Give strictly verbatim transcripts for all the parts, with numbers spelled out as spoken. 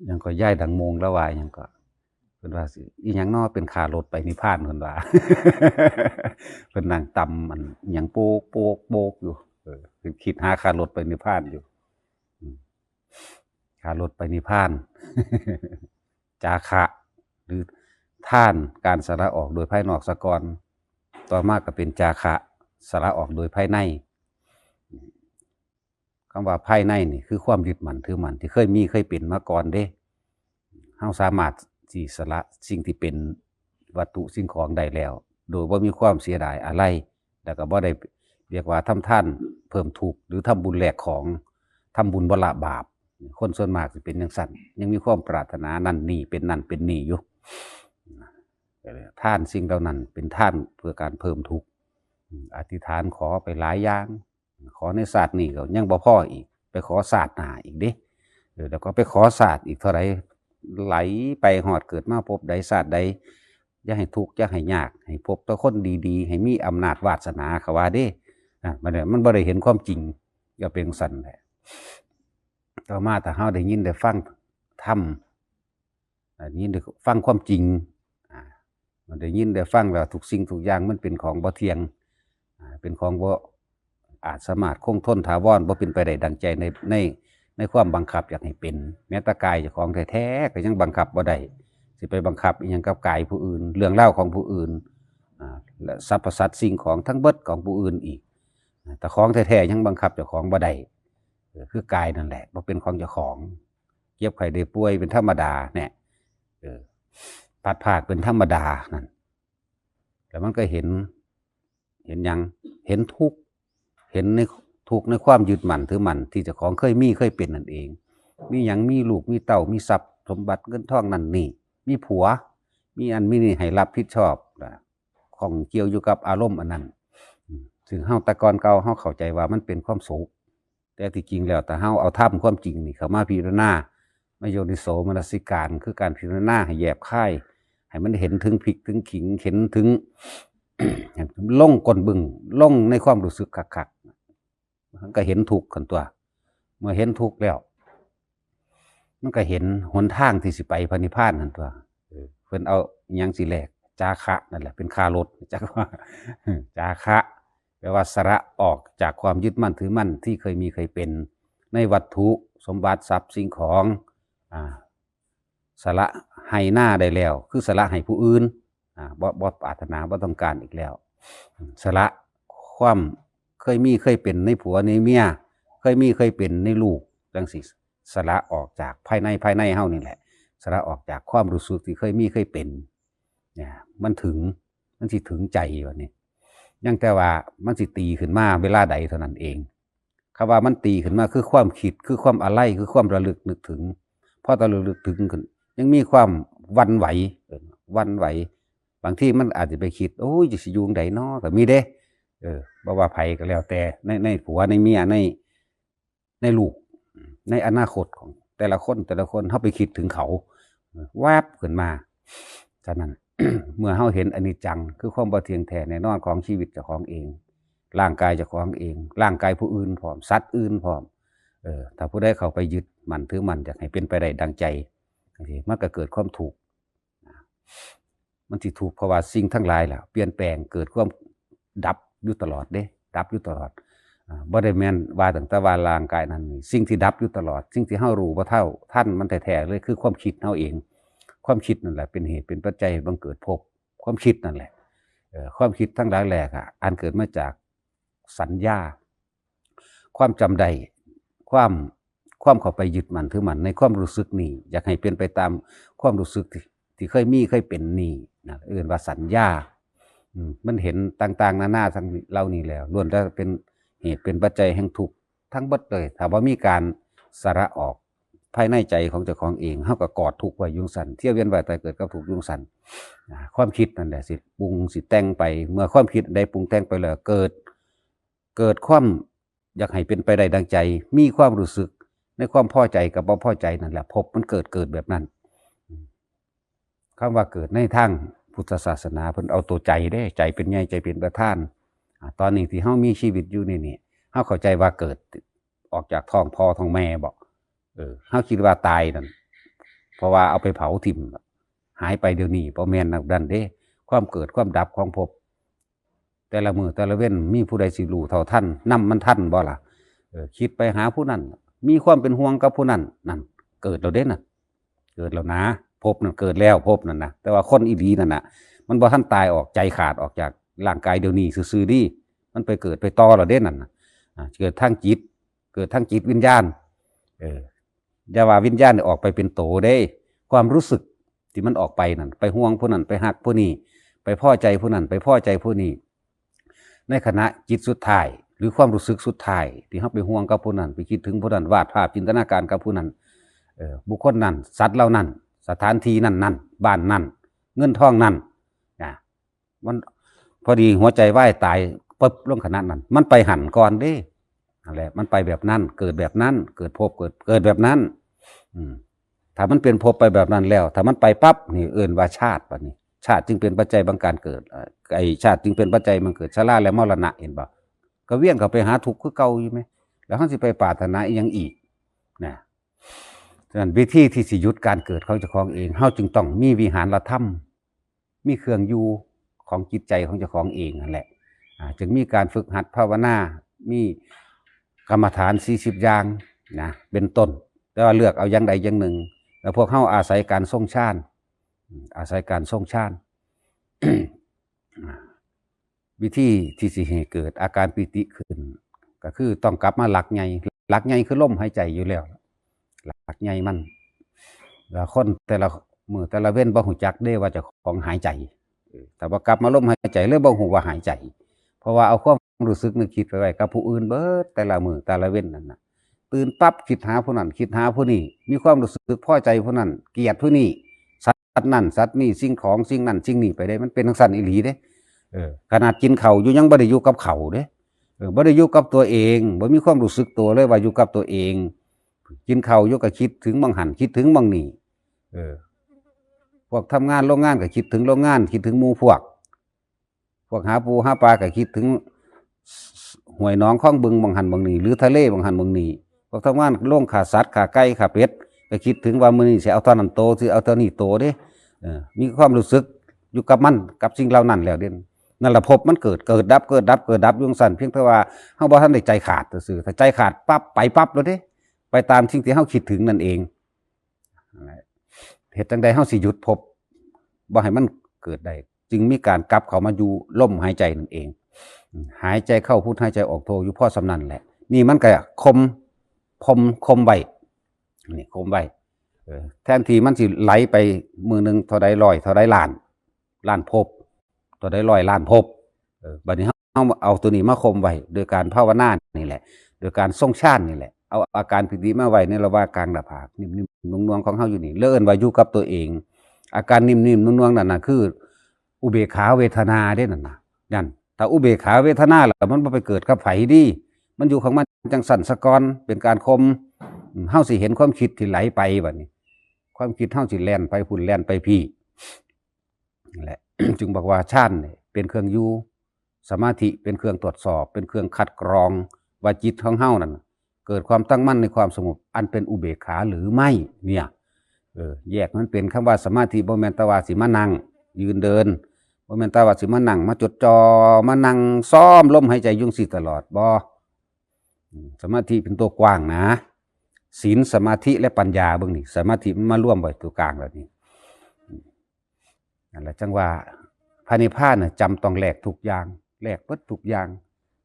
หยังก็ ยายดังโมง แล้วว่าหยังก็ เพิ่นว่าสิ อีหยังน้อเป็นค่ารถไปนิพพาน เพิ่นว่า เพิ่นนั่งตำมันหยังโปกโปกโปกอยู่ เออ เพิ่นคิดหาค่ารถไปนิพพานอยู่ อืม ค่ารถไปนิพพาน จาคะ หรือทาน การสละออกโดยภายนอกซะก่อน ต่อมาก็เป็นจาคะ สละออกโดยภายใน คำว่าภายในนี่คือความยึดมั่นถือมั่นที่เคยมีเคยเป็นมาก่อนเด้ เฮาสามารถสิสละสิ่งที่เป็นวัตถุสิ่งของได้แล้ว โดยบ่มีความเสียดายอะไร แล้วก็บ่ได้เรียกว่าทำทานเพิ่มทุกข์ หรือทำบุญแลกของ ทำบุญบ่ละบาป คนส่วนมากสิเป็นจั่งซั้น ยังมีความปรารถนานั่นนี่ เป็นนั่นเป็นนี่อยู่ ทานสิ่งเหล่านั้นเป็นทานเพื่อการเพิ่มทุกข์ อธิษฐานขอไปหลายอย่าง ขอในชาตินี้ก็ยังบ่พออีก ไปขอชาติหน้าอีกเด้ เออ แล้วก็ไปขอชาติอีกเท่าไหร่ ไหลไปฮอดเกิดมาภพใดชาติใด อย่าให้ทุกข์อย่าให้ยาก ให้พบแต่คนดีๆ ให้มีอำนาจวาสนา เขาว่าเด้ อ่ะ มันเนี่ย มันบ่ได้เห็นความจริง ก็เป็นจั่งซั้นแหละ ต่อมาถ้าเฮาได้ยินได้ฟังธรรม อ่า ได้ยินได้ฟังความจริง อ่า มันได้ยินได้ฟังแล้วทุกสิ่งทุกอย่างมันเป็นของบ่เที่ยง อ่า เป็นของบ่อาจสามารถคงทนถาวร บ่เป็นไปได้ดังใจใน ใน ในความบังคับอยากให้เป็น แม้แต่กายเจ้าของแท้ๆ ก็ยังบังคับบ่ได้ สิไปบังคับอิหยังกับกายผู้อื่น เรื่องราวของผู้อื่น อ่า และสรรพสัตว์สิ่งของทั้งเบิดของผู้อื่นอีก อ่า แต่ของแท้ๆ ยังบังคับเจ้าของบ่ได้ เออ คือกายนั่นแหละ บ่เป็นของเจ้าของ เจ็บไข้ได้ป่วยเป็นธรรมดาเนี่ย เออ พลัดพรากเป็นธรรมดานั่น แล้วมันก็เห็น เห็นหยัง เห็นทุกข์ เห็นในทุกข์ในความยึดมั่นถือมั่นที่เจ้าของเคยมีเคยเป็นนั่นเอง มีหยัง มีลูก มีเต้า มีทรัพย์สมบัติเงินทองนั่นนี่ มีผัว มีอันมีนี่ให้รับผิดชอบนะ ข้องเกี่ยวอยู่กับอารมณ์อันนั้น อืม ซึ่งเฮาแต่ก่อนเก่าเฮาเข้าใจว่ามันเป็นความสุข แต่ที่จริงแล้วถ้าเฮาเอาธรรมความจริงนี่เข้ามาพิจารณา มาโยนิโสมนสิการ คือการพิจารณาให้แยบคาย ให้มันเห็นถึงพิษถึงขิง เห็นถึง ลงก้นบึ้ง ลงในความรู้สึกคักๆ มันก็เห็นทุกข์กันตัว เมื่อเห็นทุกข์แล้ว มันก็เห็นหนทางที่สิไปพระนิพพานนั่นตัว เออ เพิ่นเอาอิหยังสิแลก จาคะนั่นแหละ เป็นค่ารถ จักว่า จาคะ แปลว่าสละออกจากความยึดมั่นถือมั่นที่เคยมีเคยเป็น ในวัตถุสมบัติทรัพย์สิ่งของ อ่า สละให้หน้าได้แล้ว คือสละให้ผู้อื่น อ่า บ่ บ่ปรารถนา บ่ต้องการอีกแล้ว สละความเคยมีเคยเป็นในผัวในเมีย เคยมีเคยเป็นในลูก จั่งซี้ สละออกจากภายใน ภายในเฮานี่แหละ สละออกจากความรู้สึกที่เคยมีเคยเป็น เนี่ย มันถึง มันสิถึงใจบัดนี้ ยังแต่ว่ามันสิตีขึ้นมาเวลาใดเท่านั้นเอง คำว่ามันตีขึ้นมาคือความคิด คือความอาลัย คือความระลึกนึกถึง พอระลึกนึกถึงขึ้น ยังมีความหวั่นไหว เออ หวั่นไหว บางทีมันอาจจะไปคิด โอ้ย จะสิอยู่จั่งใดน้อ ก็มีเด้ เออ บ่ว่าไผก็แล้วแต่ ใน ในผัว ในเมีย ใน ในลูก ในอนาคตของแต่ละคน แต่ละคน เฮาไปคิดถึงเขา แวบขึ้นมา ฉะนั้น เมื่อเฮาเห็นอนิจจัง คือความบ่เที่ยงแท้แน่นอนของชีวิตเจ้าของเอง ร่างกายเจ้าของเอง ร่างกายผู้อื่นพร้อม สัตว์อื่นพร้อม เออ ถ้าผู้ใดเข้าไปยึดมั่นถือมั่น อยากให้เป็นไปได้ดังใจ จั่งซี้ มันก็เกิดความทุกข์ มันสิทุกข์เพราะว่าสิ่งทั้งหลายแหละเปลี่ยนแปลง เกิดความดับอยู่ตลอดเด้ ดับอยู่ตลอด อ่า บ่ได้แม่นว่าตั้งแต่ว่าร่างกายนั้นนี่ สิ่งที่ดับอยู่ตลอด สิ่งที่เฮารู้บ่เท่าทันมันแท้ๆเลย คือความคิดเฮาเอง ความคิดนั่นแหละเป็นเหตุเป็นปัจจัยให้บังเกิดภพ ความคิดนั่นแหละ เอ่อ ความคิดทั้งหลายแหละอะ อันเกิดมาจากสัญญา ความจำได้ ความ ความเข้าไปยึดมั่นถือมั่นในความรู้สึกนี่ อยากให้เป็นไปตามความรู้สึกที่ ที่เคยมีเคยเป็นนี่นะ เอิ้นว่าสัญญา อืม มันเห็นต่างๆนานาทั้งเหล่านี้แล้ว ล้วนแต่เป็นเหตุเป็นปัจจัยแห่งทุกข์ทั้งเบิดเลย ถ้าบ่มีการสละออกภายในใจของเจ้าของเอง เฮาก็กอดทุกข์ไว้อยู่จั่งซั้น เที่ยวเวียนว่ายตายเกิดกับทุกข์อยู่จั่งซั้น อ่า ความคิดนั่นแหละสิปรุงสิแต่งไป เมื่อความคิดใดปรุงแต่งไปแล้ว เกิด เกิดความอยากให้เป็นไปได้ดังใจ มีความรู้สึกในความพอใจกับบ่พอใจนั่นแหละ ภพมันเกิด เกิดแบบนั้น คำว่าเกิดในทางพุทธศาสนา เพิ่นเอาตัวใจเด้ ใจเป็นใหญ่ ใจเป็นประธาน อ่า ตอนนี้ที่เฮามีชีวิตอยู่นี่ นี่ เฮาเข้าใจว่าเกิดออกจากท้องพ่อท้องแม่บ่ เออ เฮาคิดว่าตายนั่น เพราะว่าเอาไปเผาถิ่ม หายไปเดี๋ยวนี้ บ่แม่นแบบนั้นเด้ ความเกิดความดับของภพ แต่ละมื้อแต่ละเว็น มีผู้ใดสิรู้เท่าทัน นำมันทันบ่ล่ะ เออ คิดไปหาผู้นั้น มีความเป็นห่วงกับผู้นั้น นั่น เกิดแล้วเด้น่ะ เกิดแล้วนะ ภพนั่นเกิดแล้ว ภพนั่นนะ แต่ว่าคนอีหลีนั่นน่ะ มันบ่ทันตายออก ใจขาดออกจากร่างกายเดี๋ยวนี้ซื่อๆ นี่ มันไปเกิดไปต่อแล้วเด้นั่นน่ะ อ่า เกิดทางจิต เกิดทางจิตวิญญาณ เออ อย่าว่าวิญญาณนี่ออกไปเป็นโตเด้ ความรู้สึกที่มันออกไปนั่น ไปห่วงผู้นั้น ไปฮักผู้นี้ ไปพอใจผู้นั้น ไปพอใจผู้นี้ ในขณะจิตสุดท้าย หรือความรู้สึกสุดท้าย ที่เฮาไปห่วงกับผู้นั้น ไปคิดถึงผู้นั้น วาดภาพจินตนาการกับผู้นั้น เออ บุคคลนั้น สัตว์เหล่านั้น สถานที่นั้นๆ บ้านนั้น เงินทองนั้น นะ มัน พอดีหัวใจวายตายปึ๊บลงขณะนั้น มันไปหั่นก่อนเด้ นั่นแหละ มันไปแบบนั้น เกิดแบบนั้น เกิดภพ เกิด เกิดแบบนั้น อืม ถ้ามันเป็นภพไปแบบนั้นแล้ว ถ้ามันไปปั๊บ นี่เอิ้นว่าชาติ บัดนี้ ชาติจึงเป็นปัจจัยบังการเกิด เอ่อ ไอ้ชาติจึงเป็นปัจจัยบังเกิด ชราและมรณะ เห็นบ่ ก็เวียนเข้าไปหาทุกข์คือเก่าอยู่แหม แล้วเฮาสิไปปรารถนาอีหยังอีก นะ ฉะนั้นวิธีที่สิหยุดการเกิดของเจ้าของเอง เฮาจึงต้องมีวิหารธรรม มีเครื่องอยู่ของจิตใจของเจ้าของเองนั่นแหละ อ่า จึงมีการฝึกหัดภาวนา มีกรรมฐานสี่สิบอย่างนะ เป็นต้น แต่ว่าเลือกเอาอย่างใดอย่างหนึ่ง แล้วพวกเฮาอาศัยการทรงฌาน อืม อาศัยการทรงฌาน วิธีที่สิให้เกิดอาการปีติขึ้น ก็คือต้องกลับมาหลักใหญ่ หลักใหญ่คือลมหายใจอยู่แล้ว หลักใหญ่มัน แล้วคนแต่ละมื้อแต่ละเว็นบ่ฮู้จักเด้ว่าเจ้าของหายใจ เออ ถ้าบ่กลับมาลมหายใจเลยบ่ฮู้ว่าหายใจ เพราะว่าเอาความรู้สึกนึกคิดไปไว้กับผู้อื่นเบิด แต่ละมื้อแต่ละเว็นนั่นน่ะ ตื่นปั๊บคิดหาผู้นั้น คิดหาผู้นี้ มีความรู้สึกพอใจผู้นั้น เกลียดผู้นี้ สัตว์นั่นสัตว์นี่ สิ่งของสิ่งนั่นสิ่งนี้ไปเด้ มันเป็นจั่งซั้นอีหลีเด้ เออ ขนาดกินข้าวอยู่ยังบ่ได้อยู่กับข้าวเด้ เออ บ่ได้อยู่กับตัวเอง บ่มีความรู้สึกตัวเลยว่าอยู่กับตัวเอง กินข้าวอยู่ก็คิดถึงหม่องหั่น คิดถึงหม่องนี่ เออ พวกทำงานโรงงานก็คิดถึงโรงงาน คิดถึงหมู่พวก พวกหาปูหาปลาก็คิดถึงห้วยหนองคลองบึงหม่องหั่นหม่องนี่ หรือทะเลหม่องหั่นหม่องนี่ พวกทำงานโรงฆ่าสัตว์ฆ่าไก่ฆ่าเป็ด ก็คิดถึงว่ามื้อนี้สิเอาเท่านั้นโต สิเอาเท่านี้โตเด้ เออ มีความรู้สึกอยู่กับมัน กับสิ่งเหล่านั้นแล้วเด้ นั่นล่ะภพมันเกิด เกิดดับ เกิดดับ เกิดดับอยู่จั่งซั้น เพียงแต่ว่าเฮาบ่ทันได้ใจขาดซื่อๆ ถ้าใจขาดปั๊บ ไปปั๊บเลยเด้ ไปตามสิ่งที่เฮาคิดถึงนั่นเอง นั่นแหละ เฮ็ดจั่งใดเฮาสิหยุดภพบ่ให้มันเกิดได้ จึงมีการกลับเข้ามาอยู่ลมหายใจนั่นเอง หายใจเข้าพุท หายใจออกโท อยู่พอส่ำนั้นแหละ นี่มันก็ข่ม ข่ม ข่มไว้ นี่ข่มไว้ เออ แทนที่มันสิไหลไปมื้อหนึ่งเท่าใดร้อย เท่าใดล้าน ล้านภพ เท่าใดร้อยล้านภพ เออ บัดนี้เฮาเอาตัวนี้มาข่มไว้ โดยการภาวนานี่แหละ โดยการทรงฌานนี่แหละ เอาอาการปีติมาไว้ในระหว่างกลางหน้าผาก นิ่มๆ นุ่มๆ ของเฮาอยู่นี่ แล้วเอิ้นว่าอยู่กับตัวเอง อาการนิ่มๆ นุ่มๆ นั่นน่ะคืออุเบกขาเวทนาเด้นั่นน่ะ นั่น ถ้าอุเบกขาเวทนาแล้วมันบ่ไปเกิดกับไผดี มันอยู่ของมันจั่งซั้นซะก่อน เป็นการข่ม อืม เฮาสิเห็นความคิดที่ไหลไปบัดนี้ ความคิดเฮาสิแล่นไปพุ้นแล่นไปพี้ นั่นแหละ จึงบอกว่าฌานนี่เป็นเครื่องอยู่ สมาธิเป็นเครื่องตรวจสอบ เป็นเครื่องคัดกรอง ว่าจิตของเฮานั่น เกิดความตั้งมั่นในความสงบ อันเป็นอุเบกขาหรือไม่ เนี่ย เออ แยกมันเป็นคำว่าสมาธิ บ่แม่นแต่ว่าสิมานั่ง ยืนเดิน บ่แม่นแต่ว่าสิมานั่ง มาจดจ่อ มานั่งซ้อมลมหายใจอยู่จั่งซี้ตลอด บ่ อืม สมาธิเป็นตัวกว้างนะ ศีล สมาธิ และปัญญา เบิ่งนี่ สมาธิมันมารวมไว้ตัวกลางแล้วนี่ อืม นั่นแหละจั่งว่าพระนิพพานน่ะจำต้องแลกทุกอย่าง แลกเบิดทุกอย่าง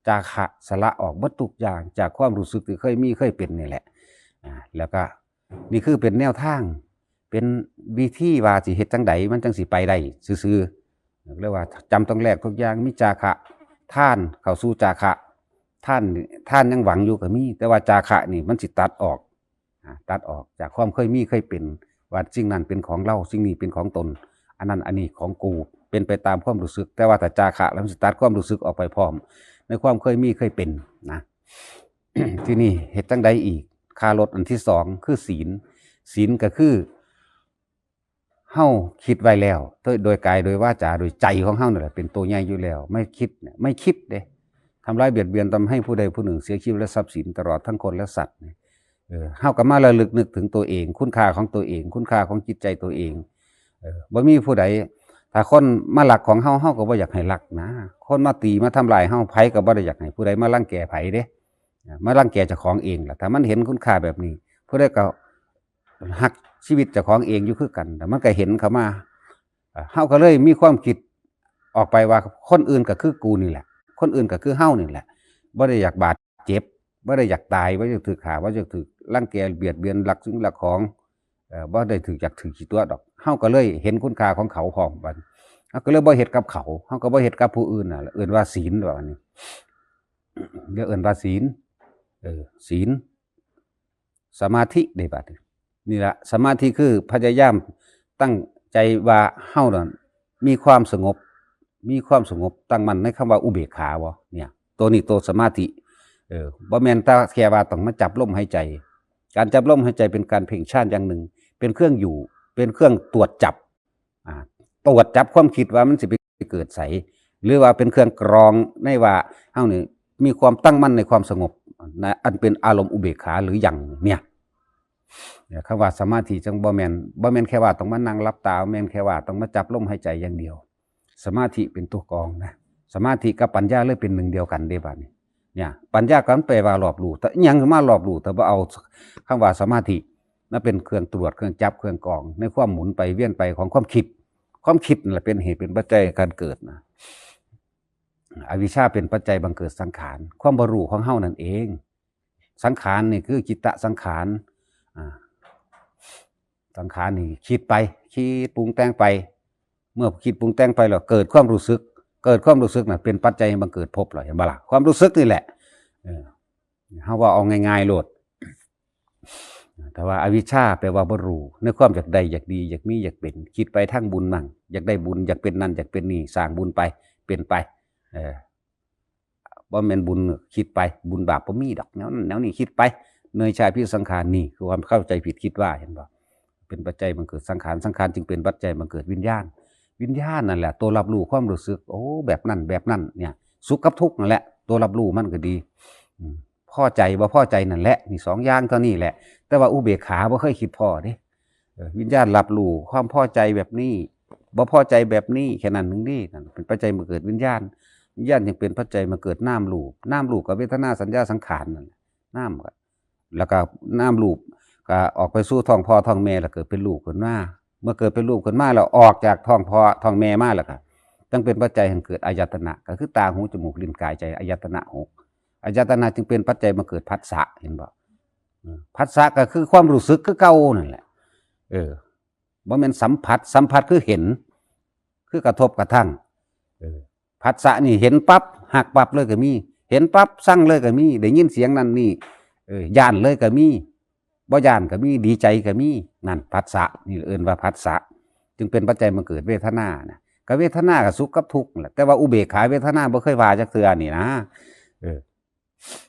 จาคะสละออกเบิดทุกอย่าง จากความรู้สึกที่เคยมีเคยเป็นนี่แหละ อ่า แล้วก็นี่คือเป็นแนวทาง เป็นวิธีว่าสิเฮ็ดจั่งใดมันจั่งสิไปได้ซื่อๆ เรียกว่าจำต้องแลกทุกอย่าง มีจาคะ ทาน เข้าสู่จาคะ ทาน ทานยังหวังอยู่ก็มี แต่ว่าจาคะนี่มันสิตัดออก อ่า ตัดออกจากความเคยมีเคยเป็น ว่าสิ่งนั้นเป็นของเรา สิ่งนี้เป็นของตน อันนั้นอันนี้ของกู เป็นไปตามความรู้สึก แต่ว่าถ้าจาคะแล้วมันสิตัดความรู้สึกออกไปพร้อม ในความเคยมีเคยเป็นนะ ที่นี่เฮ็ดจั่งใดอีก คารถอันที่สองคือศีล ศีลก็คือ เฮาคิดไว้แล้ว โดย โดยกาย โดยวาจา โดยใจของเฮานั่นแหละ เป็นตัวใหญ่อยู่แล้ว ไม่คิดเนี่ย ไม่คิดเด้ ทำร้ายเบียดเบียนทำให้ผู้ใดผู้หนึ่งเสียชีวิตและทรัพย์สิน ตลอดทั้งคนและสัตว์เนี่ย เออ เฮาก็มาระลึกนึกถึงตัวเอง คุณค่าของตัวเอง คุณค่าของจิตใจตัวเอง เออ บ่มีผู้ใด ถ้าคนมาลักของเฮา เฮาก็บ่อยากให้ลักนะ คนมาตีมาทำลายเฮา ไผก็บ่ได้อยากให้ผู้ใดมารังแกไผเด้ มารังแกเจ้าของเองล่ะ ถ้ามันเห็นคุณค่าแบบนี้ ผู้ใดก็ฮักชีวิตเจ้าของเองอยู่คือกัน แต่มันก็เห็นเข้ามา เอ่อ เฮาก็เลยมีความคิดออกไปว่าคนอื่นก็คือกูนี่แหละ คนอื่นก็คือเฮานี่แหละ บ่ได้อยากบาดเจ็บ บ่ได้อยากตาย บ่อยากถูกฆ่า บ่อยากถูกรังแกเบียดเบียนลักสิ่งลักของ เอ่อ บ่ได้ถูกอยากถูกขี้ตัวดอก เฮาก็เลยเห็นคุณค่าของเขาพร้อมบัด เฮาก็เลยบ่เฮ็ดกับเขา เฮาก็บ่เฮ็ดกับผู้อื่นน่ะ เอิ้นว่าศีลว่าอันนี้ เรียกเอิ้นว่าศีล เออ ศีล สมาธิได้บัดนี้ นี่ละ สมาธิคือพยายามตั้งใจว่าเฮานั่นมีความสงบ มีความสงบตั้งมั่นในคำว่าอุเบกขาบ่เนี่ย ตัวนี้ตัวสมาธิ เออ บ่แม่นแต่แค่ว่าต้องมาจับลมหายใจ การจับลมหายใจเป็นการเพ่งฌานอย่างหนึ่ง เป็นเครื่องอยู่ เป็นเครื่องตรวจจับ อ่า ตรวจจับความคิดว่ามันสิไปเกิดไส หรือว่าเป็นเครื่องกรองในว่าเฮานี่มีความตั้งมั่นในความสงบนะ อันเป็นอารมณ์อุเบกขาหรือยังเนี่ย เนี่ย คำว่าสมาธิจังบ่แม่น บ่แม่นแค่ว่าต้องมานั่งหลับตา บ่แม่นแค่ว่าต้องมาจับลมหายใจอย่างเดียว สมาธิเป็นตัวกรองนะ สมาธิกับปัญญาเลยเป็นหนึ่งเดียวกันเด้บัดนี้ เนี่ย ปัญญาก็มันแปลว่ารอบรู้ แต่อิหยังมารอบรู้ แต่บ่เอาคำว่าสมาธิมาเป็นเครื่องตรวจ เครื่องจับ เครื่องกรอง ในความหมุนไปเวียนไปของความคิด ความคิดนั่นแหละเป็นเหตุเป็นปัจจัยการเกิดนะ อวิชชาเป็นปัจจัยบังเกิดสังขาร ความบ่รู้ของเฮานั่นเอง สังขารนี่คือจิตตสังขาร อ่า สังขารนี่คิดไป คิดปรุงแต่งไป เมื่อคิดปรุงแต่งไปแล้วเกิดความรู้สึก เกิดความรู้สึกน่ะเป็นปัจจัยให้บังเกิดภพแล้ว เห็นบ่ล่ะ ความรู้สึกนี่แหละ เออ เฮาว่าเอาง่ายๆโลด แต่ว่าอวิชชาแปลว่าบ่รู้ ในความอยากได้ อยากดี อยากมี อยากเป็น คิดไปทางบุญมั่ง อยากได้บุญ อยากเป็นนั่น อยากเป็นนี่ สร้างบุญไป เป็นไป เออ บ่แม่นบุญ คิดไป บุญบาปบ่มีดอก แนวนั้นแนวนี้ คิดไป เนยชาพิสังขาร นี่คือความเข้าใจผิด คิดว่า เห็นบ่ เป็นปัจจัยบังเกิดสังขาร สังขารจึงเป็นปัจจัยบังเกิดวิญญาณ วิญญาณนั่นแหละตัวรับรู้ความรู้สึก โอ้ แบบนั้นแบบนั้นเนี่ย สุขกับทุกข์นั่นแหละ ตัวรับรู้มันก็ดี อืม พอใจบ่พอใจนั่นแหละ นี่สองอย่างเท่านี้แหละ แต่ว่าอุเบกขาบ่เคยคิดพ้อเด้ เออ วิญญาณรับรู้ความพอใจแบบนี้ บ่พอใจแบบนี้ แค่นั้นหนึ่งเด้ นั่นเป็นปัจจัยบังเกิดวิญญาณ วิญญาณยังเป็นปัจจัยบังเกิดนามรูป นามรูปกับเวทนาสัญญาสังขารนั่นแหละ นามก็ แล้วก็นามรูปก็ออกไปสู่ท้องพ่อท้องแม่ แล้วเกิดเป็นรูปขึ้นมา เมื่อเกิดเป็นรูปขึ้นมาแล้วออกจากท้องพ่อท้องแม่มาแล้วก็ จังเป็นปัจจัยให้เกิดอายตนะ ก็คือตา หู จมูก ลิ้น กาย ใจ อายตนะหก อายตนะจึงเป็นปัจจัยมาเกิดผัสสะ เห็นบ่ เออ ผัสสะก็คือความรู้สึกคือเก่านั่นแหละ เออ บ่แม่นสัมผัส สัมผัสคือเห็น คือกระทบกระทั่ง เออ ผัสสะนี่เห็นปั๊บ ฮักปั๊บเลยก็มี เห็นปั๊บ ซังเลยก็มี ได้ยินเสียงนั่นนี่ เออ ย้านเลยก็มี บ่ย้านก็มี ดีใจก็มี นั่นผัสสะ นี่เอิ้นว่าผัสสะ จึงเป็นปัจจัยมาเกิดเวทนานะ ก็เวทนาก็สุขกับทุกข์นั่นแหละ แต่ว่าอุเบกขาเวทนาบ่เคยว่าจักเทื่อนี่นะ เออ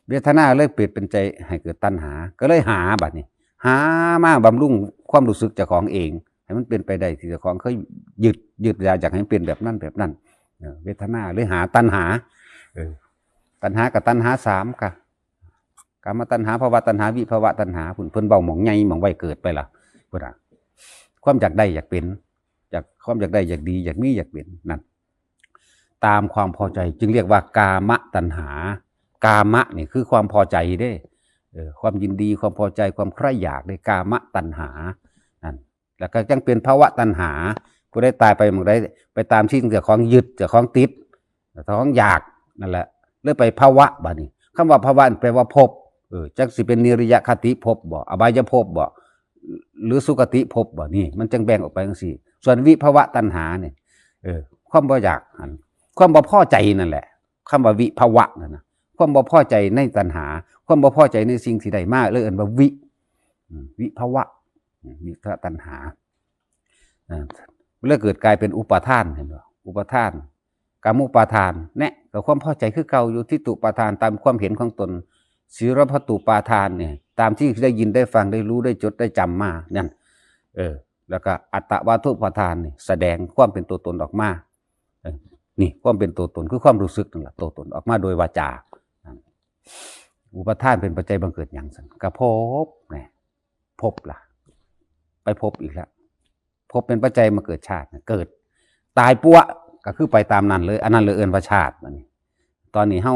เวทนาเลยเปลี่ยนเป็นใจให้เกิดตัณหา ก็เลยหาบัดนี้ หามาบำรุงความรู้สึกเจ้าของเอง ให้มันเป็นไปได้ที่เจ้าของเคยยึด ยึดอยากให้มันเป็นแบบนั้นแบบนั้น เออ เวทนาเลยหาตัณหา เออ ตัณหากับตัณหาสามค่ะ กามตัณหา ภวตัณหา วิภวตัณหา พุ่น เพิ่นเว้าหม่องใหญ่หม่องไวเกิดไปล่ะ พุ่นน่ะ ความอยากได้อยากเป็น อยาก ความอยากได้อยากดี อยากมีอยากเป็น นั่น ตามความพอใจจึงเรียกว่ากามตัณหา กามะนี่คือความพอใจเด้ เออ ความยินดี ความพอใจ ความใคร่อยากเด้ กามตัณหา นั่น แล้วก็จังเป็นภวตัณหา ผู้ใดตายไปหม่องใด ไปตามสิ่งเจ้าของยึด เจ้าของติด เจ้าของอยาก นั่นแหละ เลยไปภวบัดนี้ คำว่าภวนี่แปลว่าภพ เออ จักสิเป็นนิรยคติภพบ่ อบายภพบ่ หรือสุคติภพบ่ นี่ มันจังแบ่งออกไปจังซี่ ส่วนวิภวตัณหาเนี่ย เออ ความบ่อยาก อัน ความบ่พอใจนั่นแหละ คำว่าวิภวนั่นนะ ความบ่พอใจในตัณหา ความบ่พอใจในสิ่งที่ได้มา เลยเอิ้นว่าวิ อืม วิภว อืม วิภวตัณหา อ่า เลยเกิดกลายเป็นอุปาทาน เห็นบ่ อุปาทาน กามุปาทาน เนี่ย ก็ความพอใจคือเก่าอยู่ ทิฏฐุปาทาน ตามความเห็นของตน สีรพัตตุปาทานเนี่ย ตามที่ได้ยินได้ฟังได้รู้ได้จดได้จำมา นั่น เออ แล้วก็อัตตวาทุปาทานนี่ แสดงความเป็นตัวตนออกมา เออ นี่ ความเป็นตัวตนคือความรู้สึกนั่นแหละ ตัวตนออกมาโดยวาจา นั่น อุปาทานเป็นปัจจัยบังเกิดหยังซั่น ก็ภพแหม ภพล่ะ ไปภพอีกแล้ว ภพเป็นปัจจัยมาเกิดชาติ เกิด ตายปั๊ว ก็คือไปตามนั้นเลย อันนั้นเลยเอิ้นว่าชาติ บัดนี้ ตอนนี้เฮา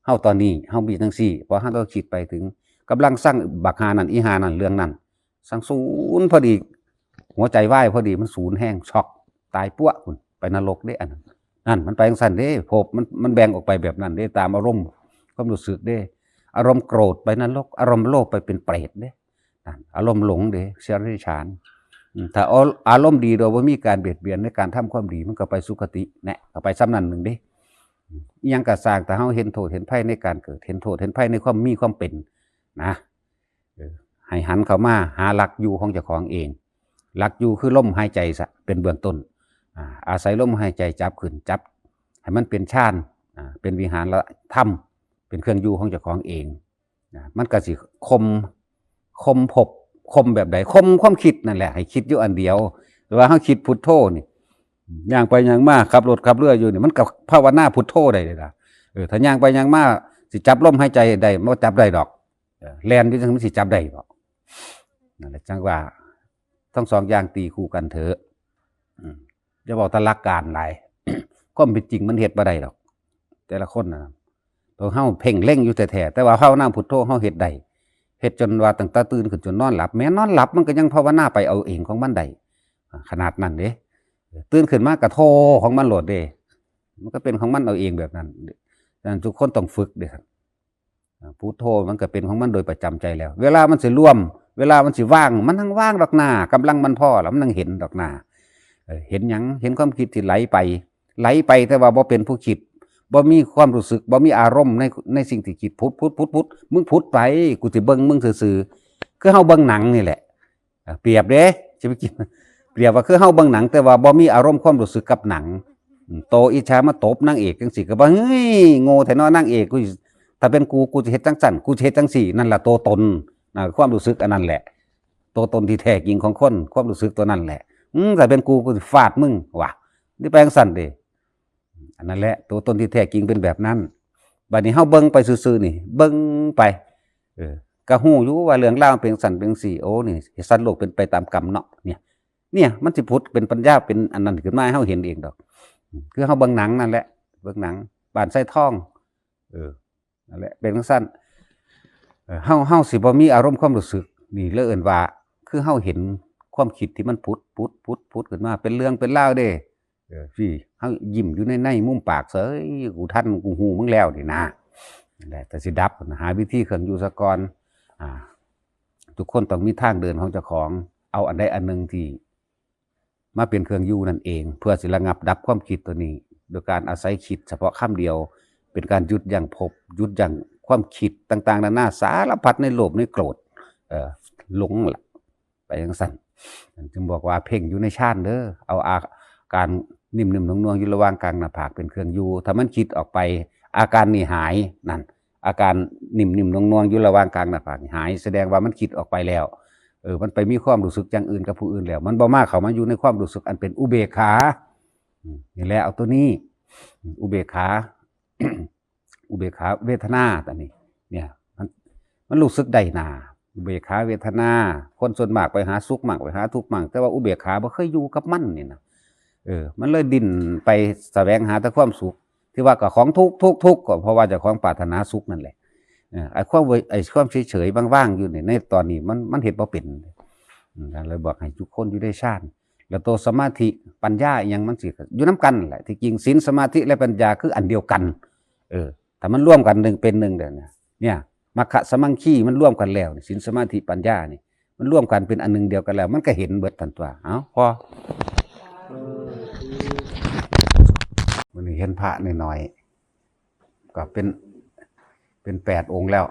เฮาตอนนี้ เฮามีจั่งซี้ พอเฮาต้องคิดไปถึง กำลังสั่งบักหานั่น อีหานั่น เรื่องนั้น สั่งศูนย์พอดี หัวใจวายพอดี มันศูนย์แฮง ช็อก ตายปั๊วพุ้น ไปนรกเด้ อันนั้น นั่น มันไปจั่งซั่นเด้ ภพมัน มันแบ่งออกไปแบบนั้นเด้ ตามอารมณ์ ความรู้สึกเด้ อารมณ์โกรธไปนรก อารมณ์โลภไปเป็นเปรตเด้ นั่น อารมณ์หลงเด้ เดรัจฉาน อืม ถ้าเอาอารมณ์ดีโดยบ่มีการเบียดเบียนในการทำความดี มันก็ไปสุคติ แหนะ ก็ไปส่ำนั้นหนึ่งเด้ อืม อิหยังก็ซ่าง ถ้าเฮาเห็นโทษเห็นภัยในการเกิด เห็นโทษเห็นภัยในความมีความเป็น นะ เออ ให้หันเข้ามาหาหลักอยู่ของเจ้าของเอง หลักอยู่คือลมหายใจซะ เป็นเบื้องต้น อ่า อาศัยลมหายใจจับขึ้น จับ ให้มันเป็นฌาน อ่า เป็นวิหารธรรม เป็นเครื่องอยู่ของเจ้าของเอง นะ มันก็สิข่ม ข่มภพ ข่มแบบใด ข่มความคิดนั่นแหละ ให้คิดอยู่อันเดียว แต่ว่าเฮาคิดพุทโธนี่ ย่างไปย่างมา ขับรถขับเรืออยู่นี่ มันก็ภาวนาพุทโธได้เลยล่ะ เออ ถ้าย่างไปย่างมา สิจับลมหายใจได้ มันจับได้ดอก เออ แล่นอยู่จั่งมันสิจับได้บ่ นั่นแหละ จั่งว่า ทั้งสองอย่างตีคู่กันเถอะ อืม อย่าเว้าแต่หลักการหลาย ความเป็นจริงมันเฮ็ดบ่ได้ดอก แต่ละคนน่ะ ตัวเฮาเพ่งเล็งอยู่แท้ๆ แต่ว่าภาวนาพุทโธเฮาเฮ็ดได้ เฮ็ดจนว่าตั้งแต่ตื่นขึ้นจนนอนหลับ แม้นอนหลับมันก็ยังภาวนาไปเอาเองของมันได้ อ่า ขนาดนั้นเด้ ตื่นขึ้นมาก็โทของมันโลดเด้ มันก็เป็นของมันเอาเองแบบนั้น ฉะนั้นทุกคนต้องฝึกเด้ครับ อ่า พุทโธมันก็เป็นของมันโดยประจำใจแล้ว เวลามันสิรวม เวลามันสิว่าง มันทั้งว่างดอกหน้า กำลังมันพอแล้ว มันทั้งเห็นดอกหน้า เออ เห็นหยัง เห็นความคิดที่ไหลไป ไหลไปแต่ว่าบ่เป็นผู้คิด บ่มีความรู้สึก บ่มีอารมณ์ใน ในสิ่งที่คิด พุด พุด พุด พุด มึงพุดไป กูสิเบิ่งมึงซื่อๆ คือเฮาเบิ่งหนังนี่แหละ อ่ะ เปรียบเด้ จะไปกิน เปรียบว่าคือเฮาเบิ่งหนัง แต่ว่าบ่มีอารมณ์ความรู้สึกกับหนัง อืม โตอิจฉามาตบนางเอกจั่งซี้ ก็บ่า เฮ้ย โง่แท้เนาะนางเอก กู ถ้าเป็นกู กูจะเฮ็ดจั่งซั่น กูจะเฮ็ดจั่งซี้ นั่นล่ะตัวตน นะ ความรู้สึกอันนั้นแหละ ตัวตนที่แท้จริงของคน ความรู้สึกตัวนั้นแหละ อืม ถ้าเป็นกู กูสิฟาดมึง ว่ะ นี่ไปจั่งซั่นเด้ อันนั้นแหละ ตัวตนที่แท้จริงเป็นแบบนั้น บัดนี้เฮาเบิ่งไปซื่อๆ นี่ เบิ่งไป เออ ก็ฮู้อยู่ว่าเรื่องราวมันเป็นจั่งซั่นเป็นจั่งซี้ โอ้ นี่ สัตว์โลกเป็นไปตามกรรมเนาะ เนี่ย เนี่ย มันสิผุดเป็นปัญญา เป็นอันนั้นขึ้นมาให้เฮาเห็นเองดอก คือเฮาเบิ่งหนังนั่นแหละ เบิ่งหนัง บ้านไซทอง เออ นั่นแหละ เป็นจั่งซั่น เออ เฮา เฮาสิบ่มีอารมณ์ความรู้สึก นี่เลยเอิ้นว่า คือเฮาเห็นความคิดที่มันผุด ผุด ผุด ผุดขึ้นมา เป็นเรื่องเป็นราวเด้ เออ พี่ เฮายิ้มอยู่ใน ในมุมปากเสย กูทัน กูฮู้มึงแล้วนี่นะ นั่นแหละ แต่สิดับ หาวิธีเครื่องอยู่ซะก่อน อ่า ทุกคนต้องมีทางเดินของเจ้าของ เอาอันใดอันหนึ่งที่มาเป็นเครื่องอยู่นั่นเอง เพื่อสิระงับดับความคิดตัวนี้ โดยการอาศัยคิดเฉพาะคำเดียว เป็นการหยุดยั้งภพ หยุดยั้งความคิดต่างๆ นานาสารพัดในโลภในโกรธ เอ่อ หลงล่ะ ไปจั่งซั่น จึงบอกว่าเพ่งอยู่ในฌานเด้อ เอาอาการนิ่มๆ นวลๆ อยู่ระหว่างกลางหน้าผากเป็นเครื่องอยู่ ถ้ามันคิดออกไป อาการนี่หาย นั่น อาการนิ่มๆ นวลๆ อยู่ระหว่างกลางหน้าผากนี่หาย แสดงว่ามันคิดออกไปแล้ว เออ มันไปมีความรู้สึกอย่างอื่นกับผู้อื่นแล้ว มันบ่มาเข้ามาอยู่ในความรู้สึกอันเป็นอุเบกขา อืม นี่แหละ เอาตัวนี้ อุเบกขา อุเบกขาเวทนา อันนี้ เนี่ย มัน มันรู้สึกได้นา อุเบกขาเวทนา คนส่วนมากไปหาสุขมาก ไปหาทุกข์มาก แต่ว่าอุเบกขาบ่เคยอยู่กับมันนี่นะ เออ มันเลยดิ้นไปแสวงหาแต่ความสุข ที่ว่าก็ของทุกข์ ทุกข์ ทุกข์ ก็เพราะว่าเจ้าของปรารถนาสุขนั่นแหละ เออ ไอ้ความเว้ย ไอ้ความเฉยๆ ว่างๆ อยู่นี่ ในตอนนี้มัน มันเฮ็ดบ่เป็น อืม เลยบอกให้ทุกคนอยู่ในฌาน แล้วตัวสมาธิ ปัญญาอิหยังมันสิอยู่นำกันแหละ ที่จริงศีล สมาธิ และปัญญาคืออันเดียวกัน เออ ถ้ามันรวมกันหนึ่งเป็นหนึ่งเด้อเนี่ย เนี่ย มัคคะสมังคีมันรวมกันแล้วนี่ ศีล สมาธิ ปัญญานี่ มันรวมกันเป็นอันหนึ่งเดียวกันแล้ว มันก็เห็นเบิดทันตัว เอ้า พอ มื้อนี้เห็นพระน้อยๆ ก็เป็น เป็นแปดองค์แล้ว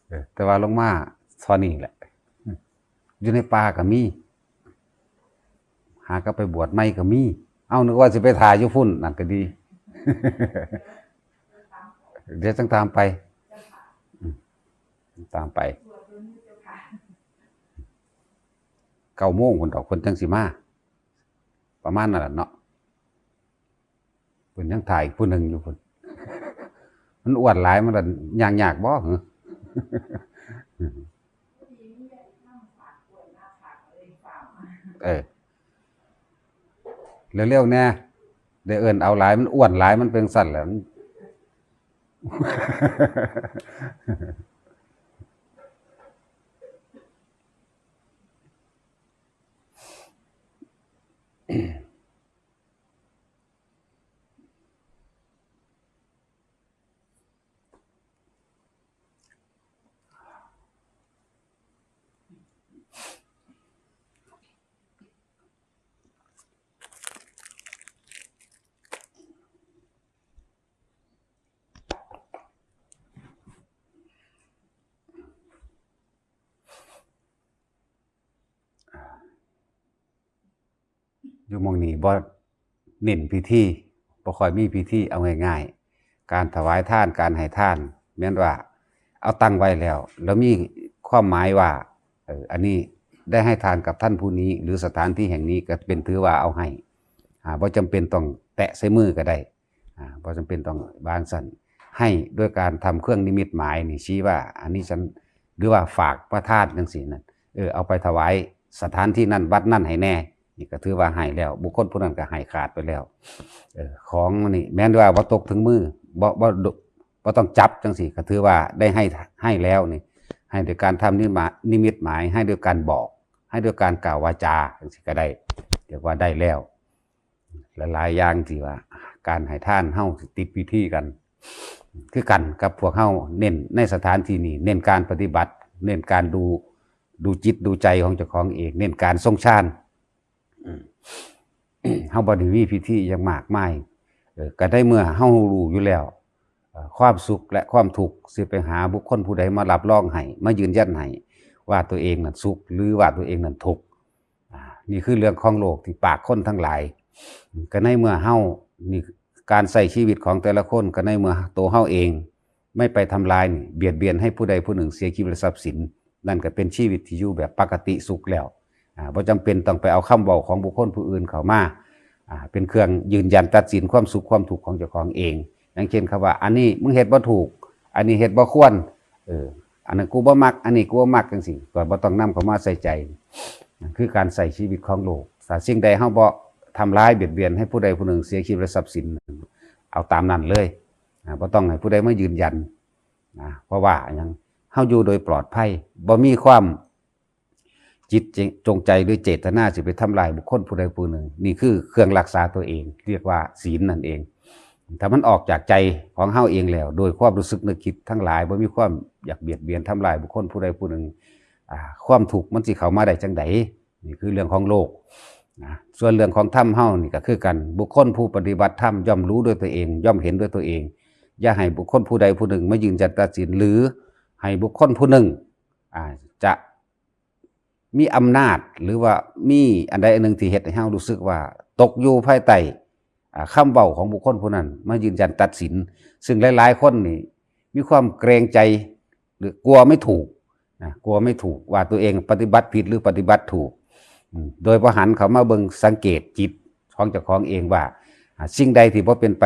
เออ แต่ว่าลงมาเท่านี้แหละ อยู่ในป่าก็มี หากลับไปบวชใหม่ก็มี เอ้า นึกว่าสิไปถ่ายอยู่พุ้น นั่นก็ดี เดี๋ยวจั่งตามไป อืม ตามไป เก้าโมงพุ้นดอก เพิ่นจั่งสิมา ประมาณนั้นล่ะเนาะ เพิ่นยังถ่ายผู้หนึ่งอยู่พุ้น มันอ้วนหลายมันละย่างยากบ่หรือ เออ เร็วๆแน่ ได้เอิ้นเอาหลาย มันอ้วนหลาย มันเป็นสั่นแหละ อยู่หม่องนี้บ่เน้นพิธี บ่ค่อยมีพิธี เอาง่ายๆ การถวายทาน การให้ทาน แม่นว่าเอาตั้งไว้แล้ว แล้วมีความหมายว่า เออ อันนี้ได้ให้ทานกับท่านผู้นี้ หรือสถานที่แห่งนี้ก็เป็นถือว่าเอาให้ อ่า บ่จำเป็นต้องแตะใส่มือก็ได้ อ่า บ่จำเป็นต้องวางสั่น ให้ด้วยการทำเครื่องนิมิตหมายนี่ ชี้ว่าอันนี้ฉัน หรือว่าฝากประทานจังซี่นั่น เออ เอาไปถวายสถานที่นั่นวัดนั่นให้แน่ นี่ก็ถือว่าให้แล้ว บุคคลผู้นั้นก็ให้ขาดไปแล้ว เออ ของนี่แม้นว่าบ่ตกถึงมือ บ่ บ่ บ่ต้องจับจังซี่ ก็ถือว่าได้ให้ ให้แล้วนี่ ให้โดยการทำนิมา นิมิตหมาย ให้โดยการบอก ให้โดยการกล่าววาจาจังซี่ก็ได้ เรียกว่าได้แล้ว หลายๆอย่างที่ว่าการให้ทานเฮาสิติดพิธีกัน คือกันกับพวกเฮาเน้นในสถานที่นี้ เน้นการปฏิบัติ เน้นการดู ดูจิตดูใจของเจ้าของเอง เน้นการทรงฌาน อืม เฮาบ่ได้มีพิธีอย่างมากมาย เออ ก็ได้เมื่อเฮารู้อยู่แล้ว เอ่อ ความสุขและความทุกข์สิไปหาบุคคลผู้ใดมารับรองให้ มายืนยันให้ว่าตัวเองนั้นสุข หรือว่าตัวเองนั้นทุกข์ อ่า นี่คือเรื่องของโลกที่ปากคนทั้งหลาย ก็ในเมื่อเฮา นี่การใช้ชีวิตของแต่ละคน ก็ในเมื่อตัวเฮาเอง ไม่ไปทำลายนี่ เบียดเบียนให้ผู้ใดผู้หนึ่งเสียชีวิตและทรัพย์สิน นั่นก็เป็นชีวิตที่อยู่แบบปกติสุขแล้ว อ่า บ่จำเป็นต้องไปเอาคำเว้าของบุคคลผู้อื่นเข้ามา อ่า เป็นเครื่องยืนยันตัดสินความสุขความทุกข์ของเจ้าของเอง อย่างเช่นคำว่า อันนี้มึงเฮ็ดบ่ถูก อันนี้เฮ็ดบ่ควร เออ อันนั้นกูบ่มัก อันนี้กูบ่มักจังซี่ ก็บ่ต้องนำเข้ามาใส่ใจ นั่นคือการใช้ชีวิตของโลก ถ้าสิ่งใดเฮาบ่ทำร้ายเบียดเบียนให้ผู้ใดผู้หนึ่งเสียชีวิตและทรัพย์สิน เอาตามนั้นเลย อ่า บ่ต้องให้ผู้ใดมายืนยัน นะ เพราะว่าหยัง เฮาอยู่โดยปลอดภัย บ่มีความจิตจงใจหรือเจตนาสิไปทำลายบุคคลผู้ใดผู้หนึ่ง นี่คือเครื่องรักษาตัวเอง เรียกว่าศีลนั่นเอง ถ้ามันออกจากใจของเฮาเองแล้ว โดยความรู้สึกนึกคิดทั้งหลาย บ่มีความอยากเบียดเบียนทำลายบุคคลผู้ใดผู้หนึ่ง อ่า ความทุกข์มันสิเข้ามาได้จังใด นี่คือเรื่องของโลก นะ ส่วนเรื่องของธรรมเฮานี่ก็คือกัน บุคคลผู้ปฏิบัติธรรมย่อมรู้ด้วยตัวเอง ย่อมเห็นด้วยตัวเอง อย่าให้บุคคลผู้ใดผู้หนึ่งมายืนยันตัดสิน หรือให้บุคคลผู้หนึ่ง อ่า จะมีอำนาจ หรือว่ามีอันใดอันหนึ่งที่เฮ็ดให้เฮารู้สึกว่าตกอยู่ภายใต้ อ่า คำเว้าของบุคคลผู้นั้นมายืนยันตัดสิน ซึ่งหลายๆคนนี่มีความเกรงใจ หรือกลัวไม่ถูก นะ กลัวไม่ถูกว่าตัวเองปฏิบัติผิดหรือปฏิบัติถูก อืม โดยบ่หันเข้ามาเบิ่งสังเกตจิตของเจ้าของเองว่า อ่า สิ่งใดที่บ่เป็นไป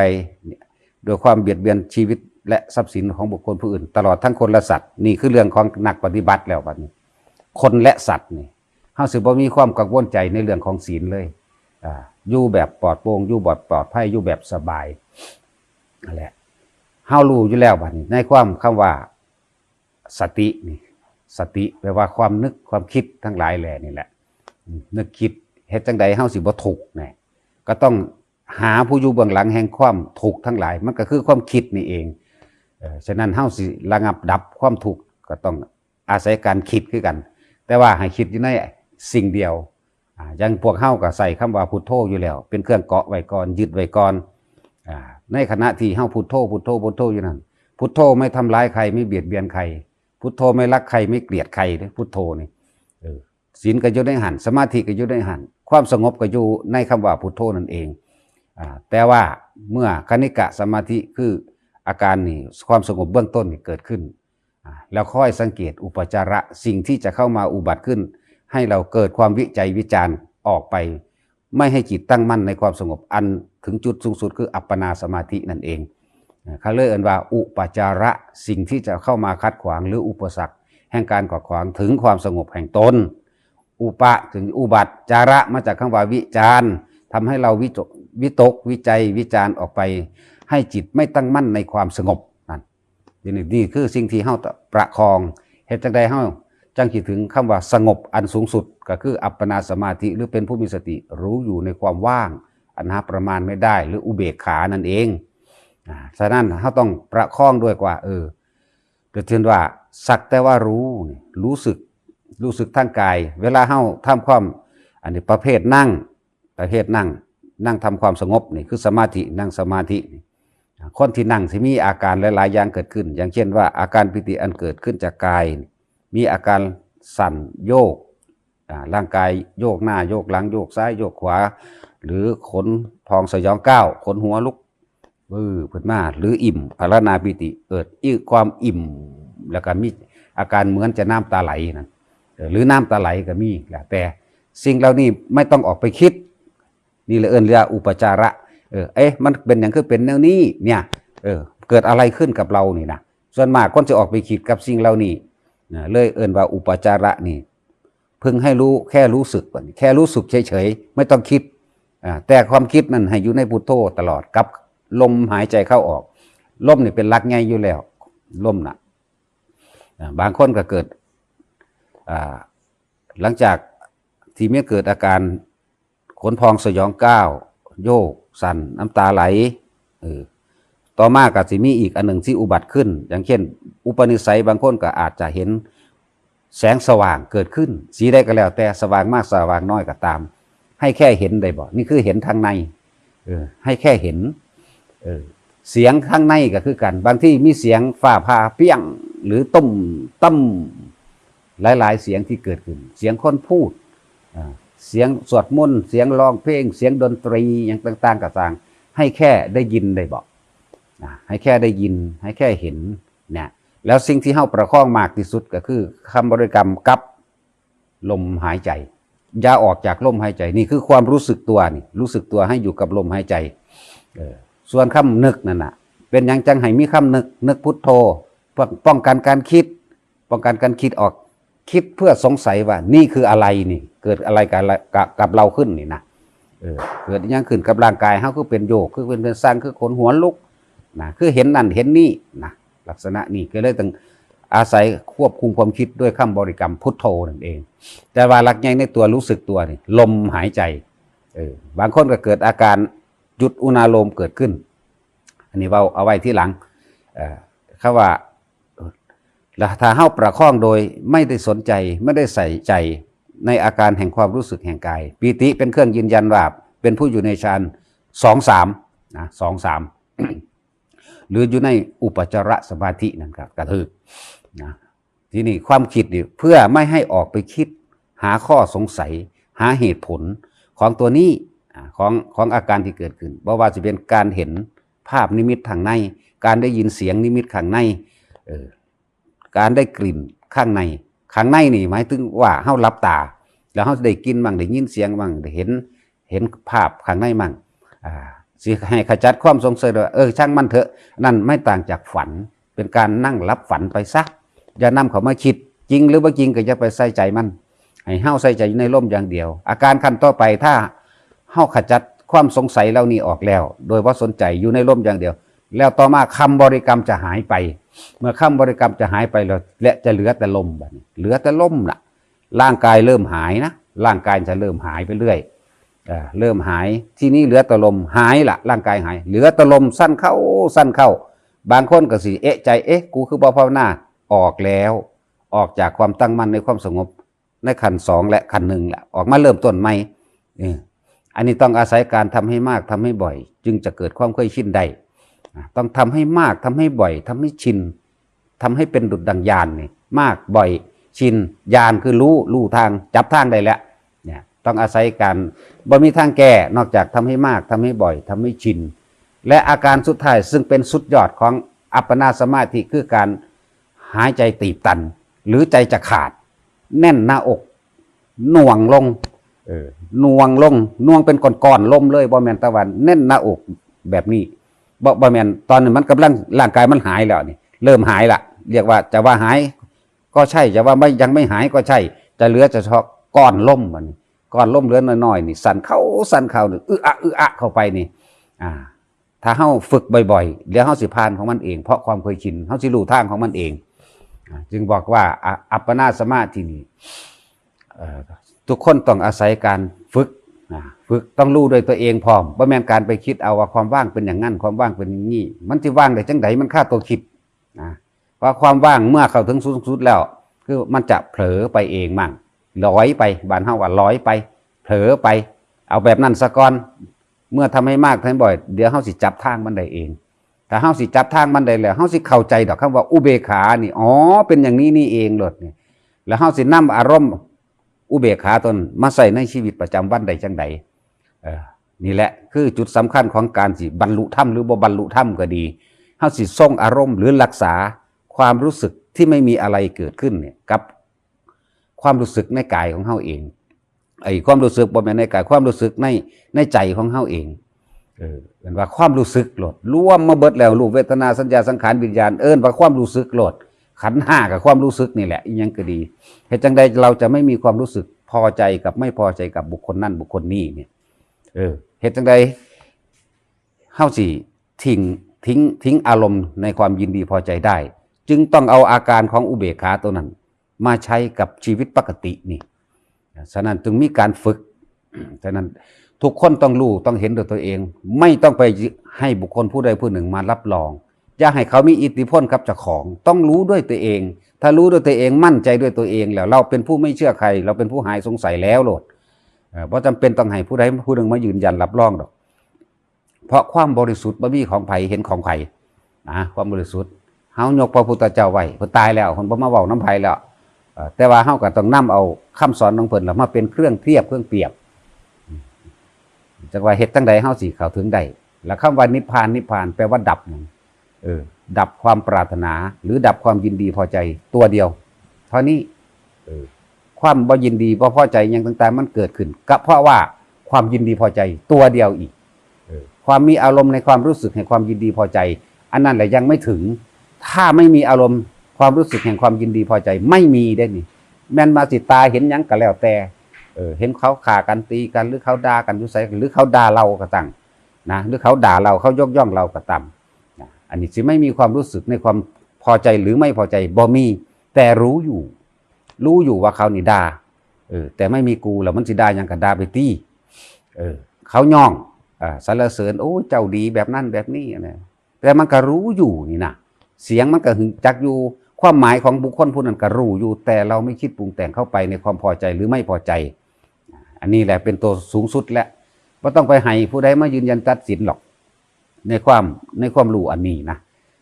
โดยความเบียดเบียนชีวิตและทรัพย์สินของบุคคลผู้อื่น ตลอดทั้งคนและสัตว์ นี่คือเรื่องของนักปฏิบัติแล้วบัดนี้ คนและสัตว์นี่ เฮาสิบ่มีความกังวลใจในเรื่องของศีลเลย อ่า อยู่แบบปลอดโปร่ง อยู่แบบปลอดภัย อยู่แบบสบาย นั่นแหละ เฮารู้อยู่แล้วบัดนี้ ในความคำว่าสตินี่ สติแปลว่าความนึกความคิดทั้งหลายแหล่นี่แหละ อืม นึกคิดเฮ็ดจั่งใดเฮาสิบ่ทุกข์แหน่ ก็ต้องหาผู้อยู่เบื้องหลังแห่งความทุกข์ทั้งหลาย มันก็คือความคิดนี่เอง เอ่อ ฉะนั้นเฮาสิระงับดับความทุกข์ก็ต้องอาศัยการคิดคือกัน แต่ว่าให้คิดอยู่ในสิ่งเดียว อ่า อย่างพวกเฮาก็ใช้คำว่าพุทโธอยู่แล้ว เป็นเครื่องเกาะไว้ก่อน ยึดไว้ก่อน อ่า ในขณะที่เฮาพุทโธ พุทโธ พุทโธอยู่นั่น พุทโธไม่ทำร้ายใคร ไม่เบียดเบียนใคร พุทโธไม่รักใคร ไม่เกลียดใครเด้ พุทโธนี่ เออ ศีลก็อยู่ในหั่น สมาธิก็อยู่ในหั่น ความสงบก็อยู่ในคำว่าพุทโธนั่นเอง อ่า แต่ว่าเมื่อคณิกะสมาธิคืออาการนี่ ความสงบเบื้องต้นนี่เกิดขึ้น อ่า แล้วค่อยสังเกตอุปจาระ สิ่งที่จะเข้ามาอุบัติขึ้น ให้เราเกิดความวิจัยวิจารณ์ออกไป ไม่ให้จิตตั้งมั่นในความสงบ อันถึงจุดสูงสุดคืออัปปนาสมาธินั่นเอง เขาเลยเอ่นว่าอุปจาระ สิ่งที่จะเข้ามาขัดขวางหรืออุปสรรคแห่งการขัดขวางถึงความสงบแห่งตน อุปะถึงอุบัติ จาระมาจากคำว่าวิจารทำให้เราวิจวิตกวิจัยวิจารออกไป ให้จิตไม่ตั้งมั่นในความสงบนั่นนี่นี่คือสิ่งที่เฮาประคองเฮ็ดจังใดเฮาจังคิดถึงคำว่าสงบอันสูงสุด ก็คืออัปปนาสมาธิ หรือเป็นผู้มีสติรู้อยู่ในความว่างอันหาประมาณไม่ได้ หรืออุเบกขานั่นเองอ่าฉะนั้นเฮาต้องประคองด้วยกว่า เออ ก็เช่นว่าสักแต่ว่ารู้นี่รู้สึกรู้สึกทางกาย เวลาเฮาทำความอันนี้ประเภทนั่ง ประเภทนั่ง นั่งทำความสงบนี่คือสมาธินั่งสมาธินี่คนที่นั่งสิมีอาการหลายๆอย่างเกิดขึ้น อย่างเช่นว่าอาการปีติอันเกิดขึ้นจากกาย มีอาการสั่นโยกอ่าร่างกายโยกหน้าโยกหลังโยกซ้ายโยกขวา หรือขนพองสยองก้าวขนหัวลุก วืบขึ้นมาหรืออิ่มพารานาปีติเกิดอีกความอิ่ม แล้วก็มีอาการเหมือนจะน้ำตาไหลนั่นเออหรือน้ำตาไหลก็มีแล้วแต่สิ่งเหล่านี้ไม่ต้องออกไปคิด นี่เลยเอิ้นเรียกอุปจาระเออเอ๊ะมันเป็นอย่างคือเป็นแนวนี้เนี่ยเออเกิดอะไรขึ้นกับเรานี่นะส่วนมากคนจะออกไปคิดกับสิ่งเหล่านี้นะเลยเอิ้นว่าอุปจาระนี่ เพิ่งให้รู้แค่รู้สึกก่อนแค่รู้สึกเฉยๆไม่ต้องคิดอ่าแต่ความคิดนั่นให้อยู่ในพุทโธตลอดกับลมหายใจเข้าออก ลมนี่เป็นหลักใหญ่อยู่แล้ว ลมน่ะอ่าบางคนก็เกิดอ่าหลังจากที่มีเกิดอาการขนพองสยองก้าวโยกสั่นน้ำตาไหลเออต่อมาก็สิมีอีกอันหนึ่งที่อุบัติขึ้น อย่างเช่น อุปนิสัยบางคนก็อาจจะเห็นแสงสว่างเกิดขึ้น สีใดก็แล้วแต่สว่างมากสว่างน้อยก็ตาม ให้แค่เห็นได้บ่นี่คือเห็นทางในเออให้แค่เห็นเออเสียงข้างในก็คือกัน บางที่มีเสียงฟ้าผ่าเปี้ยง หรือตุ้มตั้มหลายๆเสียงที่เกิดขึ้น เสียงคนพูดอ่าเสียงสวดมนต์เสียงร้องเพลง เสียงดนตรีอย่างต่างๆก็ตางให้แค่ได้ยินได้บ่นะให้แค่ได้ยิน ให้แค่เห็นเนี่ยแล้วสิ่งที่เฮาประคองมากที่สุดก็คือคำบริกรรมกับ ลมหายใจ อย่าออกจากลมหายใจ นี่คือความรู้สึกตัวนี่รู้สึกตัวให้อยู่กับลมหายใจเออส่วนคำนึกนั่นน่ะ เป็นหยังจังให้มีคำนึกนึกพุทโธป้องป้องกันการคิด ป้องกันการคิดออกคิดเพื่อสงสัยว่านี่คืออะไรนี่ เกิดอะไรกับกับกับเราขึ้นนี่นะเออเกิดอิหยังขึ้นกับร่างกายเฮาคือเป็นโยกคือเป็นเป็นสั่นคือขนหัวลุกนะคือเห็นนั่นเห็นนี่นะลักษณะนี้ก็เลยต้องอาศัยควบคุมความคิดด้วยคำบริกรรมพุทโธนั่นเอง แต่ว่าหลักใหญ่ในตัวรู้สึกตัวนี่ลมหายใจเออบางคนก็เกิดอาการจุดอุณาโลมเกิดขึ้น อันนี้เว้าเอาไว้ที่หลังเอ่อคำว่าแล้วถ้าเฮาประคองโดยไม่ได้สนใจไม่ได้ใส่ใจในอาการแห่งความรู้สึกแห่งกายปีติเป็นเครื่องยืนยันว่าเป็นผู้อยู่ในฌานสองสามนะสองสามหรืออยู่ในอุปจารสมาธินั่นครับกระถือนะทีนี้ความคิดนี่เพื่อไม่ให้ออกไปคิดหาข้อสงสัย หาเหตุผลของตัวนี้อ่าของของอาการที่เกิดขึ้นบ่ว่าจะเป็นการเห็นภาพนิมิตทางใน การได้ยินเสียงนิมิตข้างในเออการได้กลิ่นข้างในข้างในนี่หมายถึงว่าเฮาหลับตา แล้วเฮาได้กลิ่นบ้างได้ยินเสียงบ้างได้เห็นเห็นภาพข้างในบ้างอ่าสิให้ขจัดความสงสัยว่าเออช่างมันเถอะนั่นไม่ต่างจากฝัน เป็นการนั่งหลับฝันไปซะอย่านำเขามาคิดจริงหรือบ่จริงก็อย่าไปใส่ใจมัน ให้เฮาใส่ใจอยู่ในลมอย่างเดียว อาการขั้นต่อไปถ้าเฮาขจัดความสงสัยเหล่านี้ออกแล้ว โดยบ่สนใจอยู่ในลมอย่างเดียว แล้วต่อมาคำบริกรรมจะหายไป เมื่อคำบริกรรมจะหายไปแล้วและจะเหลือแต่ลมบัดนี้เหลือแต่ลมล่ะร่างกายเริ่มหายนะร่างกายจะเริ่มหายไปเรื่อยเอ่อเริ่มหายทีนี้เหลือแต่ลมหายละร่างกายหาย เหลือแต่ลมสั้นเข้าสั้นเข้า บางคนก็สิเอะใจเอ๊ะกูคือบ่ภาวนาออกแล้ว ออกจากความตั้งมั่นในความสงบในขั้นสองและขั้นหนึ่งละออกมาเริ่มต้นใหม่เอออันนี้ต้องอาศัยการทำให้มากทำให้บ่อย จึงจะเกิดความเคยชินได้อ่ะต้องทำให้มากทำให้บ่อยทำให้ชินทำให้เป็นดุจดังญาณนี่มากบ่อยชินญาณคือรู้รู้ทางจับทางได้แล้วเนี่ยต้องอาศัยการบ่มีทางแก้นอกจากทำให้มากทำให้บ่อยทำให้ชิน และอาการสุดท้ายซึ่งเป็นสุดยอดของอัปปนาสมาธิคือการหายใจตีบตัน หรือใจจะขาด แน่นหน้าอกหน่วงลงเออหน่วงลงหน่วงเป็นก้อนๆลมเลยบ่แม่นตะวันแน่นหน้าอกแบบนี้ บ่บ่แม่น ตอนนี้มันกำลัง ร่างกายมันหายแล้วนี่ เริ่มหายละ เรียกว่าจะว่าหายก็ใช่ จะว่าไม่ ยังไม่หายก็ใช่ จะเหลือจะเฉพาะก้อนลม มันก้อนลมเหลือน้อยๆนี่ สั่นเข้าสั่นเข้านี่ อึอะอึอะเข้าไปนี่ อ่า ถ้าเฮาฝึกบ่อยๆ เดี๋ยวเฮาสิผ่านของมันเอง เพราะความเคยชิน เฮาสิรู้ทางของมันเอง อ่า จึงบอกว่า อ่ะ อัปปนาสมาธินี่ เอ่อ ทุกคนต้องอาศัยการฝึกนะ ฝึกต้องรู้ด้วยตัวเองพร้อม บ่แม่นการไปคิดเอาว่าความว่างเป็นอย่างนั้น ความว่างเป็นอย่างนี้ มันสิว่างได้จังใด มันคาตัวคิดนะ เพราะความว่างเมื่อเข้าถึงสูงสุดแล้ว คือมันจะเผลอไปเองมั่ง ลอยไป บ้านเฮาว่าลอยไป เผลอไป เอาแบบนั้นซะก่อน เมื่อทำให้มากทำให้บ่อย เดี๋ยวเฮาสิจับทางมันได้เอง ถ้าเฮาสิจับทางมันได้แล้ว เฮาสิเข้าใจดอกคำว่าอุเบกขานี่ อ๋อ เป็นอย่างนี้นี่เองโลดนี่ แล้วเฮาสินำอารมณ์อุเบกขาตนมาใส่ในชีวิตประจำวันได้จังใด เออ นี่แหละคือจุดสำคัญของการสิบรรลุธรรมหรือบ่บรรลุธรรมก็ดี เฮาสิทรงอารมณ์หรือรักษาความรู้สึกที่ไม่มีอะไรเกิดขึ้นเนี่ย กับความรู้สึกในกายของเฮาเอง ไอ้ความรู้สึกบ่แม่นในกาย ความรู้สึกใน ในใจของเฮาเอง เออ เอิ้นว่าความรู้สึกโลด รวมมาเบิดแล้ว รูป เวทนา สัญญา สังขาร วิญญาณ เอิ้นว่าความรู้สึกโลด ขันธ์ห้ากับความรู้สึกนี่แหละ อิหยังก็ดี เฮ็ดจังใดเราจะไม่มีความรู้สึกพอใจกับไม่พอใจกับบุคคลนั่นบุคคลนี้เนี่ย เออ เฮ็ดจังใดเฮาสิทิ้ง ทิ้ง ทิ้งอารมณ์ในความยินดีพอใจได้ จึงต้องเอาอาการของอุเบกขาตัวนั้น มาใช้กับชีวิตปกตินี่ ฉะนั้นจึงมีการฝึก ฉะนั้นทุกคนต้องรู้ ต้องเห็นด้วยตัวเอง ไม่ต้องไปให้บุคคลผู้ใดผู้หนึ่งมารับรอง อย่าให้เขามีอิทธิพลกับเจ้าของ ต้องรู้ด้วยตัวเอง ถ้ารู้ด้วยตัวเอง มั่นใจด้วยตัวเองแล้ว เราเป็นผู้ไม่เชื่อใคร เราเป็นผู้หายสงสัยแล้วโลด เอ่อ บ่จำเป็นต้องให้ผู้ใดผู้หนึ่งมายืนยันรับรองดอก เพราะความบริสุทธิ์บ่มีของไผเห็นของไผนะ ความบริสุทธิ์ เฮายกพระพุทธเจ้าไว้ เพิ่นตายแล้ว เพิ่นบ่มาเว้านำไผแล้ว เอ่อ แต่ว่าเฮาก็ต้องนำเอาคำสอนของเพิ่นล่ะมาเป็นเครื่องเทียบเครื่องเปรียบ จักว่าเฮ็ดจังใดเฮาสิเข้าถึงได้ แล้วคำว่านิพพาน นิพพานแปลว่าดับหยัง เออ ดับความปรารถนา หรือดับความยินดีพอใจตัวเดียว เท่านี้ เออ ความบ่ยินดีบ่พอใจหยังต่างๆ มันเกิดขึ้น ก็เพราะว่าความยินดีพอใจตัวเดียวอีก เออ ความมีอารมณ์ในความรู้สึกแห่งความยินดีพอใจ อันนั้นแหละยังไม่ถึง ถ้าไม่มีอารมณ์ความรู้สึกแห่งความยินดีพอใจ ไม่มีได้นี่ แม่นมาสิตาเห็นหยังก็แล้วแต่ เออ เห็นเขาฆ่ากันตีกัน หรือเขาด่ากันอยู่ไส หรือเขาด่าเราก็ตามนะ หรือเขาด่าเรา เขายกย่องเราก็ตามนะ อันนี้สิไม่มีความรู้สึกในความพอใจหรือไม่พอใจ บ่มี แต่รู้อยู่ รู้อยู่ว่าเขานี่ด่า เออ แต่ไม่มีกูแล้วมันสิด่าหยังก็ด่าไปติ เออ เขาย่อง อ่า สรรเสริญ โอ้ เจ้าดีแบบนั้นแบบนี้นะ แต่มันก็รู้อยู่นี่นะ เสียงมันก็หึงจักอยู่ ความหมายของบุคคลผู้นั้นก็รู้อยู่ แต่เราไม่คิดปรุงแต่งเข้าไปในความพอใจหรือไม่พอใจ อันนี้แหละเป็นตัวสูงสุดแล้ว บ่ต้องไปให้ผู้ใดมายืนยันตัดสินหรอก ในความ ในความรู้อันนี้นะ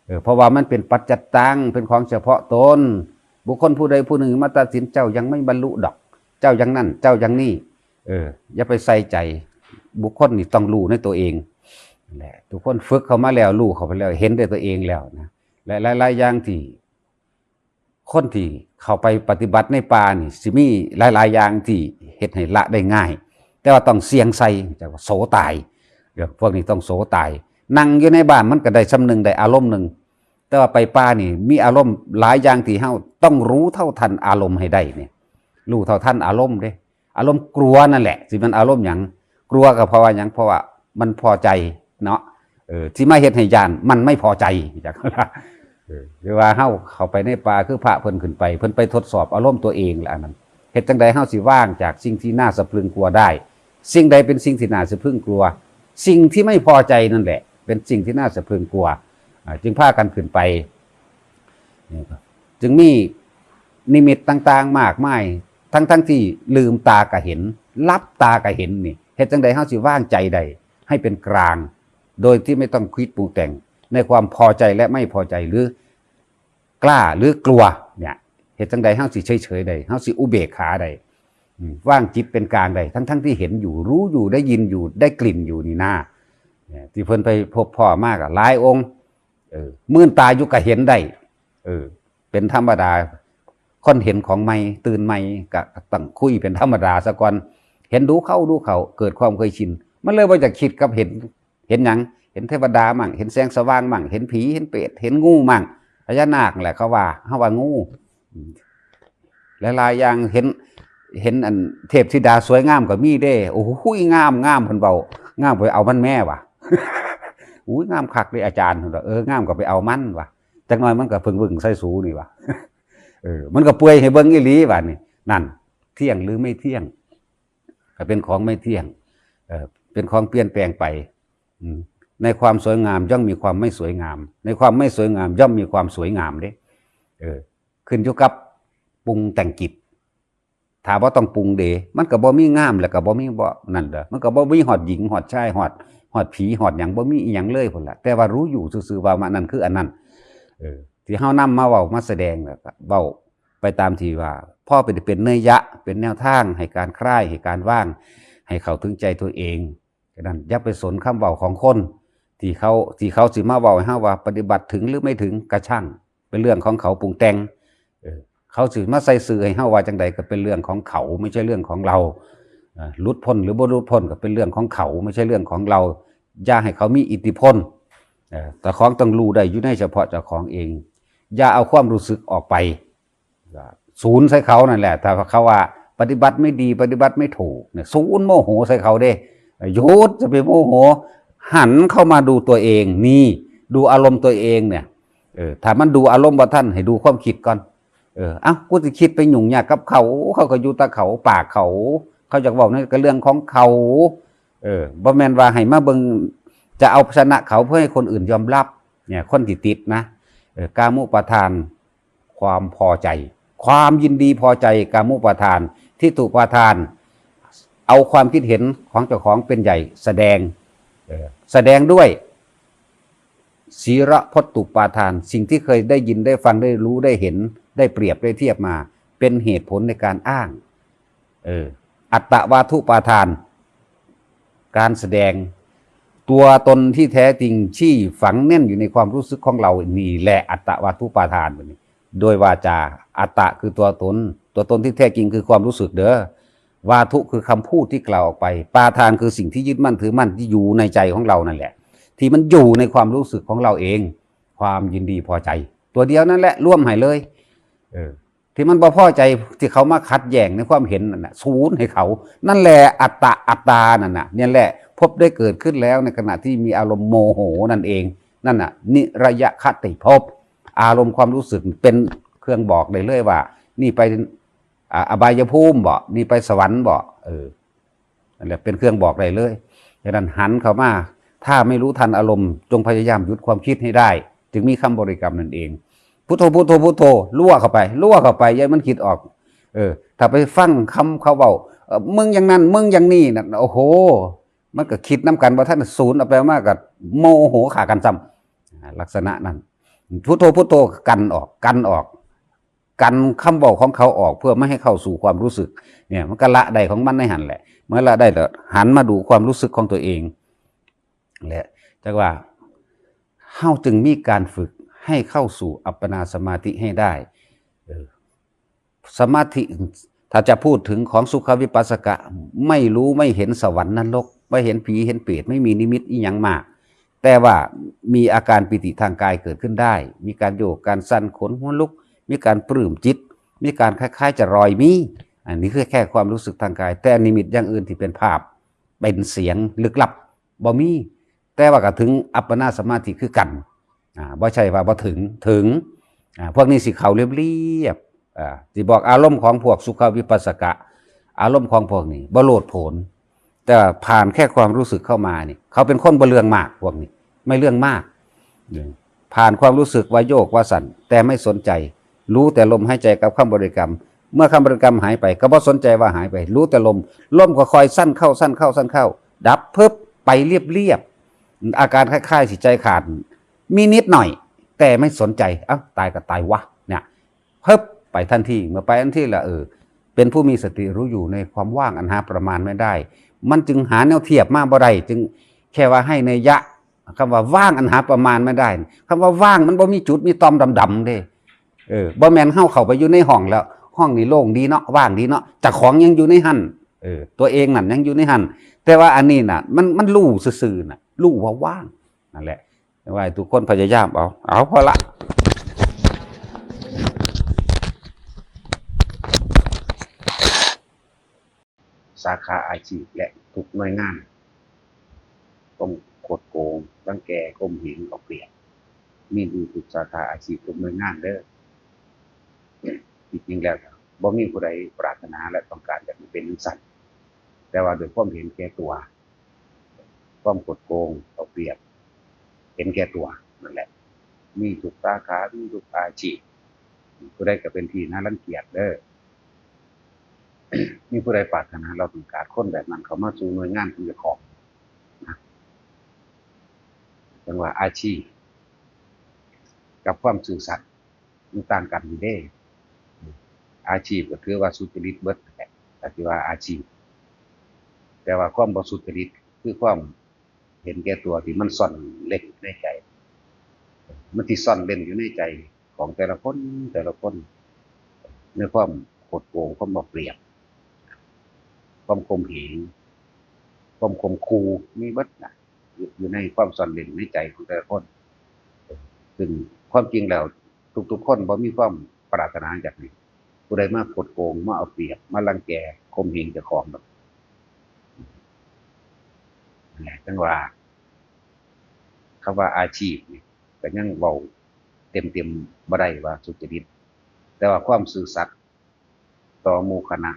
เออ เพราะว่ามันเป็นปัจจัตตัง เป็นของเฉพาะตน บุคคลผู้ใดผู้หนึ่งมาตัดสินเจ้ายังไม่บรรลุดอก เจ้าอย่างนั้น เจ้าอย่างนี้ เออ อย่าไปใส่ใจ บุคคลนี่ต้องรู้ในตัวเองแหละ ทุกคนฝึกเข้ามาแล้ว รู้เข้าไปแล้ว เห็นด้วยตัวเองแล้วนะ และหลายๆอย่างที่ คนที่เข้าไปปฏิบัติในป่านี่ สิมีหลายๆอย่างที่เฮ็ดให้ละได้ง่าย แต่ว่าต้องเสี่ยงใส่ จักว่าโสตาย เรื่องพวกนี้ต้องโสตาย นั่งอยู่ในบ้านมันก็ได้ส่ำหนึ่ง ได้อารมณ์หนึ่ง แต่ว่าไปป่านี่มีอารมณ์หลายอย่างที่เฮาต้องรู้เท่าทันอารมณ์ให้ได้เนี่ย รู้เท่าทันอารมณ์เด้ อารมณ์กลัวนั่นแหละ สิมันอารมณ์หยัง กลัวก็เพราะว่าหยัง เพราะว่ามันพอใจเนาะ เออ ที่มาเฮ็ดให้ย่าน มันไม่พอใจ จัก เออ หรือว่าเฮาเข้าไปในป่า คือพระเพิ่นขึ้นไป เพิ่นไปทดสอบอารมณ์ตัวเองละ อันนั้น เฮ็ดจังใดเฮาสิว่างจากสิ่งที่น่าสะพรึงกลัวได้ สิ่งใดเป็นสิ่งที่น่าสะพรึงกลัว สิ่งที่ไม่พอใจนั่นแหละ เป็นสิ่งที่น่าสะพรึงกลัว อ่า จึงพากันขึ้นไป นี่ก็ จึงมีนิมิตต่างๆมากมาย ทั้งๆที่ลืมตาก็เห็น หลับตาก็เห็นนี่ เฮ็ดจังใดเฮาสิวางใจได้ให้เป็นกลาง โดยที่ไม่ต้องคิดปรุงแต่งในความพอใจและไม่พอใจ หรือกล้าหรือกลัวเนี่ย เฮ็ดจังใดเฮาสิเฉยๆได้ เฮาสิอุเบกขาได้ อืม วางจิตเป็นกลางได้ ทั้งๆที่เห็นอยู่ รู้อยู่ ได้ยินอยู่ ได้กลิ่นอยู่นี่นา เนี่ย ที่เพิ่นไปพบพ้อมาก็หลายองค์ เออ มื่นตาอยู่ก็เห็นได้ เออ เป็นธรรมดา คนเห็นของใหม่ ตื่นใหม่ ก็ต้องคุยเป็นธรรมดาซะก่อน เห็นดูเข้าดูเข้า เกิดความเคยชิน มันเลยบ่อยากคิดกับเห็น เห็นหยัง เห็นเทวดามั่ง เห็นแสงสว่างมั่ง เห็นผี เห็นเปรต เห็นงูมั่ง พญานาคแหละเขาว่า เขาว่างู หลายๆอย่าง เห็น เห็นอันเทพธิดาสวยงามก็มีเด้ โอ้โห งาม งาม เพิ่นเว้า งาม ไปเอามันแม่วะ อุ้ย งามคักเลยอาจารย์ เพิ่นว่า เออ งามก็ไปเอามันวะ จักหน่อยมันก็เพิ่งเบิ่งใส่สูนี่วะ เออ มันก็เปื่อยให้เบิ่งอีหลีวะนี่ นั่น เที่ยงหรือไม่เที่ยง ก็เป็นของไม่เที่ยง เออ เป็นของเปลี่ยนแปลงไป อืม ในความสวยงามย่อมมีความไม่สวยงาม ในความไม่สวยงามย่อมมีความสวยงามเด้ เออ ขึ้นอยู่กับปรุงแต่งจิต ถ้าบ่ต้องปรุงเด้ มันก็บ่มีงาม แล้วก็บ่มีบ่นั่นเด้อ มันก็บ่มีฮอดหญิง ฮอดชาย ฮอด ฮอดผี ฮอดหยัง บ่มีอีหยังเลยพุ้นล่ะ แต่ว่ารู้อยู่ซื่อๆว่ามันนั่นคืออันนั้น เออ ที่เฮานำมาเว้ามาแสดง แล้วก็เว้าไปตามที่ว่า พอเป็น เป็นนัยยะ เป็นแนวทางให้การคลาย ให้การวาง ให้เข้าถึงใจตัวเอง ฉะนั้นอย่าไปสนคำเว้าของคน ที่เขา ที่เขาสิมาเว้าให้เฮาว่าปฏิบัติถึงหรือไม่ถึงก็ช่าง เป็นเรื่องของเขาปรุงแต่ง เออ เขาสิมาใส่ซื่อให้เฮาว่าจังใดก็เป็นเรื่องของเขา ไม่ใช่เรื่องของเรา เอ่อ หลุดพ้นหรือบ่หลุดพ้นก็เป็นเรื่องของเขา ไม่ใช่เรื่องของเรา อย่าให้เขามีอิทธิพล เอ่อ เจ้าของต้องรู้ได้อยู่ในเฉพาะเจ้าของเอง อย่าเอาความรู้สึกออกไป ศูนย์ใส่เขานั่นแหละ ถ้าเขาว่าปฏิบัติไม่ดี ปฏิบัติไม่ถูกเนี่ย ศูนย์โมโหใส่เขาเด้ หยุด จะไปโมโห หันเข้ามาดูตัวเอง นี่ ดูอารมณ์ตัวเองเนี่ย เออ ถ้ามันดูอารมณ์บ่ทัน ให้ดูความคิดก่อน เออ เอ้า กูสิคิดไปยุ่งยากกับเขา เขาก็อยู่แต่เขา ปากเขา เขาอยากเว้านั่นก็เรื่องของเขา เออ บ่แม่นว่าให้มาเบิ่ง จะเอาชนะเขาเพื่อให้คนอื่นยอมรับ เนี่ย คนที่ติดนะ เออ กามุปาทาน ความพอใจ ความยินดีพอใจ กามุปาทาน ทิฏฐุปาทาน เอาความคิดเห็นของเจ้าของเป็นใหญ่แสดง เออ แสดงด้วย ศีรพจตุปาทาน สิ่งที่เคยได้ยิน ได้ฟัง ได้รู้ ได้เห็น ได้เปรียบ ได้เทียบมา เป็นเหตุผลในการอ้าง เออ อัตตวาทุปาทาน การแสดงตัวตนที่แท้จริงที่ฝังแน่นอยู่ในความรู้สึกของเรา นี่แหละอัตตวาทุปาทาน โดยวาจา อัตตะคือตัวตน ตัวตนที่แท้จริงคือความรู้สึกเด้อ วาทุคือคำพูดที่กล่าวออกไป ปาทานคือสิ่งที่ยึดมั่นถือมั่นที่อยู่ในใจของเรานั่นแหละ ที่มันอยู่ในความรู้สึกของเราเอง ความยินดีพอใจ ตัวเดียวนั่นแหละ รวมให้เลย เออ ที่มันบ่พอใจ ที่เขามาขัดแย้งในความเห็นนั่นน่ะ ศูนย์ให้เขา นั่นแหละอัตตะอัตตานั่นน่ะ เนี่ยแหละ ภพได้เกิดขึ้นแล้วในขณะที่มีอารมณ์โมโหนั่นเอง นั่นน่ะ นิรยคติภพ อารมณ์ความรู้สึกเป็นเครื่องบอกได้เลยว่า นี่ไป อ่า อบายภูมิบ่ นี่ไปสวรรค์บ่ เออ นั่นแหละเป็นเครื่องบอกได้เลย ฉะนั้นหันเข้ามา ถ้าไม่รู้ทันอารมณ์ จงพยายามหยุดความคิดให้ได้ จึงมีคำบริกรรมนั่นเอง พุทโธ พุทโธ พุทโธ ลั่วเข้าไป ลั่วเข้าไป อย่าให้มันคิดออก เออ ถ้าไปฟังคำเขาเว้า เอ่อ มึงอย่างนั้น มึงอย่างนี้นั่น โอ้โห มันก็คิดนำกันบ่ทัน ศูนย์เอาไปมาก็โมโหฆ่ากันซ้ำ อ่า ลักษณะนั้น พุทโธ พุทโธ กันออก กันออก กันคำเว้าของเขาออก เพื่อไม่ให้เข้าสู่ความรู้สึก เนี่ย มันก็ละได้ของมันในหั่นแหละ เมื่อละได้แล้ว หันมาดูความรู้สึกของตัวเอง และจักว่า เฮาจึงมีการฝึกให้เข้าสู่อัปปนาสมาธิให้ได้ เออ สมาธิ ถ้าจะพูดถึงของสุขวิปัสสกะ ไม่รู้ไม่เห็นสวรรค์นรก ไม่เห็นผีเห็นเปรต ไม่มีนิมิตอีหยังมาก แต่ว่ามีอาการปีติทางกายเกิดขึ้นได้ มีการโยก การสั่น ขนหัวลุก มีการปลื้มจิต มีการคล้ายๆจะลอย มี อันนี้คือแค่ความรู้สึกทางกาย แต่นิมิตอย่างอื่นที่เป็นภาพ เป็นเสียงลึกลับ บ่มี แต่ว่าก็ถึงอัปปนาสมาธิคือกัน อ่า บ่ใช่ว่าบ่ถึง ถึง อ่า พวกนี้สิเข้าเรียบๆ อ่า สิบอกอารมณ์ของพวกสุขวิปัสสกะ อารมณ์ของพวกนี้บ่โลดโผน แต่ผ่านแค่ความรู้สึกเข้ามานี่ เขาเป็นคนบ่เรื่องมาก พวกนี้ ไม่เรื่องมาก ผ่านความรู้สึกว่าโยกว่าสั่น แต่ไม่สนใจ รู้แต่ลมหายใจกับคำบริกรรม เมื่อคำบริกรรมหายไป ก็บ่สนใจว่าหายไป รู้แต่ลม ลมก็ค่อยสั้นเข้า สั้นเข้า สั้นเข้า ดับ ปึ๊บ ไปเรียบๆ อาการคล้ายๆสิใจขาด มีนิดหน่อย แต่ไม่สนใจ เอ้า ตายก็ตายวะ เนี่ย ปึ๊บ ไปทันที เมื่อไปทันทีละ เออ เป็นผู้มีสติรู้อยู่ในความว่างอันหาประมาณไม่ได้ มันจึงหาแนวเทียบมาบ่ได้ จึงแค่ว่าให้นัยยะ คำว่าว่างอันหาประมาณไม่ได้ คำว่าว่างมันบ่มีจุดมีต่อมดำๆเด้ เออ บ่แม่นเฮาเข้าไปอยู่ในห้องแล้ว ห้องนี่โล่งดีเนาะ ว่างดีเนาะ เจ้าของยังอยู่ในหั่น เออ ตัวเองนั่นยังอยู่ในหั่น แต่ว่าอันนี้น่ะ มัน มันรู้ซื่อๆน่ะ รู้ว่าว่าง นั่นแหละ ว่าให้ทุกคนพยายามเอา เอาพอละ สาขาอาชีพและทุกหน่วยงาน ความคดโกง รังแก ข่มเหง เอาเปรียบ มีอยู่ทุกสาขาอาชีพ ทุกหน่วยงานเด้อ ที่จริงแล้วบ่มีผู้ใดปรารถนาและต้องการอยากให้เป็นจั่งซั้น แต่ว่าด้วยความเห็นแก่ตัว ความคดโกง เอาเปรียบ เห็นแก่ตัวนั่นแหละ มีทุกสาขา มีทุกอาชีพ ผู้ใดก็เป็นที่น่ารังเกียจเด้อ มีผู้ใดปรารถนา เราต้องการคนแบบนั้นเข้ามาสู่หน่วยงานของเจ้าของนะ จั่งว่าอาชีพกับความซื่อสัตย์มันต่างกันอยู่เด้ อาชีพก็ถือว่าสุจริตเบิดแหละ ก็ถือว่าอาชีพ แต่ว่าความบ่สุจริตคือความเห็นแก่ตัวที่มันซ่อนเร้นอยู่ในใจ มันสิซ่อนเร้นอยู่ในใจของแต่ละคน แต่ละคน ในความคดโกง ความเอาเปรียบ ความข่มเหง ความข่มขู่ มีเบิดนะ อยู่ อยู่ในความซ่อนเร้นในใจของแต่ละคน ซึ่งความจริงแล้วทุกๆคนบ่มีความปรารถนาอยากให้ผู้ใดมาคดโกง มาเอาเปรียบ มารังแก ข่มเหงเจ้าของดอก นั่นแหละ จั่งว่า คำว่าอาชีพนี่ก็ยังเว้าเต็มๆบ่ได้ว่าสุจริต แต่ว่าความซื่อสัตย์ต่อหมู่คณะ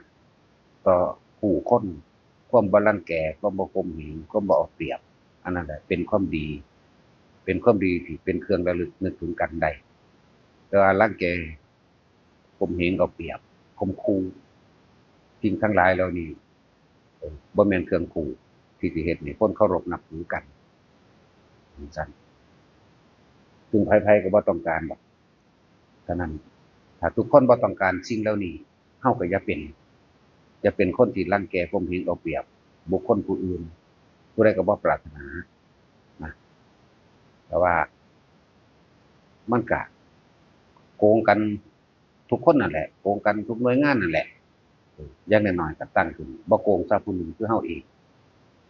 ต่อผู้คน ความบ่รังแก ความบ่ข่มเหง ความบ่เอาเปรียบ อันนั้นแหละเป็นความดี เป็นความดีที่เป็นเครื่องระลึกนึกถึงกันได้ แต่ว่ารังแก ข่มเหงเอาเปรียบ ข่มขู่ สิ่งทั้งหลายเหล่านี้ เอ่อ บ่แม่นเครื่องคู่ที่สิเฮ็ดให้คนเคารพนับถือกัน จั่งซั้น ซึ่งไผๆก็บ่ต้องการดอก ฉะนั้น ถ้าทุกคนบ่ต้องการสิ่งเหล่านี้ เฮาก็อย่าเป็น อย่าเป็นคนที่รังแก ข่มเหงเอาเปรียบบุคคลผู้อื่น ผู้ใดก็บ่ปรารถนานะ แต่ว่ามันก็โกงกันทุกคนนั่นแหละ โกงกันทุกหน่วยงานนั่นแหละ เออ อย่างน้อยๆก็ตั้งขึ้น บ่โกงซะผู้หนึ่งคือเฮาเอง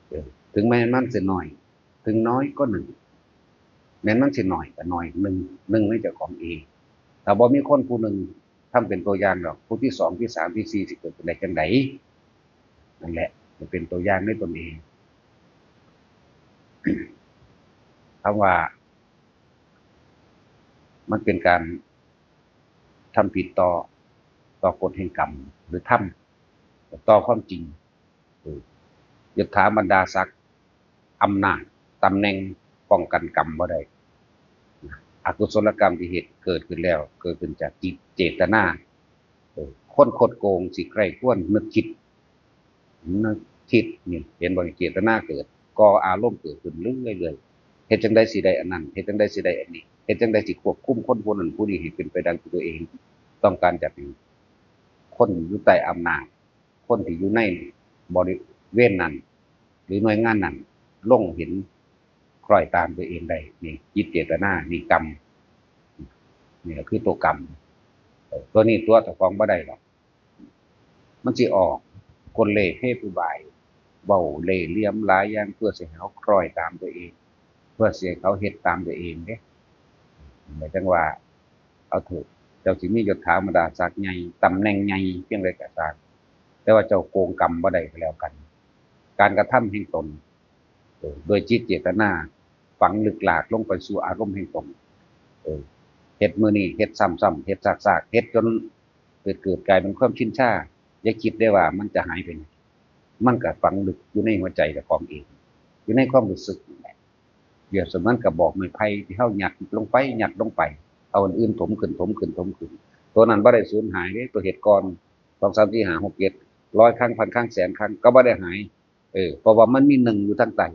เออ ถึงแม้มันสิน้อย ถึงน้อยก็หนึ่ง แม้นมันสิน้อยก็น้อย หนึ่ง หนึ่งในเจ้าของเอง ถ้าบ่มีคนผู้หนึ่งทำเป็นตัวอย่างดอก ผู้ที่สอง ที่สาม ที่สี่ สิเกิดขึ้นได้จั่งใด นั่นแหละ มันเป็นตัวอย่างในตนเอง คำว่า มันเป็นการทำผิดต่อ ต่อกฎแห่งกรรม หรือธรรม ต่อความจริง เออ ยศถาบรรดาศักดิ์ อำนาจ ตำแหน่ง ป้องกันกรรมบ่ได้ อกุศลกรรมที่เฮ็ดเกิดขึ้นแล้ว เกิดขึ้นจากจิตเจตนา เออ คนคดโกงสิใคร่ครวญนึกคิด นึกคิดนี่ เห็นบ่ เจตนาเกิด ก่ออารมณ์เกิดขึ้นเรื่อยๆ เฮ็ดจั่งใดสิได้อันนั้น เฮ็ดจั่งใดสิได้อันนี้ เฮ็ดจั่งใดสิควบคุมคนผู้นั้นผู้นี้ให้เป็นไปดังตัวเอง ต้องการจั่งใด คนอยู่ใต้อำนาจ คนที่อยู่ในบริเวณนั้น หรือหน่วยงานนั้น หลงเห็นคล้อยตามตัวเองได้ นี่จิตเจตนา นี่กรรม นี่ก็คือตัวกรรม เออ ตัวนี้ตัวเจ้าของบ่ได้หรอก มันสิออกกลเล่ห์เฮห์อุบาย เว้าเล่ห์เหลี่ยมหลายอย่าง เพื่อสิให้เขาคล้อยตามตัวเอง เพื่อสิให้เขาเฮ็ดตามตัวเองเด้ หมายถึงว่า เอาเถอะ เจ้าสิมียศถาบรรดาศักดิ์ใหญ่ ตำแหน่งใหญ่เพียงใดก็ตาม แต่ว่าเจ้าโกงกรรมบ่ได้ก็แล้วกัน การกระทำแห่งตน เออ โดยจิตเจตนา ฝังลึกลากลงไปสู่อารมณ์แห่งตน เออ เฮ็ดมื้อนี้ เฮ็ดซ้ำๆ เฮ็ดซากๆ เฮ็ดจนเกิด เกิดกลายเป็นความชินชา อย่าคิดได้ว่ามันจะหายไปไหน มันก็ฝังลึกอยู่ในหัวใจเจ้าของเอง อยู่ในความรู้สึกนั่นแหละ เปรียบเสมือนกระบอกไม้ไผ่ที่เฮายัดลงไป ยัดลงไป เอาอันอื่นถมขึ้น ถมขึ้น ถมขึ้น ตัวนั้นบ่ได้สูญหายเด้ ตัวเหตุก่อน สอง สาม สี่ ห้า หก เจ็ด ร้อยครั้ง พันครั้ง แสนครั้ง ก็บ่ได้หาย เออ เพราะว่ามันมีหนึ่งอยู่ทางใต้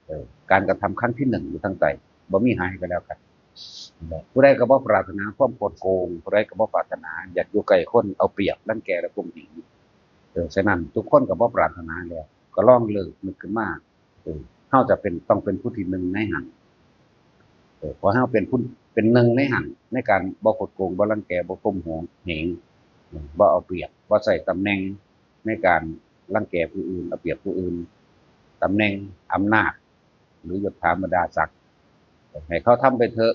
เออ การกระทำครั้งที่หนึ่งอยู่ทางใต้ บ่มีหายก็แล้วกัน ผู้ใดก็บ่ปรารถนาความคดโกง ผู้ใดก็บ่ปรารถนาอยากอยู่ใกล้คนเอาเปรียบ รังแก และข่มเหง เออ ฉะนั้นทุกคนก็บ่ปรารถนาแล้ว ก็ลองเลิกนึกขึ้นมา เออ เฮาจะเป็น ต้องเป็นผู้ที่หนึ่งในหั้น เออ พอเฮาเป็นผู้ เป็นหนึ่งในหั้น ในการบ่คดโกง บ่รังแก บ่ข่มเหง บ่เอาเปรียบ บ่ใช้ตำแหน่งในการรังแกผู้อื่น เอาเปรียบผู้อื่น ตำแหน่ง อำนาจ หรือยศถาบรรดาศักดิ์ ให้เขาทำไปเถอะ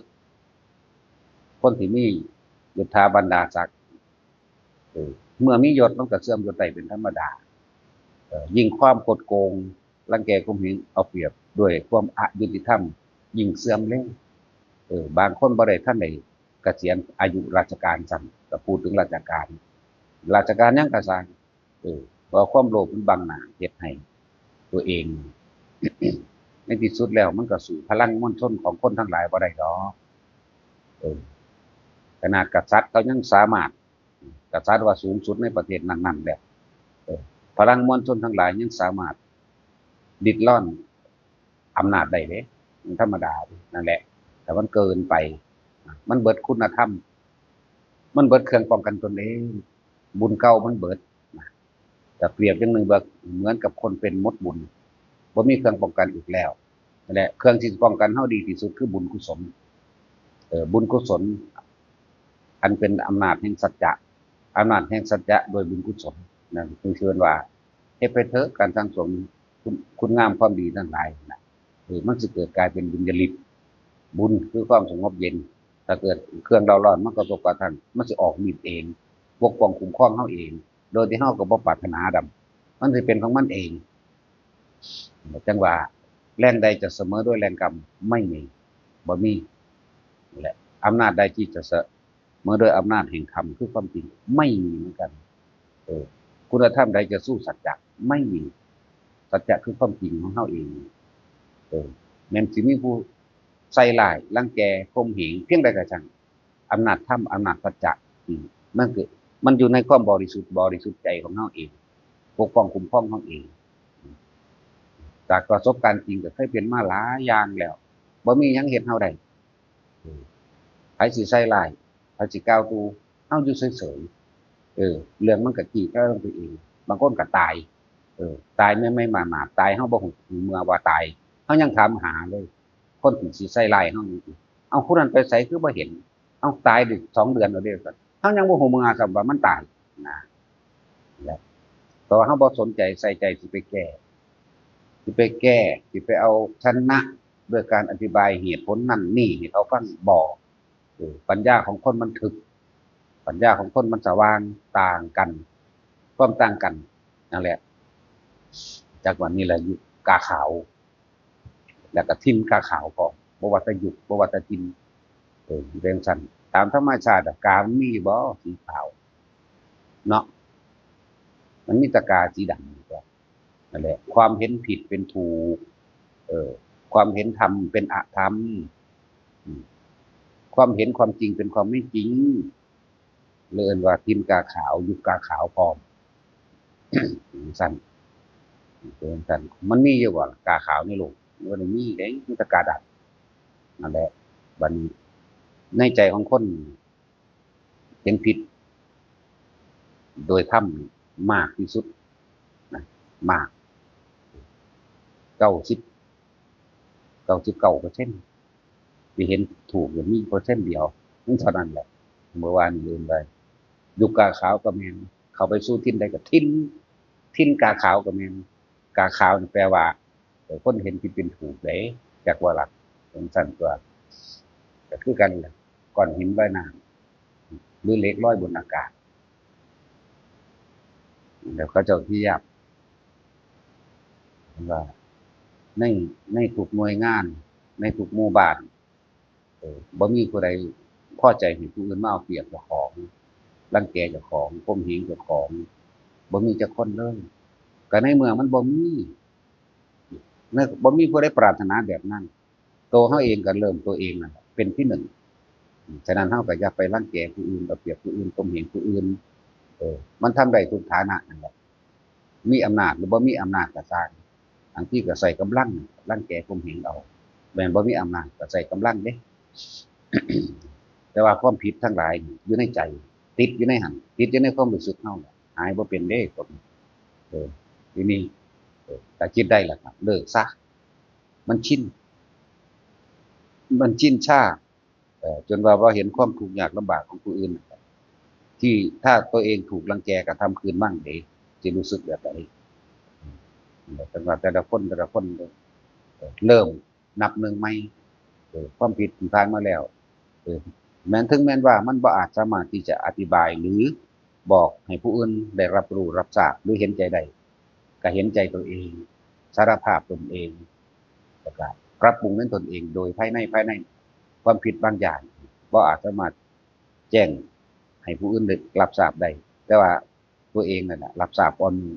คนที่มียศถาบรรดาศักดิ์ เออ เมื่อมียศมันก็เสื่อมยศได้เป็นธรรมดา เออ ยิ่งความคดโกง รังแกข่มเหงเอาเปรียบด้วยความอยุติธรรม ยิ่งเสื่อมเร็ว เออ บางคนบ่ได้ทันได้เกษียณอายุราชการซ้ำ ก็พูดถึงราชการ ราชการหยังก็ซ่าง เออ เพราะความโลภมันบังหน้าเฮ็ดให้ตัวเอง ในที่สุดแล้วมันก็สู้พลังมวลชนของคนทั้งหลายบ่ได้ดอก เออ ขนาดกษัตริย์เขายังสามารถ กษัตริย์ว่าสูงสุดในประเทศนั้นๆแล้ว เออ พลังมวลชนทั้งหลายยังสามารถริดรอนอำนาจได้เด้ มันธรรมดาเด้ นั่นแหละ แต่มันเกินไป มันเบิดคุณธรรม มันเบิดเครื่องป้องกันตนเอง บุญเก่ามันเบิดนะ แต่เปรียบอย่างหนึ่งว่าเหมือนกับคนเป็นหมดบุญ บ่มีเครื่องป้องกันอีกแล้ว นั่นแหละ เครื่องที่ป้องกันเฮาดีที่สุดคือบุญกุศล เออ บุญกุศล อันเป็นอำนาจแห่งสัจจะ อำนาจแห่งสัจจะโดยบุญกุศล นั่นคือเชิญว่า เฮ็ดไปเถอะ การสั่งสมคุณ คุณงามความดีทั้งหลายนะ เออ มันสิเกิดกลายเป็นบุญญาฤทธิ์ บุญคือความสงบเย็น ถ้าเกิดเครื่องเร้าร้อนมันกระทบกระทั่ง มันสิออกฤทธิ์เอง ปกป้องคุ้มครองเฮาเอง โดยที่เฮาก็บ่ปรารถนาดำ มันสิเป็นของมันเอง จังว่าแรงใดจะเสมอด้วยแรงกรรม ไม่มี บ่มี นั่นแหละ อำนาจใดที่จะเสมอด้วยอำนาจแห่งธรรมคือความจริง ไม่มีเหมือนกัน เออ คุณธรรมใดจะสู้สัจจะ ไม่มี สัจจะคือความจริงของเฮาเอง เออ แม้นสิมีผู้ใส่ร้าย รังแก ข่มเหง เพียงใดก็ช่าง อำนาจธรรม อำนาจสัจจะ อืม มันคือ มันอยู่ในความบริสุทธิ์ บริสุทธิ์ใจของเฮาเอง ปกป้องคุ้มครองเฮาเอง จากประสบการณ์จริงก็เคยเป็นมาหลายอย่างแล้ว บ่มีหยังเฮ็ดเฮาได้ เออ ไผสิใส่ร้าย ไผสิกล่าวตู่ เฮาอยู่เฉยๆ เออ เรื่องมันก็คลี่คลายลงไปเอง บางคนก็ตาย เออ ตายใหม่ๆ หมาดๆ ตาย เฮาบ่ฮู้เมื่อว่าตาย เฮายังถามหาเลย คนที่สิใส่ร้ายเฮาอยู่ เอ้า ผู้นั้นไปไสคือบ่เห็น เอ้า ตายได้สองเดือนแล้วเด้ เฮายังบ่ฮู้เมื่อซ้ำว่ามันตายนะ และ แต่ว่าเฮาบ่สนใจใส่ใจสิไปแก้ สิไปแก้ สิไปเอาชนะด้วยการอธิบายเหตุผลนั่นนี่ให้เขาฟัง บ่ เออ ปัญญาของคนมันถึก ปัญญาของคนมันสว่าง ต่างกัน ความต่างกัน นั่นแหละ จักว่านี่แหละยุคกาขาว แล้วก็ถิ่นกาขาวพร้อม บ่ว่าแต่ยุค บ่ว่าแต่ถิ่น เออ เป็นจั่งซั้น ตามธรรมชาติอะ กามันมีบ่สีขาว เนาะ มันมีแต่กาสีดำ นั่นแหละ ความเห็นผิดเป็นถูก เออ ความเห็นธรรมเป็นอธรรม อืม ความเห็นความจริงเป็นความไม่จริง เลยเอิ้นว่าถิ่นกาขาว ยุคกาขาวพร้อม จั่งซั้น เป็นจั่งซั้น มันมีอยู่บ่ล่ะ กาขาวในโลก มันบ่ได้มีเด้ มีแต่กาดำ นั่นแหละ บัดนี้ ในใจของคน เห็นผิด โดยธรรมมากที่สุดนะ มาก เก้าสิบ เก้าสิบเก้าเปอร์เซ็นต์ ที่เห็นถูกเนี่ยมีเปอร์เซ็นต์เดียว มันเท่านั้นแหละ เมื่อวานนี้ลืมไป ยุคกาขาวก็แม่น เข้าไปสู่ถิ่นใดก็ถิ่น ถิ่นกาขาวก็แม่น กาขาวนี่แปลว่า เออ คนเห็นผิดเป็นถูกเด้ จักว่าล่ะ เป็นจั่งซั้นตัว ก็คือกันแหละ ก้อนหินลอยน้ำ หรือเหล็กลอยบนอากาศ แล้วเขาเจ้าเทียบว่า ใน ในทุกหน่วยงาน ในทุกหมู่บ้าน เออ บ่มีผู้ใดพอใจให้ผู้อื่นมาเอาเปรียบเจ้าของ รังแกเจ้าของ ข่มเหงเจ้าของ บ่มีจักคนเลย ก็ในเมื่อมันบ่มี ใน บ่มีผู้ใดปรารถนาแบบนั้น ตัวเฮาเองก็เริ่มตัวเองนั่นแหละ เป็นที่หนึ่ง ฉะนั้นเฮาก็อย่าไปรังแกผู้อื่น เอาเปรียบผู้อื่น ข่มเหงผู้อื่น เออ มันทำได้ทุกฐานะนั่นแหละ มีอำนาจหรือบ่มีอำนาจก็ซ่าง บางทีก็ใช้กำลัง รังแกข่มเหงเอา แม่นบ่มีอำนาจก็ใช้กำลังเด้ แต่ว่าความผิดทั้งหลายนี่อยู่ในใจ ติดอยู่ในหั้น ติดอยู่ในความรู้สึกเฮา หายบ่เป็นเด้ พวกนี้ เออ ทีนี้ เออ ถ้าคิดได้แล้วก็เลิกซะ มันชิน มันชินชา เอ่อ จนว่าบ่เห็นความทุกข์ยากลำบากของผู้อื่น ที่ถ้าตัวเองถูกรังแกกระทำคืนบ้างเด้ สิรู้สึกแบบใด อืม แต่ว่าแต่ละคน แต่ละคน เอ่อ เริ่ม นับหนึ่งใหม่ เออ ความผิดที่ผ่านมาแล้ว เออ แม้นถึงแม้นว่ามันบ่อาจสามารถที่จะอธิบายหรือบอกให้ผู้อื่นได้รับรู้รับทราบหรือเห็นใจได้ ก็เห็นใจตัวเอง สารภาพตนเอง แล้วก็ปรับปรุงในตนเองโดยภายใน ภายใน ความผิดบางอย่างบ่อาจสามารถแจ้งให้ผู้อื่นได้รับทราบได้ แต่ว่าตัวเองนั่นแหละรับทราบก่อนหมู่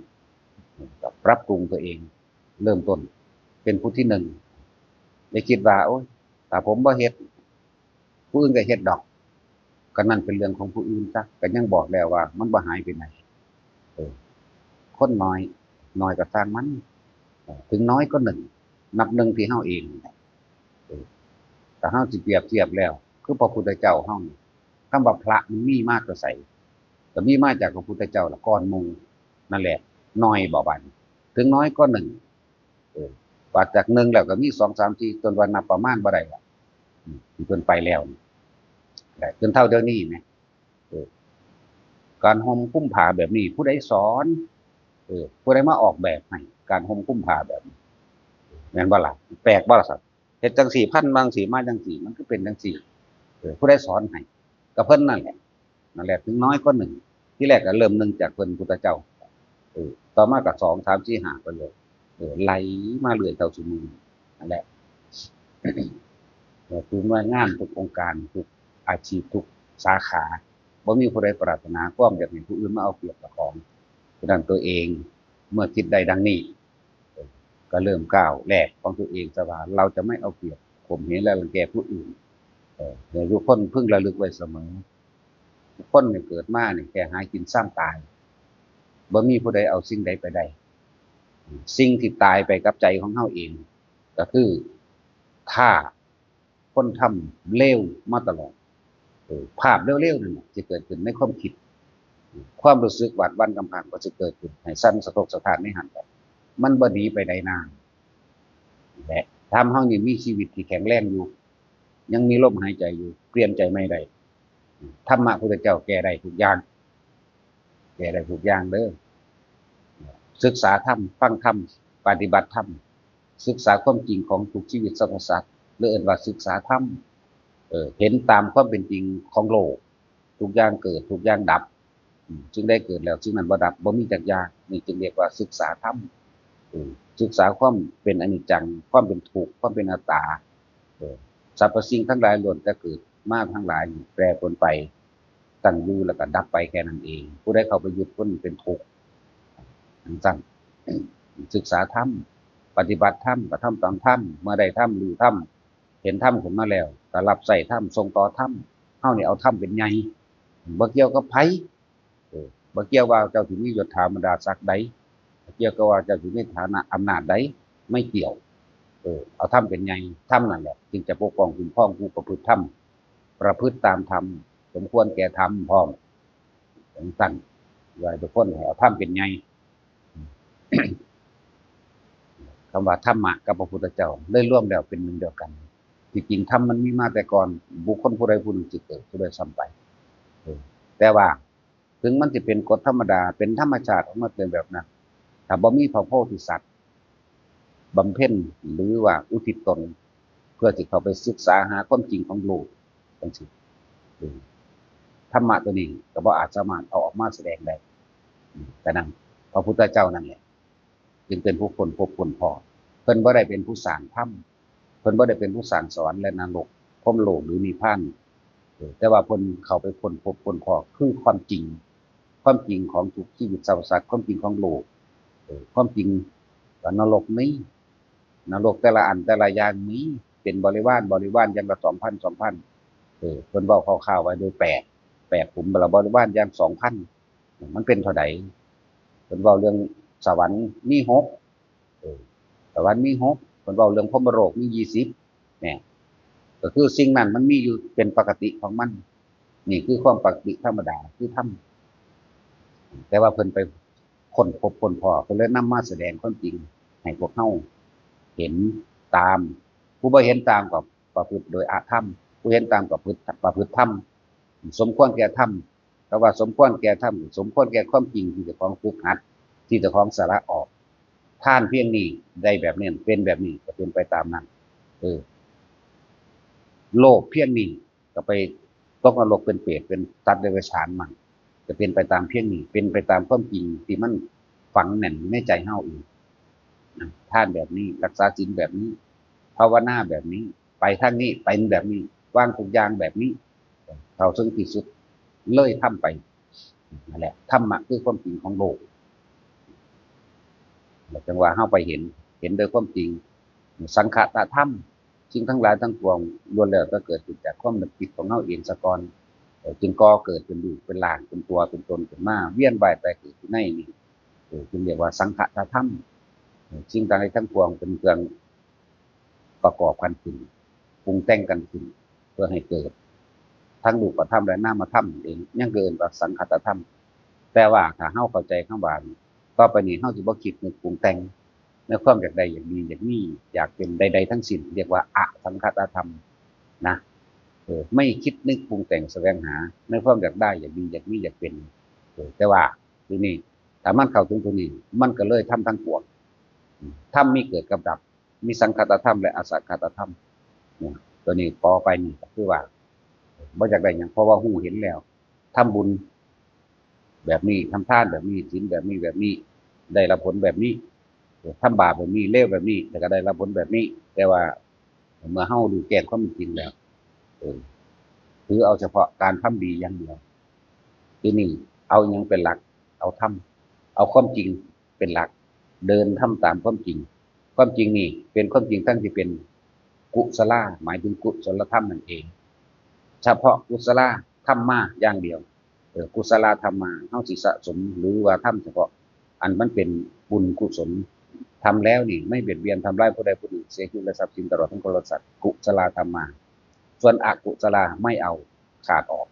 ก็ปรับปรุงตัวเอง เริ่มต้นเป็นผู้ที่หนึ่ง ได้คิดว่า โอ้ย ถ้าผมบ่เฮ็ด ผู้อื่นก็เฮ็ดดอก ก็นั่นเป็นเรื่องของผู้อื่นซะ ก็ยังบอกแล้วว่ามันบ่หายไปไหน เออ คนน้อย น้อยก็ช่างมัน เออ ถึงน้อยก็หนึ่ง นับหนึ่งที่เฮาเองนี่แหละ เออ แต่เฮาสิเปรียบเทียบแล้ว คือพระพุทธเจ้าเฮานี่ คำว่าพระมันมีมาแต่ไส ก็มีมาจากพระพุทธเจ้าละก่อนหมู่ นั่นแหละ น้อยบ่บัดนี้ ถึงน้อยก็หนึ่ง เออ ว่าจากหนึ่งแล้วก็มีสอง สาม สี่ จนว่านับประมาณบ่ได้ละ อืม ที่เพิ่นไปแล้วนี่ แต่จนเท่าเดี๋ยวนี้แหม เออ การห่มคลุมผ้าแบบนี้ผู้ใดสอน เออ ผู้ใดมาออกแบบให้การห่มคลุมผ้าแบบนี้ แม่นบ่ล่ะ แปลกบ่ล่ะครับ เฮ็ดจังซี่ พันมาจังซี่ มาจังซี่ มันคือเป็นจังซี่ เออ ผู้ใดสอนให้ ก็เพิ่นนั่นแหละ นั่นแหละ ถึงน้อยก็หนึ่ง ที่แรกก็เริ่มหนึ่งจากเพิ่นพุทธเจ้า เออ ต่อมาก็สอง สาม สี่ ห้า ไปเลย เออ ไหลมาเรื่อยเท่าซุมื้อนี้ นั่นแหละ เออ ทุกหน่วยงาน ทุกองค์การ ทุกอาชีพ ทุกสาขา บ่มีผู้ใดปรารถนาความอยากให้ผู้อื่นมาเอาเปรียบเจ้าของ ฉะนั้นตัวเองเมื่อคิดได้ดังนี้ เออ ก็เริ่มก้าวแรกของตัวเองซะว่า เราจะไม่เอาเปรียบข่มเหงและรังแกผู้อื่น เออ ให้ทุกคนพึงระลึกไว้เสมอ ทุกคนเนี่ยเกิดมาเนี่ยแค่หากินซ้ำตาย บ่มีผู้ใดเอาสิ่งใดไปได้ สิ่งที่ตายไปกับใจของเฮาเอง ก็คือถ้าคนทำเลวมาตลอด เออ ภาพเลวๆนั่นน่ะจะเกิดขึ้นในความคิด ความรู้สึกหวาดหวั่นกำพร้างก็จะเกิดขึ้น ให้สั่นสะทกสะท้านในหันแหละ มันบ่หนีไปใดนาน และธรรมเฮานี่มีชีวิตที่แข็งแรงอยู่ ยังมีลมหายใจอยู่ เปลี่ยนใจใหม่ได้ ธรรมะพุทธเจ้าแก้ได้ทุกอย่าง แก้ได้ทุกอย่างเด้อ ศึกษาธรรม ฟังธรรม ปฏิบัติธรรม ศึกษาความจริงของทุกชีวิตสรรพสัตว์ หรือเอิ้นว่าศึกษาธรรม เออ เห็นตามความเป็นจริงของโลก ทุกอย่างเกิด ทุกอย่างดับ อืม สิ่งใดเกิดแล้วสิ่งนั้นบ่ดับ บ่มีจักอย่าง นี่จึงเรียกว่าศึกษาธรรม เออ ศึกษาความเป็นอนิจจัง ความเป็นทุกข์ ความเป็นอนัตตา เออ สรรพสิ่งทั้งหลายล้วนแต่เกิดมาทั้งหลายนี่แปรปรวนไป ตั้งอยู่แล้วก็ดับไปแค่นั้นเอง ผู้ใดเข้าไปยึดผู้นั้นเป็นทุกข์ จั่งซั้น ศึกษาธรรม ปฏิบัติธรรม กระทำตามธรรม เมื่อได้ธรรม รู้ธรรม เห็นธรรมขึ้นมาแล้ว ก็รับใช้ธรรม ส่งต่อธรรม เฮานี่เอาธรรมเป็นใหญ่ บ่เกี่ยวกับไผ เออ บ่เกี่ยวว่าเจ้าสิมียศถาบรรดาศักดิ์ใด บ่เกี่ยวกับว่าเจ้าสิมีฐานะอำนาจใด ไม่เกี่ยว เออ เอาธรรมเป็นใหญ่ ธรรมนั่นแหละ จึงจะปกป้องคุ้มครองผู้ประพฤติธรรม ประพฤติตามธรรม สมควรแก่ธรรมพร้อม จั่งซั้น ว่าทุกคนให้เอาธรรมเป็นใหญ่ คำว่าธรรมะกับพระพุทธเจ้าเลยรวมแล้วเป็นหนึ่งเดียวกัน ที่จริงธรรมมันมีมาแต่ก่อน บุคคลผู้ใดผู้หนึ่งสิเกิดขึ้นด้วยซ้ำไป เออ แต่ว่าถึงมันสิเป็นกฎธรรมดา เป็นธรรมชาติของมันเป็นแบบนั้น ถ้าบ่มีพระโพธิสัตว์บำเพ็ญหรือว่าอุทิศตน เพื่อสิเข้าไปศึกษาหาความจริงของโลกจั่งซี้ เออ ธรรมะตัวนี้ก็บ่อาจสามารถเอาออกมาแสดงได้ อืม ฉะนั้นพระพุทธเจ้านั่นแหละ จึงเป็นผู้ค้นพบค้นพบ เพิ่นบ่ได้เป็นผู้สร้างธรรม เพิ่นบ่ได้เป็นผู้สร้างสวรรค์และนรก พรหมโลกหรือนิพพาน เออ แต่ว่าเพิ่นเข้าไปค้นพบค้นพบคือความจริง ความจริงของทุกชีวิตสรรพสัตว์ ความจริงของโลก เออ ความจริงว่านรกมี นรกแต่ละอันแต่ละอย่างมี เป็นบริวาร บริวารอย่างละสองพัน สองพัน เออ เพิ่นเว้าคร่าวๆไว้โดยแปด แปดขุม ละบริวารอย่างสองพัน มันเป็นเท่าใด เพิ่นเว้าเรื่องสวรรค์มีหก เออ สวรรค์มีหก เพิ่นเว้าเรื่องพรหมโลกมียี่สิบ เนี่ย ก็คือสิ่งนั้นมันมีอยู่เป็นปกติของมัน นี่คือความปกติธรรมดา คือธรรม แต่ว่าเพิ่นไปค้นพบค้นพ้อ เพิ่นเลยนำมาแสดงความจริงให้พวกเฮาเห็นตาม ผู้บ่เห็นตามก็ประพฤติโดยอธรรม ผู้เห็นตามก็ประพฤติ ประพฤติธรรม สมควรแก่ธรรม แต่ว่าสมควรแก่ธรรม สมควรแก่ความจริงที่เจ้าของฝึกหัด ที่เจ้าของสละออก ทานเพียงนี้ได้แบบนี้ เป็นแบบนี้ ก็เป็นไปตามนั้น เออ โลภเพียงนี้ก็ไปตกนรกเป็นเปรตเป็นสัตว์เดรัจฉานมั่ง จะเป็นไปตามเพียงนี้ เป็นไปตามความจริงที่มันฝังแน่นอยู่ในใจเฮาเองนะ ทานแบบนี้ รักษาศีลแบบนี้ ภาวนาแบบนี้ ไปทางนี้ เป็นแบบนี้ วางทุกอย่างแบบนี้ เท่าถึงที่สุด เลยทำไป นั่นแหละ ธรรมะคือความจริงของโลก แล้วจังว่าเฮาไปเห็น เห็นโดยความจริง สังคตธรรม สิ่งทั้งหลายทั้งปวงล้วนแล้วแต่เกิดขึ้นจากความนึกคิดของเฮาเองซะก่อน เอ่อ จึงก่อเกิดเป็นรูปเป็นร่าง เป็นตัวเป็นตนขึ้นมา เวียนว่ายตายเกิดอยู่ในนี้ เอ่อ จึงเรียกว่าสังคตธรรม เอ่อ สิ่งทั้งหลายทั้งปวงเป็นเครื่องประกอบกันขึ้น ปรุงแต่งกันขึ้น เพื่อให้เกิด ทั้งรูปธรรมและนามธรรมเอง ยังเอิ้นว่าสังคตธรรม แต่ว่าถ้าเฮาเข้าใจคำว่านี้ ต่อไปนี้เฮาสิบ่คิดนึกปรุงแต่ง ในความอยากได้อยากดีอยากมี อยากเป็นใดๆทั้งสิ้น เรียกว่าอสังคตธรรมนะ เออ ไม่คิดนึกปรุงแต่งแสวงหา ในความอยากได้อยากดีอยากมีอยากเป็น เออ แต่ว่าทีนี้ถ้ามันเข้าถึงตรงนี้ มันก็เลยธรรมทั้งปวง อืม ธรรมมีเกิดกับดับ มีสังคตธรรมและอสังคตธรรม เนี่ย ตัวนี้ต่อไปนี่ก็คือว่า บ่อยากได้หยัง เพราะว่าฮู้เห็นแล้ว ทำบุญแบบนี้ ทำทานแบบนี้ ศีลแบบนี้ แบบนี้ ได้รับผลแบบนี้ ทำบาปแบบนี้ เลวแบบนี้ แต่ก็ได้รับผลแบบนี้ แต่ว่าเมื่อเฮารู้แจ้งความจริงแล้ว เออ ถือเอาเฉพาะการทำดีอย่างเดียว ทีนี้เอาหยังเป็นหลัก เอาธรรม เอาความจริงเป็นหลัก เดินทำตามความจริง ความจริงนี่เป็นความจริงทั้งที่เป็นกุศลา หมายถึงกุศลธรรมนั่นเอง เฉพาะกุศลาธรรมาอย่างเดียว เออ กุศลาธรรมา เฮาสิสะสมหรือว่าทำเฉพาะอันมันเป็นบุญกุศล ทำแล้วนี่ไม่เบียดเบียนทำร้ายผู้ใดผู้หนึ่ง เสียชีวิตและทรัพย์สินตลอดทั้งคนและสัตว์ กุศลาธรรมา ส่วนอกุศลาไม่เอา ขาดออก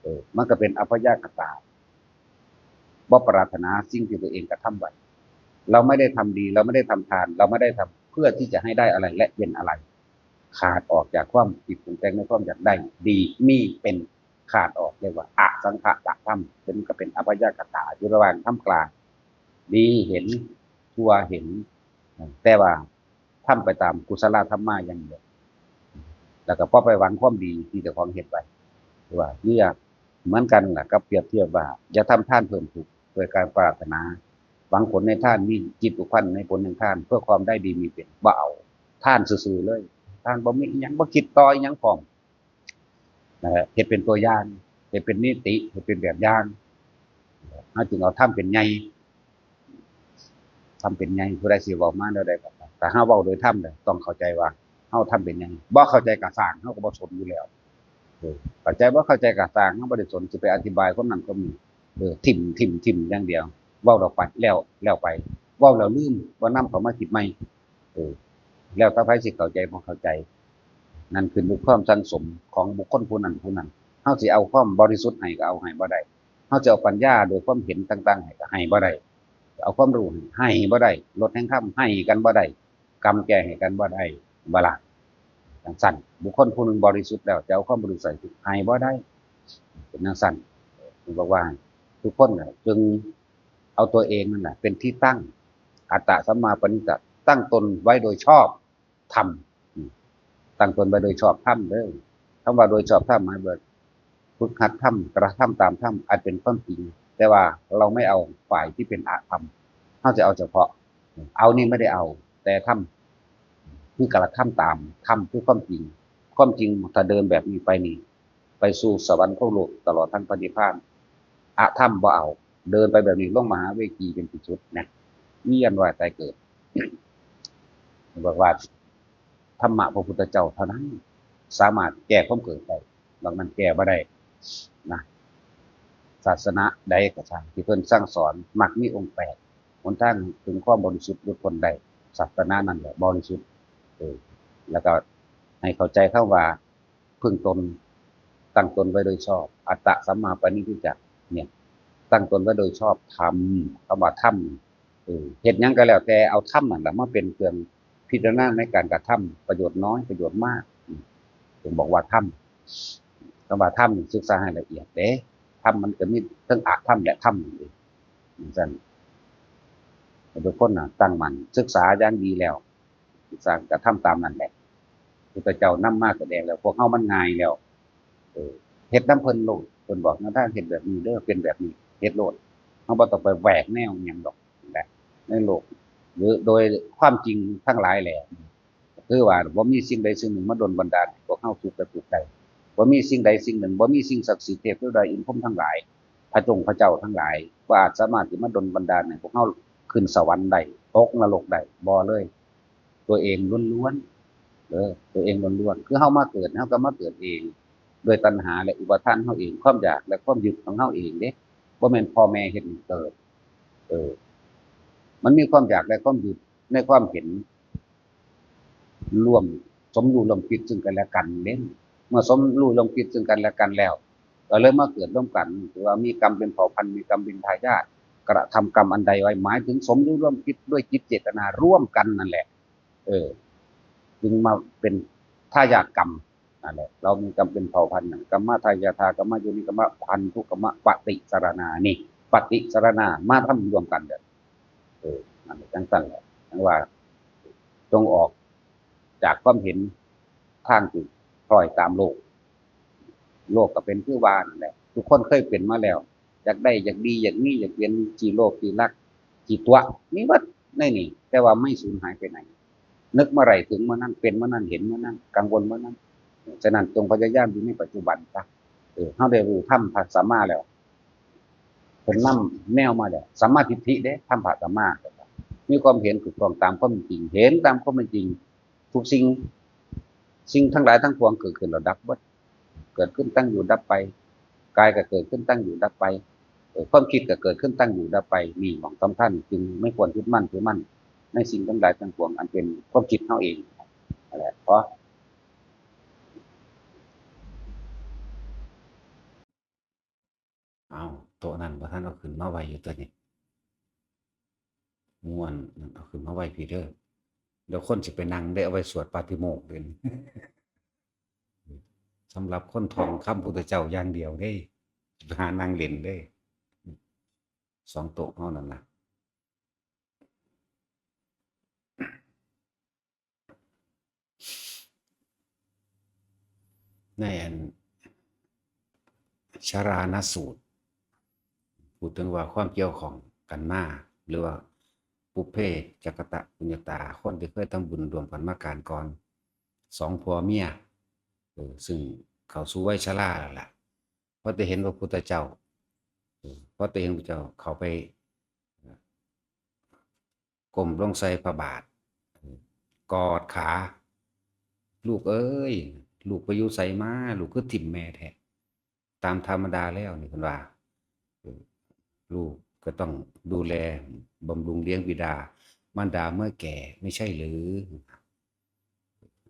เออ มันก็เป็นอัพยากตา บ่ปรารถนาสิ่งที่ตัวเองกระทำไว้ เราไม่ได้ทำดี เราไม่ได้ทำทาน เราไม่ได้ทำเพื่อที่จะให้ได้อะไรและเป็นอะไร ขาดออกจากความคิดปรุงแต่งในความอยากได้ดีมีเป็น ขาดออก เรียกว่าอสังคตธรรม เป็น ก็เป็นอัพยากตา อยู่ระหว่างท่ามกลาง ดีเห็น ชั่วเห็น แต่ว่าทำไปตามกุศลธรรมาอย่างเดียว แล้วก็บ่ไปหวังความดีที่เจ้าของเฮ็ดไว้ หรือว่าเรียกเหมือนกันล่ะกับเปรียบเทียบว่า อย่าทำทานเพิ่มทุกข์ด้วยการปรารถนาหวังผลในทาน มีจิตผูกพันในผลแห่งทาน เพื่อความได้ดีมีเป็น บ่เอา ทานซื่อๆเลย ทานบ่มีอิหยัง บ่คิดต่ออิหยังพร้อม นะฮะ เฮ็ดเป็นตัวอย่าง เฮ็ดเป็นนิติ เฮ็ดเป็นแบบอย่าง เฮาจึงเอาธรรมเป็นใหญ่ ธรรมเป็นใหญ่ ผู้ใดสิเว้ามาแนวใดก็ตาม ถ้าเฮาเว้าโดยธรรมเนี่ย ต้องเข้าใจว่าเฮาธรรมเป็นใหญ่ บ่เข้าใจก็ซ่าง เฮาก็บ่สนอยู่แล้ว เออ เข้าใจบ่เข้าใจก็ซ่าง เฮาบ่ได้สน สิไปอธิบายคนนั้นคนนี้ เออ ถิ่ม ถิ่ม ถิ่มอย่างเดียว เว้าแล้วไป แล้ว แล้วไป เว้าแล้วลืม บ่นำเข้ามาคิดใหม่ เออ แล้วแต่ไผสิเข้าใจบ่เข้าใจ นั่นขึ้นอยู่ความสั่งสมของบุคคลผู้นั้นผู้นั้น เฮาสิเอาความบริสุทธิ์ให้ก็เอาให้บ่ได้ เฮาสิเอาปัญญาโดยความเห็นต่างๆให้ก็ให้บ่ได้ เอาความรู้ให้ ให้บ่ได้ ลดแห่งธรรมให้กันบ่ได้ กำแก้ให้กันบ่ได้ บ่ล่ะ จังซั่น บุคคลผู้หนึ่งบริสุทธิ์แล้ว จะเอาความบริสุทธิ์ให้บ่ได้ เป็นจังซั่น เพิ่นบอกว่าทุกคนน่ะ จงเอาตัวเองนั่นแหละเป็นที่ตั้ง อัตตะสัมมาปณิตะ ตั้งตนไว้โดยชอบธรรม อืม ตั้งตนไว้โดยชอบธรรมเด้อ คำว่าโดยชอบธรรมหมายว่า ฝึกหัดธรรม กระทำตามธรรม อันเป็นความจริง แต่ว่าเราไม่เอาฝ่ายที่เป็นอธรรม เฮาจะเอาเฉพาะ เอานี่ไม่ได้เอา แต่ธรรม คือกระทำตามธรรม คือความจริง ความจริงถ้าเดินแบบนี้ไปนี่ ไปสู่สวรรคโลกตลอดทั้งพระนิพพาน อธรรมบ่เอา เดินไปแบบนี้ลงมหาเวทีเป็นที่สุดนะ เวียนว่ายตายเกิด บอกว่า ธรรมะพระพุทธเจ้าเท่านั้น สามารถแก้ความเกิดได้ นอกนั้นแก้บ่ได้นะ ศาสนาใดก็ตามที่เพิ่นสั่งสอน มักมีองค์แปด หนทางถึงความบริสุทธิ์หลุดพ้นได้ ศาสนานั่นแหละบริสุทธิ์ เออ แล้วก็ให้เข้าใจคำว่า พึ่งตน ตั้งตนไว้โดยชอบ อัตตะสัมมาปณิธิจะ เนี่ย ตั้งตนไว้โดยชอบธรรม คำว่าธรรม เออ เฮ็ดหยังก็แล้วแต่เอาธรรมนั่นแหละมาเป็นเครื่องพิจารณาในการกระทำ ประโยชน์น้อย ประโยชน์มาก อืม ถึงบอกว่าธรรม คำว่าธรรมนี่ศึกษาให้ละเอียดเด้ ธรรมมันก็มีทั้งอธรรมและธรรมนั่นเอง จังซั่น ให้ทุกคนน่ะตั้งมั่นศึกษาอย่างดีแล้ว ศึกษากระทำตามนั่นแหละ พุทธเจ้านำมาแสดงแล้ว พวกเฮามันง่ายแล้ว เออ เฮ็ดนำเพิ่นโลด เพิ่นบอกแนวทางเฮ็ดแบบนี้เด้อ เป็นแบบนี้ เฮ็ดโลด เฮาบ่ต้องไปแหวกแนวอิหยังดอก นะในโลก หรือโดยความจริงทั้งหลายแหละ คือว่าบ่มีสิ่งใดสิ่งหนึ่งมาดลบันดาลให้พวกเฮาสุขและทุกข์ได้ บ่มีสิ่งใดสิ่งหนึ่ง บ่มีสิ่งศักดิ์สิทธิ์ เทพเทวดา อินทร์พรหมทั้งหลาย พระจงพระเจ้าทั้งหลาย บ่อาจสามารถสิมาดลบันดาลให้พวกเฮาขึ้นสวรรค์ได้ ตกนรกได้ บ่เลย ตัวเองล้วนๆ เออ ตัวเองล้วนๆ คือเฮามาเกิด เฮาก็มาเกิดเอง ด้วยตัณหาและอุปาทานเฮาเอง ความอยากและความยึดของเฮาเองเด้ บ่แม่นพ่อแม่เฮ็ดให้เกิด เออ มันมีความอยากและความยึดในความเห็น ร่วม สมรู้ร่วมคิดซึ่งกันและกันเด้ เมื่อสมรู้ร่วมคิดซึ่งกันและกันแล้ว ก็เลยมาเกิดร่วมกัน ถือว่ามีกรรมเป็นเผ่าพันธุ์ มีกรรมเป็นทายาท กระทำกรรมอันใดไว้ หมายถึงสมรู้ร่วมคิดด้วยจิตเจตนาร่วมกันนั่นแหละ เออ จึงมาเป็นทายาทกรรมนั่นแหละ เรามีกรรมเป็นเผ่าพันธุ์น่ะ กรรมทายาทา กรรมโยนิ กรรมพันธุ กรรมปฏิสรณา นี่ ปฏิสรณา มาทำร่วมกันเด้อ เออ นั่นแหละ จังซั่นแหละ จังว่า จงออกจากความเห็นทางที่คล้อยตามโลก โลกก็เป็นคือว่านั่นแหละ ทุกคนเคยเป็นมาแล้ว อยากได้ อยากดี อยากมี อยากเป็น ขี้โลภ ขี้รัก ขี้ตั๋วะ มีหมดในนี่ แต่ว่าไม่สูญหายไปไหน นึกเมื่อไหร่ถึงเมื่อนั้น เป็นเมื่อนั้น เห็นเมื่อนั้น กังวลเมื่อนั้น ฉะนั้นจงพยายามอยู่ในปัจจุบันซะ เออ เฮาได้รู้ธรรมพระสัมมาแล้ว เพิ่นนำแนวมาแล้ว สัมมาทิฏฐิเด้ ธรรมพระสัมมา มีความเห็นถูกต้องตามความเป็นจริง เห็นตามความเป็นจริง ทุกสิ่ง สิ่งทั้งหลายทั้งปวงเกิดขึ้นแล้วดับเบิด เกิดขึ้นตั้งอยู่ดับไป กายก็เกิดขึ้นตั้งอยู่ดับไป เอ่อ ความคิดก็เกิดขึ้นตั้งอยู่ดับไป นี่หม่องสำคัญ จึงไม่ควรยึดมั่นถือมั่นในสิ่งทั้งหลายทั้งปวง อันเป็นความคิดเฮาเอง นั่นแหละ เพราะ เอา โต๊ะนั้นบ่ทันเอาขึ้นมาไว้อยู่ตัวนี้ ม่วน เอาขึ้นมาไว้พี้เด้อ เดี๋ยวคนสิไปนั่งได้เอาไว้สวดปาฏิโมกข์เด้ สำหรับคนท่องคำพุทธเจ้าอย่างเดียวเด้ ไปหานั่งเล่นเด้ สองโต๊ะเฮานั่นนะ ในอันชรานสูตร พูดถึงว่าความเกี่ยวข้องกันมา หรือว่าปุพเพจักกตปุญญาตา คนที่เคยทำบุญร่วมกันมาการก่อน สองผัวเมีย เออ ซึ่งเข้าสู่วัยชราแล้วล่ะ พอได้เห็นพระพุทธเจ้า เออ พอได้เห็นพระเจ้าเข้าไป ก้มลงใส่พระบาท กอดขา "ลูกเอ้ย ลูกไปอยู่ไสมา ลูกคือถิ่มแม่แท้" ตามธรรมดาแล้วนี่เพิ่นว่า เออ ลูกก็ต้องดูแลบำรุงเลี้ยงบิดามารดาเมื่อแก่ ไม่ใช่หรือ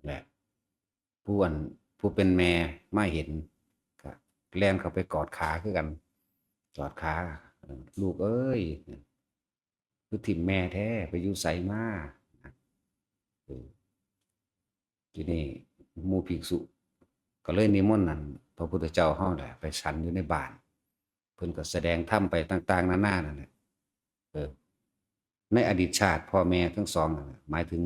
แหละ ผู้อัน ผู้เป็นแม่มาเห็น ก็แล่นเข้าไปกอดขาคือกัน กอดขา เออ "ลูกเอ้ย คือถิ่มแม่แท้ ไปอยู่ไสมา" เออ ทีนี้หมู่ภิกษุก็เลยนิมนต์นั่น พระพุทธเจ้าเฮาแหละไปฉันอยู่ในบ้าน เพิ่นก็แสดงธรรมไปต่างๆนานานั่นแหละ เออ ในอดีตชาติพ่อแม่ทั้งสองนั่นน่ะ หมายถึง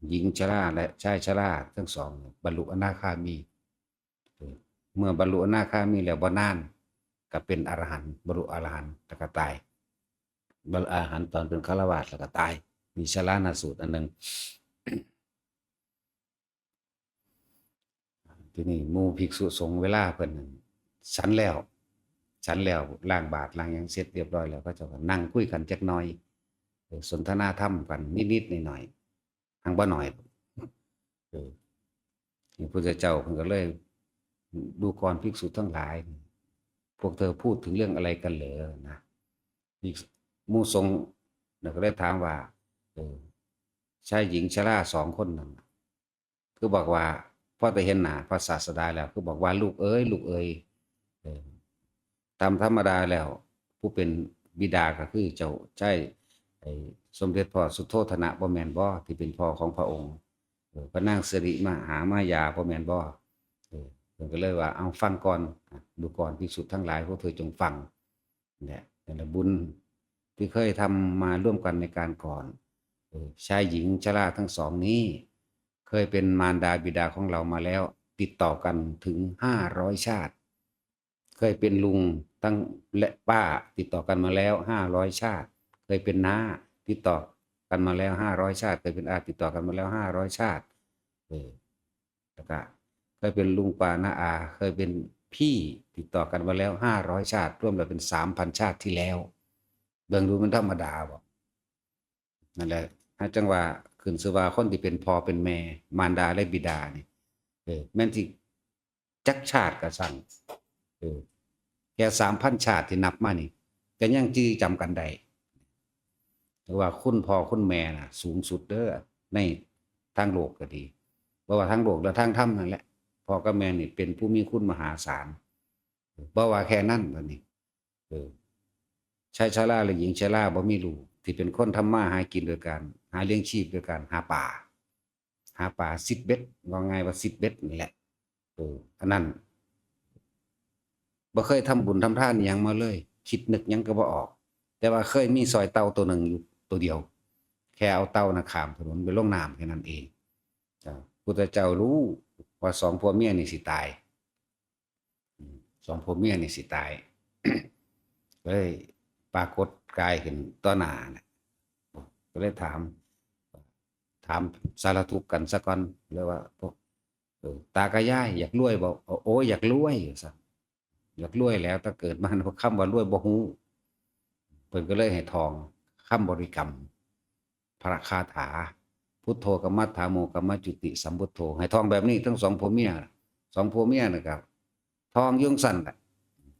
หญิงชราและชายชราทั้งสองเนี่ย บรรลุอนาคามี เออ เมื่อบรรลุอนาคามีแล้วบ่นาน ก็เป็นอรหันต์ บรรลุอรหันต์ แล้วก็ตาย บรรลุอรหันต์ตอนเป็นฆราวาสแล้วก็ตาย มีชรานสูตรอันหนึ่ง ทีนี้หมู่ภิกษุสงฆ์เวลาเพิ่นนั่นฉันแล้ว ฉันแล้วล้างบาตรล้างหยังเสร็จเรียบร้อยแล้ว เขาเจ้าก็นั่งคุยกันจักหน่อย เออ สนทนาธรรมกันนิดๆหน่อยๆ หังบ่หน่อย เออ พระพุทธเจ้าเพิ่นก็เลย "ดูก่อนภิกษุทั้งหลาย พวกเธอพูดถึงเรื่องอะไรกันเหรอ" นะ ภิกษุ หมู่สงฆ์น่ะก็เลยถามว่า เออ ชายหญิงชราสองคนนั่นน่ะ คือบอกว่า พอได้เห็นหน้าพระศาสดาแล้ว คือบอกว่า "ลูกเอ๋ย ลูกเอ๋ย" เออ ตามธรรมดาแล้ว ผู้เป็นบิดาก็คือเจ้าชาย ไอ้สมเด็จพ่อสุโธทนะบ่แม่นบ่ ที่เป็นพ่อของพระองค์ เออ พระนางสิริมหามายาบ่แม่นบ่ เออ เพิ่นก็เลยว่า "เอาฟังก่อน ดูก่อนภิกษุทั้งหลาย พวกเธอจงฟัง" เนี่ย แต่ละบุญที่เคยทำมาร่วมกันในการก่อน เออ ชายหญิงชราทั้งสองนี้ เคยเป็นมารดาบิดาของเรามาแล้ว ติดต่อกันถึงห้าร้อยชาติ เคยเป็นลุงทั้งและป้าติดต่อกันมาแล้วห้าร้อยชาติ เคยเป็นน้าติดต่อกันมาแล้วห้าร้อยชาติ เคยเป็นอาติดต่อกันมาแล้วห้าร้อยชาติ เออ แล้วก็เคยเป็นลุงป้าน้าอา เคยเป็นพี่ติดต่อกันมาแล้วห้าร้อยชาติ รวมแล้วเป็นสามพันชาติที่แล้ว เบิ่งดูมันธรรมดาบ่ นั่นแหละ หาจั่งว่าขึ้นชื่อว่าคนที่เป็นพ่อเป็นแม่ มารดาและบิดานี่ เออ แม่นสิจักชาติก็ซั้น เออ แค่สามพันชาติที่นับมานี่ ก็ยังจื่อจำกันได้ แต่ว่าคุณพ่อคุณแม่น่ะ สูงสุดเด้อ ในทางโลกก็ดี บ่ว่าทางโลกและทางธรรมนั่นแหละ พ่อกับแม่นี่เป็นผู้มีคุณมหาศาล บ่ว่าแค่นั้นบัดนี้ เออ ชายชราและหญิงชราบ่มีลูก ที่เป็นคนทำมาหากินโดยการหาเลี้ยงชีพโดยการหาปลา หาปลาซิดเบ็ด ว่าง่ายว่าซิดเบ็ดนี่แหละ เออ อันนั้น บ่เคยทำบุญทำทานอิหยังมาเลย คิดนึกหยังก็บ่ออก แต่ว่าเคยมีซอยเต่าตัวหนึ่งอยู่ตัวเดียว แค่เอาเต่าน่ะข้ามถนนไปลงน้ำแค่นั้นเอง อ่า พุทธเจ้ารู้ว่าสองผัวเมียนี่สิตาย อืม สองผัวเมียนี่สิตาย ก็เลยปรากฏกายขึ้นต่อหน้าน่ะ ก็เลยถาม ถามสารทุกข์กันซะก่อน เลยว่า พวก เออ ตากับยายอยากรวยบ่ โอ้ โอ้ย อยากรวย ว่าซั่น อยากรวยแล้ว แต่เกิดมาคำว่ารวยบ่ฮู้ เพิ่นก็เลยให้ท่องคำบริกรรม พระคาถา พุทโธ กัมมัฏฐาโม กัมมจุติ สัมพุทโธ ให้ท่องแบบนี้ทั้งสองผัวเมีย สองผัวเมียนะครับ ท่องอยู่จั่งซั่นแหละ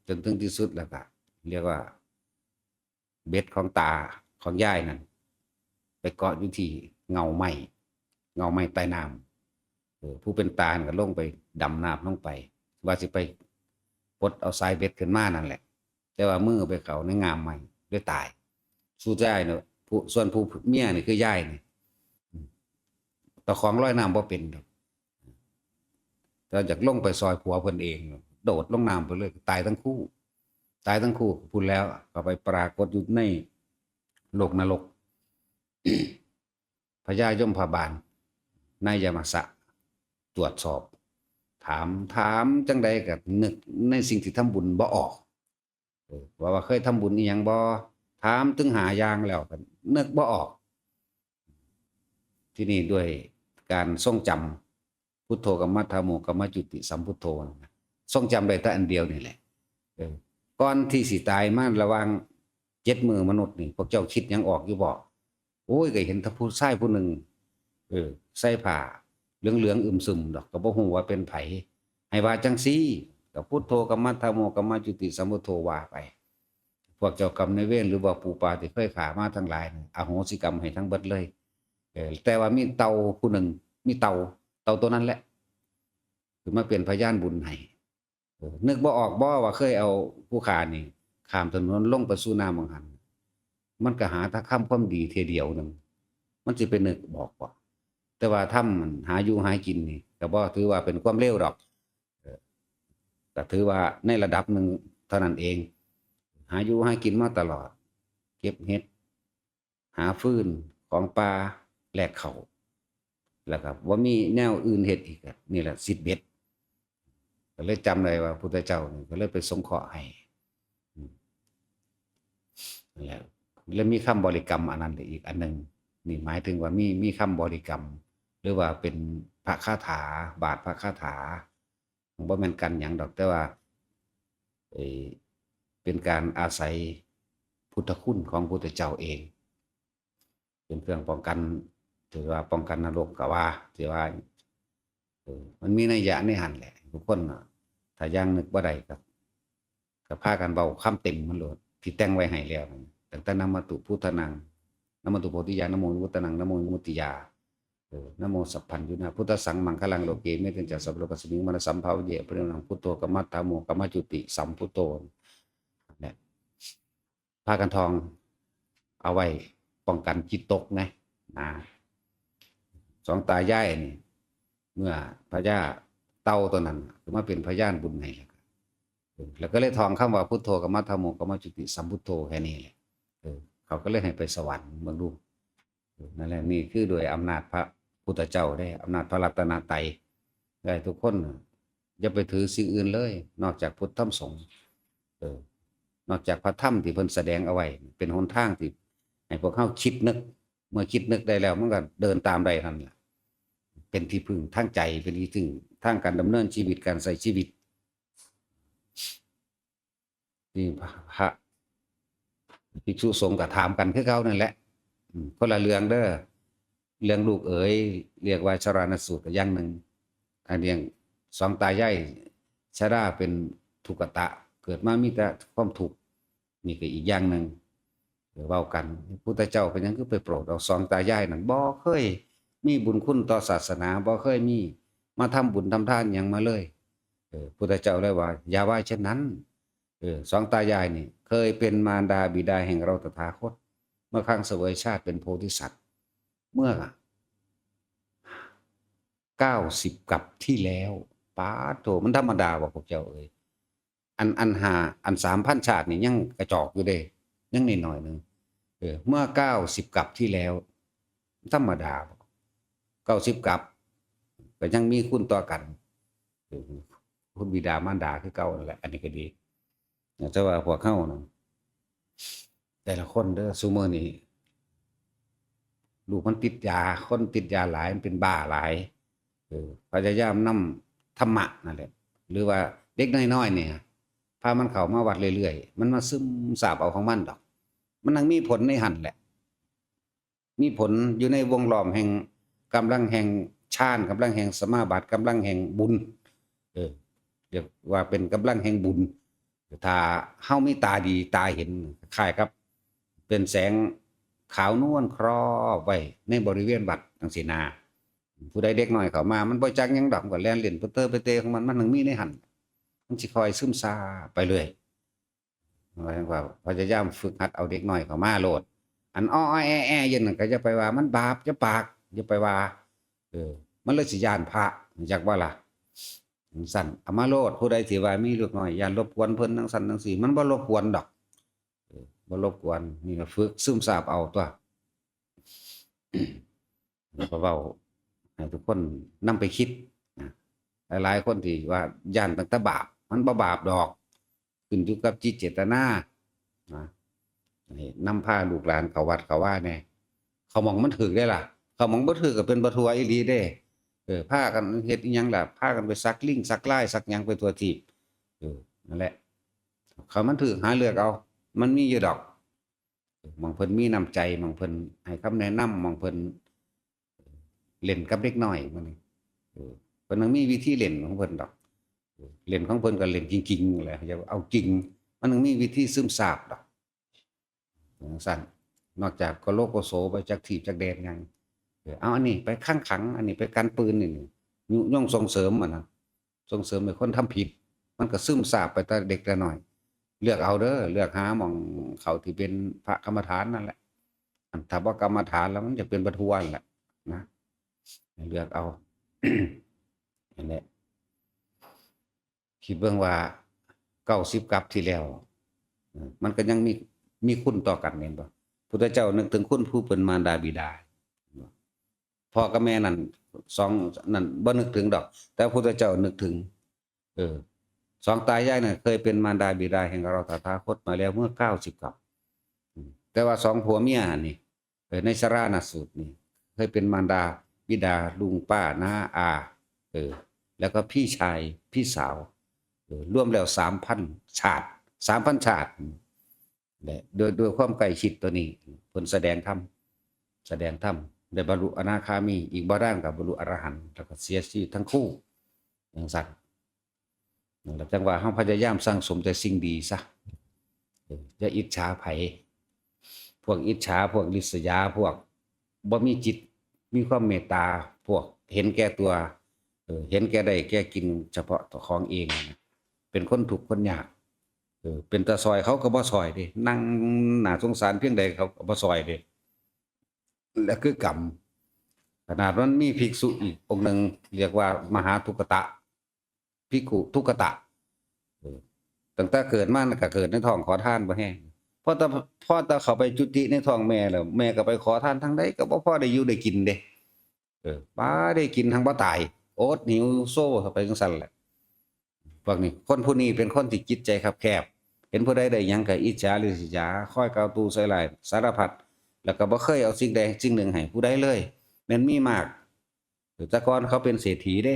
จนถึงที่สุดแล้วก็ เรียกว่า เบ็ดของตาของยายนั่น ไปเกาะอยู่ที่เงาไม้ เงาไม้ใต้น้ำ เออ ผู้เป็นตานั่นก็ลงไปดำน้ำลงไป ว่าสิไปปลดเอาสายเบ็ดขึ้นมานั่นแหละ แต่ว่ามือไปเข้าในง่ามไม้ เลยตาย ส่วนยายเนี่ย ผู้ ส่วนผู้เมียนี่คือยายนี่ อืม ตาของลอยน้ำบ่เป็นดอก แต่อยากลงไปซอยผัวเพิ่นเอง โดดลงน้ำไปเลย ตายทั้งคู่ ตายทั้งคู่ พู้นแล้วก็ไปปรากฏอยู่ในโลกนรก พญายมพบาล นายยมสะ ตรวจสอบ ถาม ถามจั่งใดก็นึกในสิ่งที่ทำบุญบ่ออก เออ ว่า ว่าเคยทำบุญอิหยังบ่ ถามถึงห้าอย่างแล้วก็นึกบ่ออก ที่นี่ด้วยการทรงจำ พุทโธ กัมมัฏฐาโม กัมมจุติ สัมพุทโธ นะ ทรงจำได้แต่อันเดียวนี่แหละ เออ ก่อนที่สิตายมาระหว่างเจ็ดมื้อมนุษย์นี่ พวกเจ้าคิดหยังออกอยู่บ่ โอ้ย ก็เห็นแต่ผู้ชายผู้หนึ่ง เออ ใส่ผ้าเหลืองๆอึมครึมดอก ก็บ่ฮู้ว่าเป็นไผ ให้ว่าจั่งซี่ ก็พุทโธ กัมมัฏฐาโม กัมมจุติ สัมพุทโธ ว่าไป พวกเจ้ากรรมนายเวร หรือว่าปู่ป้าที่เคยฆ่ามาทั้งหลายนี่ อโหสิกรรมให้ทั้งเบิดเลย เออ แต่ว่ามีเต่าผู้หนึ่ง มีเต่า เต่าตัวนั้นแหละ คือมาเป็นพยานบุญให้ เออ นึกบ่ออกบ่ว่าเคยเอาผู้ฆ่านี่ข้ามถนนลงไปสู่น้ำบังหัน มันก็หาแต่คำความดีเทื่อเดียวหนึ่ง มันสิไปนึกบอกบ่ แต่ว่าทำมันหาอยู่หากินนี่ ก็บ่ถือว่าเป็นความเลวดอก เออ ก็ถือว่าในระดับหนึ่งเท่านั้นเอง หาอยู่หากินมาตลอด เก็บเห็ด หาฟืนของป่าแลกข้าว แล้วก็บ่มีแนวอื่นเฮ็ดอีกอะ นี่แหละซิดเบ็ด ก็เลยจำได้ว่าพุทธเจ้านี่ก็เลยไปสงเคราะห์ให้ อืม นั่นแหละ แล้วมีคำบริกรรมอันนั้นอีกอันหนึ่ง นี่หมายถึงว่ามี มีคำบริกรรม หรือว่าเป็นพระคาถา บาทพระคาถา บ่แม่นกันหยังดอก แต่ว่า เอ่อ เป็นการอาศัยพุทธคุณของพุทธเจ้าเอง เป็นเครื่องป้องกัน ถือว่าป้องกันนรกก็ว่า ถือว่า เออ มันมีนัยยะในหั่นแหละ ทุกคนน่ะ ถ้ายังนึกบ่ได้ก็ ก็พากันเว้าคำเต็มมันโลด ที่แต่งไว้ให้แล้วนั่น ตั้งแต่นะโมตุพุทธานัง นะโมตุโพธิญาณ นะโมวิมุตตานัง นะโมวิมุตติยา เออ นะโมสัพพัญญูนะ พุทธัสสังมังคลังโลเก เมตตัญจะสัพพะโลกัสมิง มานะสัมภาเว อภิวาเทนะ พุทโธ กัมมัฏฐาโม กัมมจุติ สัมพุทโธ เนี่ย พากันท่องเอาไว้ป้องกันจิตตกนะ นะ สองตายายนี่ เมื่อพญาเต่าตัวนั้นก็มาเป็นพยานบุญให้แล้วก็ เออ แล้วก็เลยท่องคำว่าพุทโธ กัมมัฏฐาโม กัมมจุติ สัมพุทโธ แค่นี้แหละ เออ เขาก็เลยให้ไปสวรรค์ เบิ่งดู เออ นั่นแหละ นี่คือโดยอำนาจพระ พุทธเจ้าเด้ อำนาจพระรัตนตรัย ได้ทุกคนน่ะ อย่าไปถือสิ่งอื่นเลย นอกจากพุทธธรรมสงฆ์ เออ นอกจากพระธรรมที่เพิ่นแสดงเอาไว้ เป็นหนทางที่ให้พวกเฮาคิดนึก เมื่อคิดนึกได้แล้ว มันก็เดินตามได้นั่นแหละ เป็นที่พึ่งทางใจ เป็นที่พึ่งทางการดำเนินชีวิต การใช้ชีวิต นี่พระ พระภิกษุสงฆ์ก็ถามกันคือเก่านั่นแหละ อืม คนละเรื่องเด้อ เรื่องลูกเอ๋ย เรียกว่าชรานสูตรก็อย่างหนึ่ง อันเรื่องสองตายายชราเป็นทุกขตะ เกิดมามีแต่ความทุกข์ นี่ก็อีกอย่างหนึ่ง เออ เว้ากัน พุทธเจ้าเป็นหยังคือไปโปรดเอาสองตายายนั่น บ่เคยมีบุญคุณต่อศาสนา บ่เคยมีมาทำบุญทำทานหยังมาเลย เออ พุทธเจ้าเลยว่า อย่าว่าเช่นนั้น เออ สองตายายนี่ เคยเป็นมารดาบิดาแห่งเราตถาคต เมื่อครั้งเสวยชาติเป็นโพธิสัตว์ เมื่อ เก้าสิบ กัปที่แล้ว ป๊าดโธ่ มันธรรมดาบ่พวกเจ้าเอ๋ย อัน อันห้า อัน สามพัน ชาตินี่ยังกระจอกอยู่เด้ ยังน้อยๆหนึ่ง เออ เมื่อ เก้าสิบ กัปที่แล้ว ธรรมดาบ่ เก้าสิบ กัป ก็ยังมีคุณต่อกัน เออ คุณบิดามารดาคือเก่านั่นแหละ อันนี้ก็ดี แต่ว่าพวกเฮานะ แต่ละคนเด้อ ซุมื้อนี้ ลูกมันติดยา คนติดยาหลาย มันเป็นบ้าหลาย เออ พยายามนำธรรมะนั่นแหละ หรือว่าเด็กน้อยๆเนี่ย พามันเข้ามาวัดเรื่อยๆ มันมาซึมซาบเอาของมันดอก มันนั่งมีผลในหั่นแหละ มีผลอยู่ในวงล้อมแห่งกำลังแห่งฌาน กำลังแห่งสมาบัติ กำลังแห่งบุญ เออ เรียกว่าเป็นกำลังแห่งบุญ ถ้าเฮามีตาดีตาเห็น คล้ายกับเป็นแสงขาวนวลครอบไว้ในบริเวณวัดจังซี้นา ผู้ใดเด็กน้อยเข้ามา มันบ่จักหยังดอก มันก็แล่นเล่นเตอร์เตอร์เปเตของมัน มันนั่งมีในหั่น มันสิคอยซึมซาบไปเรื่อย หมายถึงว่าพยายามฝึกหัดเอาเด็กน้อยเข้ามาโลด อันอ้อๆแอ้ๆอยู่นั่นก็อย่าไปว่ามันบาป อย่าปาก อย่าไปว่า เออ มันเลยสิย้านพระ จักว่าล่ะ จังซั่น เอามาโลด ผู้ใดที่ว่ามีลูกน้อย ย้านรบกวนเพิ่นจังซั่นจังซี่ มันบ่รบกวนดอก เออ บ่รบกวน นี่ก็ฝึกซึมซาบเอาตั๊ว แล้วก็เว้าให้ทุกคนนำไปคิดนะ หลายๆคนที่ว่าย้านตั้งแต่บาป มันบ่บาปดอก ขึ้นอยู่กับจิตเจตนานะ นี่นำพาลูกหลานเข้าวัดเข้าวาแหน่ เข้าหม่องมันถืกได้ล่ะ เข้าหม่องบ่ถืกก็เป็นบ่ทั่วอีหลีเด้ เออ พากันเฮ็ดอิหยังล่ะ พากันไปสักลิงสักลายสักหยังไปทั่วทีป เออ นั่นแหละ เข้ามันถืกหาเลือกเอา มันมีอยู่ดอก หม่องเพิ่นมีน้ำใจ หม่องเพิ่นให้คำแนะนำ หม่องเพิ่นเล่นกับเด็กน้อย มันนี่ เออ เพิ่นต้องมีวิธีเล่นของเพิ่นดอก เออ เล่นของเพิ่นก็เล่นจริงๆแหละ อย่าเอาจริง มันต้องมีวิธีซึมซาบดอก จังซั่น นอกจากโกโลโกโสไปจักทีบจักแดนหยัง เออ เอาอันนี้ไปขังขัง อันนี้ไปกันปืนนี่ นี่ ยุยงส่งเสริมอะนะ ส่งเสริมให้คนทำผิด มันก็ซึมซาบไปแต่เด็กแต่น้อย เลือกเอาเด้อ เลือกหาหม่องเขาที่เป็นพระกรรมฐานนั่นแหละ อันถ้าบ่กรรมฐานแล้วมันจะเป็นบ่ทั่วนั่นแหละนะ เลือกเอา นั่นแหละ คิดเบิ่งว่า เก้าสิบ กัปที่แล้ว เออ มันก็ยังมี มีคุณต่อกันแม่นบ่ พุทธเจ้านึกถึงคุณผู้เป็นมารดาบิดา พ่อกับแม่นั่น สอง นั่นบ่นึกถึงดอก แต่พุทธเจ้านึกถึง เออ สองตายายนั่นเคยเป็นมารดาบิดาแห่งเราตถาคตมาแล้วเมื่อ เก้าสิบ กัป อืม แต่ว่าสองผัวเมียนี่ เออ ในชรานสูตรนี่ เคยเป็นมารดาบิดาลุงป้าน้าอา เออ แล้วก็พี่ชายพี่สาว เออ รวมแล้ว สามพัน ชาติ สามพัน ชาติ และด้วย ด้วยความใกล้ชิดตัวนี้ เพิ่นแสดงธรรม แสดงธรรม ได้บรรลุอนาคามี อีกบ่ดานก็บรรลุอรหันต์ แล้วก็เสียชีวิตทั้งคู่ จังซั่น นั่นแหละ จังว่าเฮาพยายามสั่งสมแต่สิ่งดีซะ เออ อย่าอิจฉาไผ พวกอิจฉา พวกริษยา พวกบ่มีจิต มีความเมตตา พวกเห็นแก่ตัว เออ เห็นแก่ได้แก่กินเฉพาะตัวของเองนะ เป็นคนทุกข์คนยาก เออ เป็นตาซอยเขาก็บ่ซอยเด้ นั่งน่าสงสารเพียงใดเขาก็บ่ซอยเด้ และคือกรรม ขนาดมันมีภิกษุอีกองค์หนึ่ง เรียกว่ามหาทุกขตะ ภิกขุทุกขตะ เออ ตั้งแต่เกิดมาน่ะก็เกิดในท้องขอทานบ่แห้ง พอแต่ พอแต่เข้าไปจุติในท้องแม่แล้ว แม่ก็ไปขอทานทางใดก็บ่พอได้อยู่ได้กินเด้ เออ บ่ได้กินทั้งบ่ตาย อดหิวโซเข้าไปจั่งซั้นแหละ พวกนี้ คนผู้นี้เป็นคนที่จิตใจคับแคบ เห็นผู้ใดได้หยังก็อิจฉาริษยา คอยกล่าวตู่ใส่ร้ายสารพัด แล้วก็บ่เคยเอาสิ่งใดสิ่งหนึ่งให้ผู้ใดเลย แม่นมีมาก แต่ก่อนเขาเป็นเศรษฐีเด้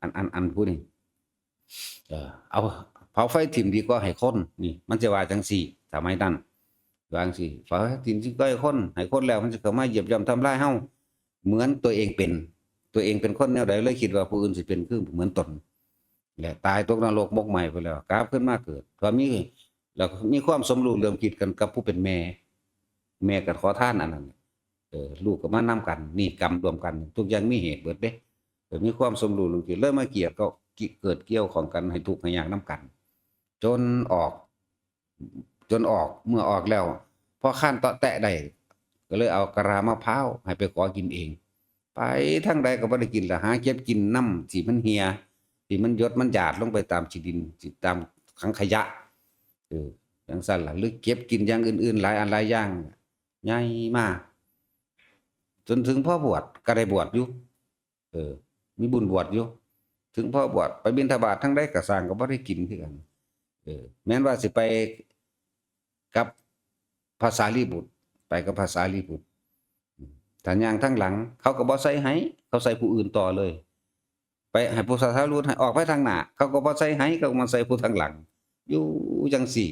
อัน อัน อันผู้นี้ เออ เอาเผาไฟถิ่มดีกว่าให้คน นี่ มันจะว่าจั่งซี้ สมัยนั้น ว่าจั่งซี้ เผาไฟถิ่มดีกว่าให้คน ให้คนแล้วมันจะเข้ามาเหยียบย่ำทำลายเฮา เหมือนตัวเองเป็น ตัวเองเป็นคนแนวใด เลยคิดว่าผู้อื่นสิเป็นคือเหมือนตน และตายตกนรกหมกไหม้ไปแล้ว กลับขึ้นมาเกิด พอมี แล้วมีความสมรู้ร่วมคิดกันกับผู้เป็นแม่ แม่ก็ขอทานอันนั้น เออ ลูกก็มานำกัน นี่กรรมร่วมกัน ทุกอย่างมีเหตุเบิดเด้ เออ มีความสมรู้ร่วมคิด เลยมาเกี่ยวก็ เกิดเกี่ยวข้องกัน ให้ทุกข์ให้ยากนำกัน จนออก จนออก เมื่อออกแล้ว พอคานเตาะแตะได้ ก็เลยเอากะลามะพร้าวให้ไปขอกินเอง ไปทางใดก็บ่ได้กินละ หาเก็บกินน้ำที่มันเหี่ย ที่มันหยดมันหยาดลงไปตามขี้ดิน ที่ตามถังขยะ เออ จั่งซั้นล่ะ หรือเก็บกินอย่างอื่นๆ หลายอันหลายอย่าง ใหญ่มา จนถึงพอบวชก็ได้บวชอยู่ เออ มีบุญบวชอยู่ ถึงพอบวชไปบิณฑบาตทางใดก็สร้างก็บ่ได้กินคือกัน เออ แม้นว่าสิไปกับพระสารีบุตร ไปกับพระสารีบุตร อืม ถ้าย่างทางหลัง เขาก็บ่ใส่ให้ เขาใส่ผู้อื่นต่อเลย ไปให้พระสารีบุตรให้ออกไปทางหน้า เขาก็บ่ใส่ให้ เขาก็มาใส่ผู้ทางหลัง อยู่จั่งซี้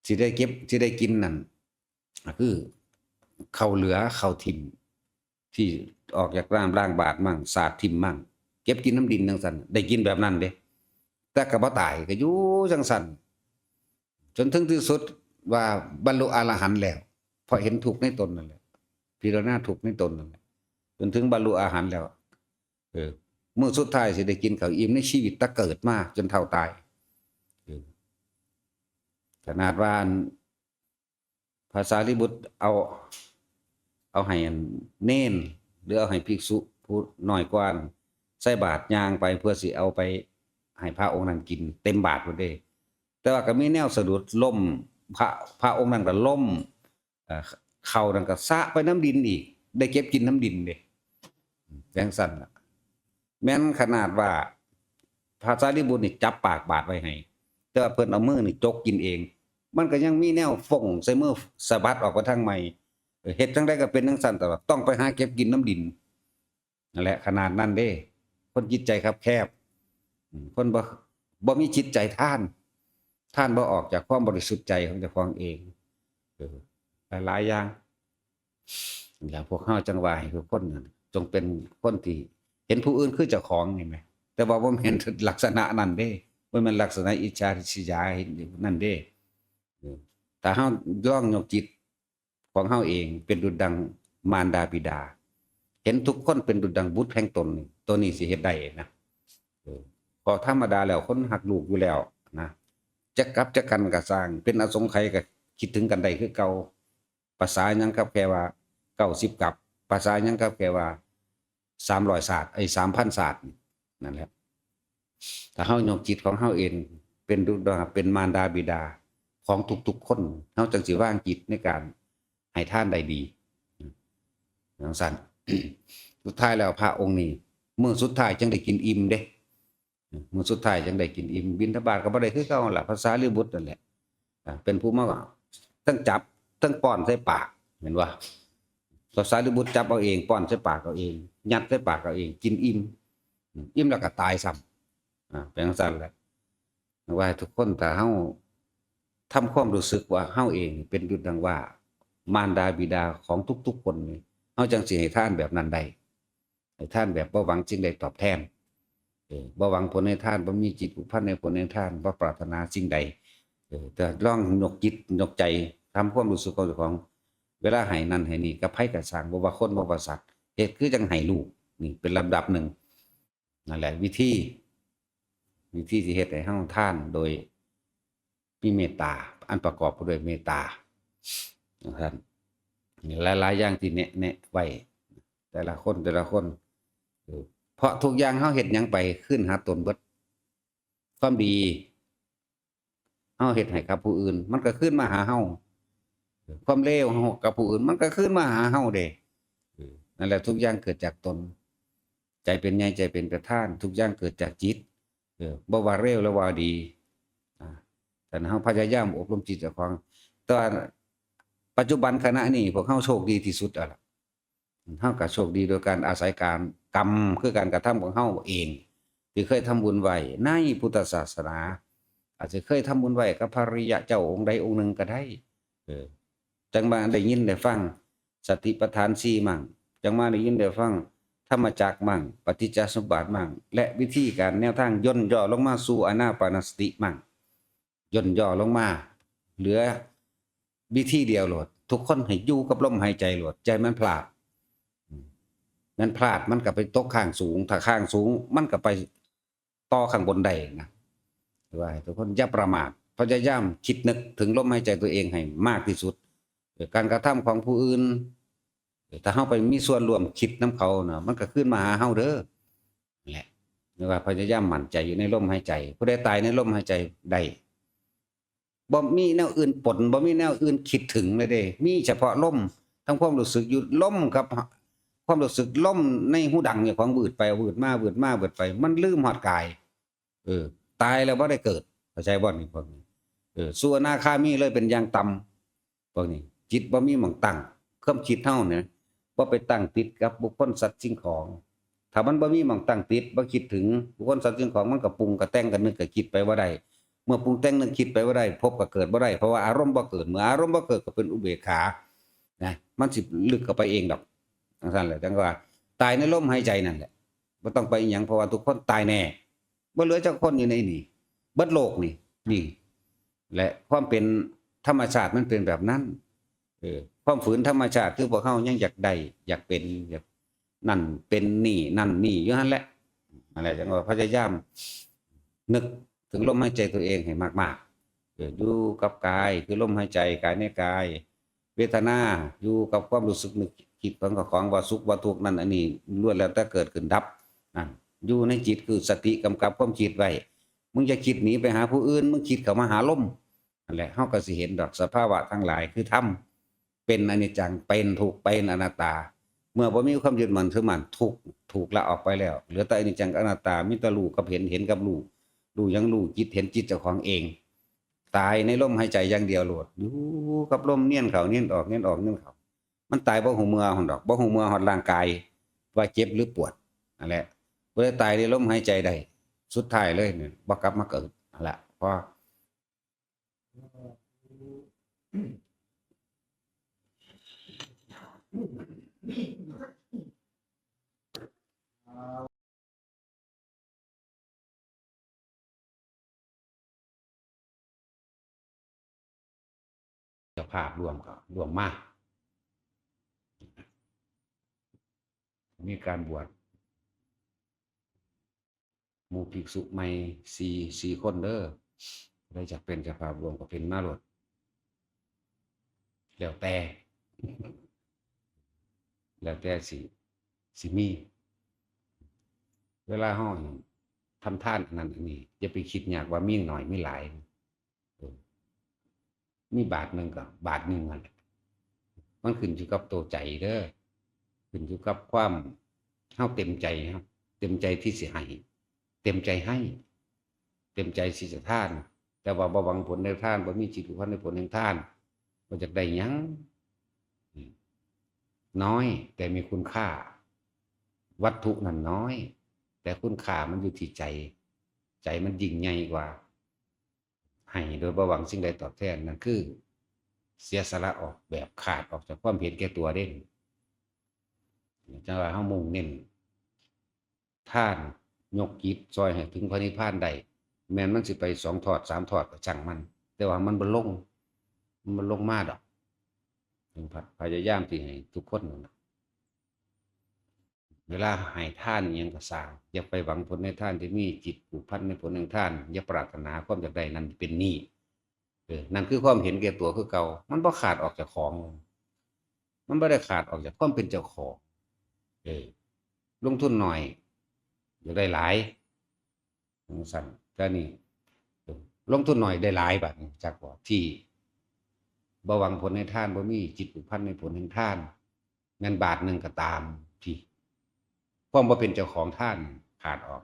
สิได้เก็บ สิได้กินนั่น ก็คือข้าวเหลือข้าวถิ่ม ที่ออกจากน้ำล้างบาตรมั่ง สาดถิ่มมั่ง เก็บกินน้ำดินจั่งซั้น ได้กินแบบนั้นเด้ แต่ก็บ่ตาย ก็อยู่จั่งซั้น จนถึงที่สุดว่าบรรลุอรหันต์แล้ว เพราะเห็นทุกข์ในตนนั่นแหละ พิจารณาทุกข์ในตนนั่นแหละ จนถึงบรรลุอรหันต์แล้ว เออ มื้อสุดท้ายสิได้กินข้าวอิ่มในชีวิตตั้งแต่เกิดมาจนเฒ่าตาย เออ ขนาดว่าอัน พระสารีบุตรเอา เอาให้อันเณร หรือเอาให้ภิกษุผู้น้อยกว่านั้น ใส่บาตรย่างไปเพื่อสิเอาไปให้พระองค์นั้นกินเต็มบาตรพุ้นเด้ แต่ว่าก็มีแนวสะดุดล้ม พระ พระองค์นั้นก็ล้ม เอ่อ ข้าวนั้นก็สะไปนำดินอีก ได้เก็บกินนำดินเด้ จั่งซั้นล่ะ แม้นขนาดว่าพระสารีบุตรนี่จับปากบาตรไว้ให้ แต่ว่าเพิ่นเอามือนี่จกกินเอง มันก็ยังมีแนวฟงใส่มือสะบัดออกไปทางใหม่ เออ เฮ็ดจั่งใดก็เป็นจั่งซั้น แต่ว่าต้องไปหาเก็บกินนำดิน นั่นแหละ ขนาดนั้นเด้ คนจิตใจคับแคบ อืม คนบ่ บ่มีจิตใจทาน ทานบ่ออกจากความบริสุทธิ์ใจของเจ้าของเอง เออ หลายๆอย่าง แล้วพวกเฮาจั่งว่าให้ทุกคนนั่น จงเป็นคนที่เห็นผู้อื่นคือเจ้าของนี่แหม แต่ว่าบ่แม่นลักษณะนั้นเด้ บ่แม่นลักษณะอิจฉาริษยานั่นเด้ เออ ถ้าเฮาลองยกจิตของเฮาเองเป็นดุจดังมารดาบิดา เห็นทุกคนเป็นดุจดังบุตรแห่งตนนี่ ตัวนี้สิเฮ็ดได้นะ เออ เพราะธรรมดาแล้วคนฮักลูกอยู่แล้วนะ จักกลับจักกันก็ซ่าง เป็นอสงไขยก็คิดถึงกันได้คือเก่า ภาษาหยังกับแค่ว่าเก้าสิบกลับ ภาษาหยังกับแค่ว่าสามร้อยชาติ ไอ้ สามพันชาตินี่ นั่นแหละ ถ้าเฮายกจิตของเฮาเองเป็นดุจดัง เป็นมารดาบิดาของทุกๆคน เฮาจั่งสิวางจิตในการให้ทานได้ดี จั่งซั้น สุดท้ายแล้วพระองค์นี้ มื้อสุดท้ายจั่งได้กินอิ่มเด้ มื้อสุดท้ายจั่งได้กินอิ่ม บิณฑบาตก็บ่ได้คือเก่าหั่นล่ะ พระสารีบุตรนั่นแหละ อ่า เป็นผู้มาทั้งจับทั้งป้อนใส่ปาก เห็นบ่ พระสารีบุตรจับเอาเอง ป้อนใส่ปากเอาเอง ยัดใส่ปากเอาเอง กินอิ่ม อิ่มแล้วก็ตายซ้ำ อ่า เป็นจั่งซั้นแหละ ว่าให้ทุกคนถ้าเฮาทำความรู้สึกว่าเฮาเองเป็นดุจดังว่ามารดาบิดาของทุกๆคนนี่ เฮาจั่งสิให้ทานแบบนั้นได้ ให้ทานแบบบ่หวังสิ่งใดตอบแทน เออ บ่หวังผลให้ทาน บ่มีจิตผูกพันในผลให้ทาน บ่ปรารถนาสิ่งใด เออ แต่ลองยกจิตยกใจ ทำความรู้สึกของเจ้าของ เวลาให้นั่นให้นี่ กับไผก็ซ่าง บ่ว่าคนบ่ว่าสัตว์ เฮ็ดคือจั่งให้ลูก นี่เป็นลำดับหนึ่ง นั่นแหละวิธี วิธีที่เฮ็ดให้เฮาทานโดยมีเมตตา อันประกอบไปด้วยเมตตา นะครับ หลายๆอย่างที่แนะ แนะไว้ แต่ละคน แต่ละคน เออ เพราะทุกอย่างเฮาเฮ็ดหยังไปคืนหาตนเบิด ความดีเฮาเฮ็ดให้กับผู้อื่น มันก็คืนมาหาเฮา ความเลวเฮากับผู้อื่น มันก็คืนมาหาเฮาเด้ เออ นั่นแหละ ทุกอย่างเกิดจากตน ใจเป็นใหญ่ ใจเป็นประธาน ทุกอย่างเกิดจากจิต เออ บ่ว่าเลวหรือว่าดี อ่า แต่เฮาพยายามอบรมจิตเจ้าของ แต่ว่าปัจจุบันขณะนี้พวกเฮาโชคดีที่สุดแล้วล่ะ เฮาก็โชคดีโดยการอาศัยการกรรม คือการกระทำของเฮาเอง ที่เคยทำบุญไว้ในพุทธศาสนา อาจจะเคยทำบุญไว้กับพระอริยะเจ้าองค์ใดองค์หนึ่งก็ได้ เออ จั่งมาได้ยินได้ฟังสติปัฏฐานสี่มั่ง จั่งมาได้ยินได้ฟังธรรมจักรมั่ง ปฏิจจสมุปบาทมั่ง และวิธีการแนวทางย่นย่อลงมาสู่อานาปานสติมั่ง ย่นย่อลงมา เหลือวิธีเดียวโลด ทุกคนให้อยู่กับลมหายใจโลด อย่าให้มันพลาด อืม มันพลาดมันก็ไปตกข้างสูง ถ้าข้างสูงมันก็ไปต่อข้างบนได้นะ ว่าให้ทุกคนอย่าประมาท พยายามคิดนึกถึงลมหายใจตัวเองให้มากที่สุด เออ การกระทำของผู้อื่น เออ ถ้าเฮาไปมีส่วนร่วมคิดนำเขานะ มันก็คืนมาหาเฮาเด้อ นั่นแหละ เรียกว่าพยายามมั่นใจอยู่ในลมหายใจ ผู้ใดตายในลมหายใจได้ บ่มีแนวอื่นปน บ่มีแนวอื่นคิดถึงเลยเด้ มีเฉพาะลม ทั้งความรู้สึกอยู่ ลมกับความรู้สึก ลมในหูดังเนี่ย ของวืดไปวืดมา วืดมา วืดไป มันลืมฮอดกาย เออ ตายแล้วบ่ได้เกิด เข้าใจบ่นี่พวกนี้ เออ สู่อนาคามีเลยเป็นอย่างต่ำ พวกนี้ จิตบ่มีหม่องตั้ง ความคิดเฮาเนี่ย บ่ไปตั้งติดกับบุคคลสัตว์สิ่งของ ถ้ามันบ่มีหม่องตั้งติด บ่คิดถึงบุคคลสัตว์สิ่งของ มันก็ปรุงก็แต่งก็นึกก็คิดไปบ่ได้ เมื่อปรุงแต่งนึกคิดไปบ่ได้ ภพก็เกิดบ่ได้ เพราะว่าอารมณ์บ่เกิด เมื่ออารมณ์บ่เกิดก็เป็นอุเบกขา นะ มันสิลึกเข้าไปเองดอก จั่งซั้นแหละ จั่งว่า ตายในลมหายใจนั่นแหละ บ่ต้องไปอิหยัง เพราะว่าทุกคนตายแน่ บ่เหลือจักคนอยู่ในนี่ เบิดโลกนี่ นี่ และความเป็นธรรมชาติมันเป็นแบบนั้น เออ ความฝืนธรรมชาติคือพวกเฮายังอยากได้ อยากเป็น อยากนั่นเป็นนี่ นั่นนี่อยู่หั่นแหละ นั่นแหละ จั่งว่าพยายามนึกถึงลมหายใจตัวเองให้มากๆ เออ อยู่กับกายคือลมหายใจ กายในกาย เวทนา อยู่กับความรู้สึกนึกคิดของเจ้าของ ว่าสุขว่าทุกข์นั่นอันนี้ ล้วนแล้วแต่เกิดขึ้นดับ นั่น อยู่ในจิตคือสติกำกับความคิดไว้ มึงอย่าคิดหนีไปหาผู้อื่น มึงคิดเข้ามาหาลม นั่นแหละ เฮาก็สิเห็นดอกสภาวะทั้งหลายคือธรรม เป็นอนิจจัง เป็นทุกข์ เป็นอนัตตา เมื่อบ่มีความยึดมั่นถือมั่น ทุกข์ถูกละออกไปแล้ว เหลือแต่อนิจจังกับอนัตตา มีแต่รู้กับเห็น เห็นกับรู้ รู้หยังรู้ จิตเห็นจิตเจ้าของเอง ตายในลมหายใจอย่างเดียวโลด อยู่กับลมเนียนเข้าเนียนออก เนียนออกเนียนเข้า มันตายบ่ฮู้เมื่อหั่นดอก บ่ฮู้เมื่อฮอดร่างกาย ว่าเจ็บหรือปวด นั่นแหละ ผู้ใดตายในลมหายใจได้ สุดท้ายเลยเนี่ย บ่กลับมาเกิด นั่นแหละ พอ เจ้าภาพร่วมก็ร่วมมา มีการบวช หมู่ภิกษุใหม่สี่ สี่คนเด้อ ได้จักเป็นเจ้าภาพร่วมก็เป็นมาโลด แล้วแต่ แล้วแต่สิ สิมี เวลาเฮาทำทานอันนั้นอันนี้ อย่าไปคิดยากว่ามีน้อยมีหลาย เออ มีบาทหนึ่งก็บาทหนึ่งนั่นแหละ มันขึ้นอยู่กับตัวใจเด้อ ขึ้นอยู่กับความเฮาเต็มใจ เฮาเต็มใจที่สิให้ เต็มใจให้ เต็มใจที่จะทาน แต่ว่าบ่หวังผลในทาน บ่มีจิตผูกพันในผลแห่งทาน บ่อยากได้หยัง อืม น้อยแต่มีคุณค่า วัตถุนั่นน้อย แต่คุณค่ามันอยู่ที่ใจ ใจมันยิ่งใหญ่กว่า ให้โดยบ่หวังสิ่งใดตอบแทน นั่นคือ เสียสละออกแบบขาดออกจากความเห็นแก่ตัวเด้ จั่งว่าเฮามุ่งเน้นทาน ยกจิตซอยให้ถึงพระนิพพานได้ แม่นมันสิไปสองทอดสามทอดก็ช่างมัน แต่ว่ามันบ่ลง มันบ่ลงมาดอก พยายามที่ให้ทุกคนนั่นน่ะ เวลาให้ทานอิหยังก็ซ่าง อย่าไปหวังผลในทาน ที่มีจิตผูกพันในผลแห่งทาน อย่าปรารถนาความอยากได้นั้นเป็นหนี้ เออ นั่นคือความเห็นแก่ตัวคือเก่า มันบ่ขาดออกจากของ มันบ่ได้ขาดออกจากความเป็นเจ้าของ เออ ลงทุนน้อย อยากได้หลาย จั่งซั้น แต่นี่ ลงทุนน้อยได้หลาย บาดนี้ จักบ่ ที่บ่หวังผลในทาน บ่มีจิตผูกพันในผลแห่งทาน แม่นบาทหนึ่งก็ตาม ที่ความบ่เป็นเจ้าของทานขาดออก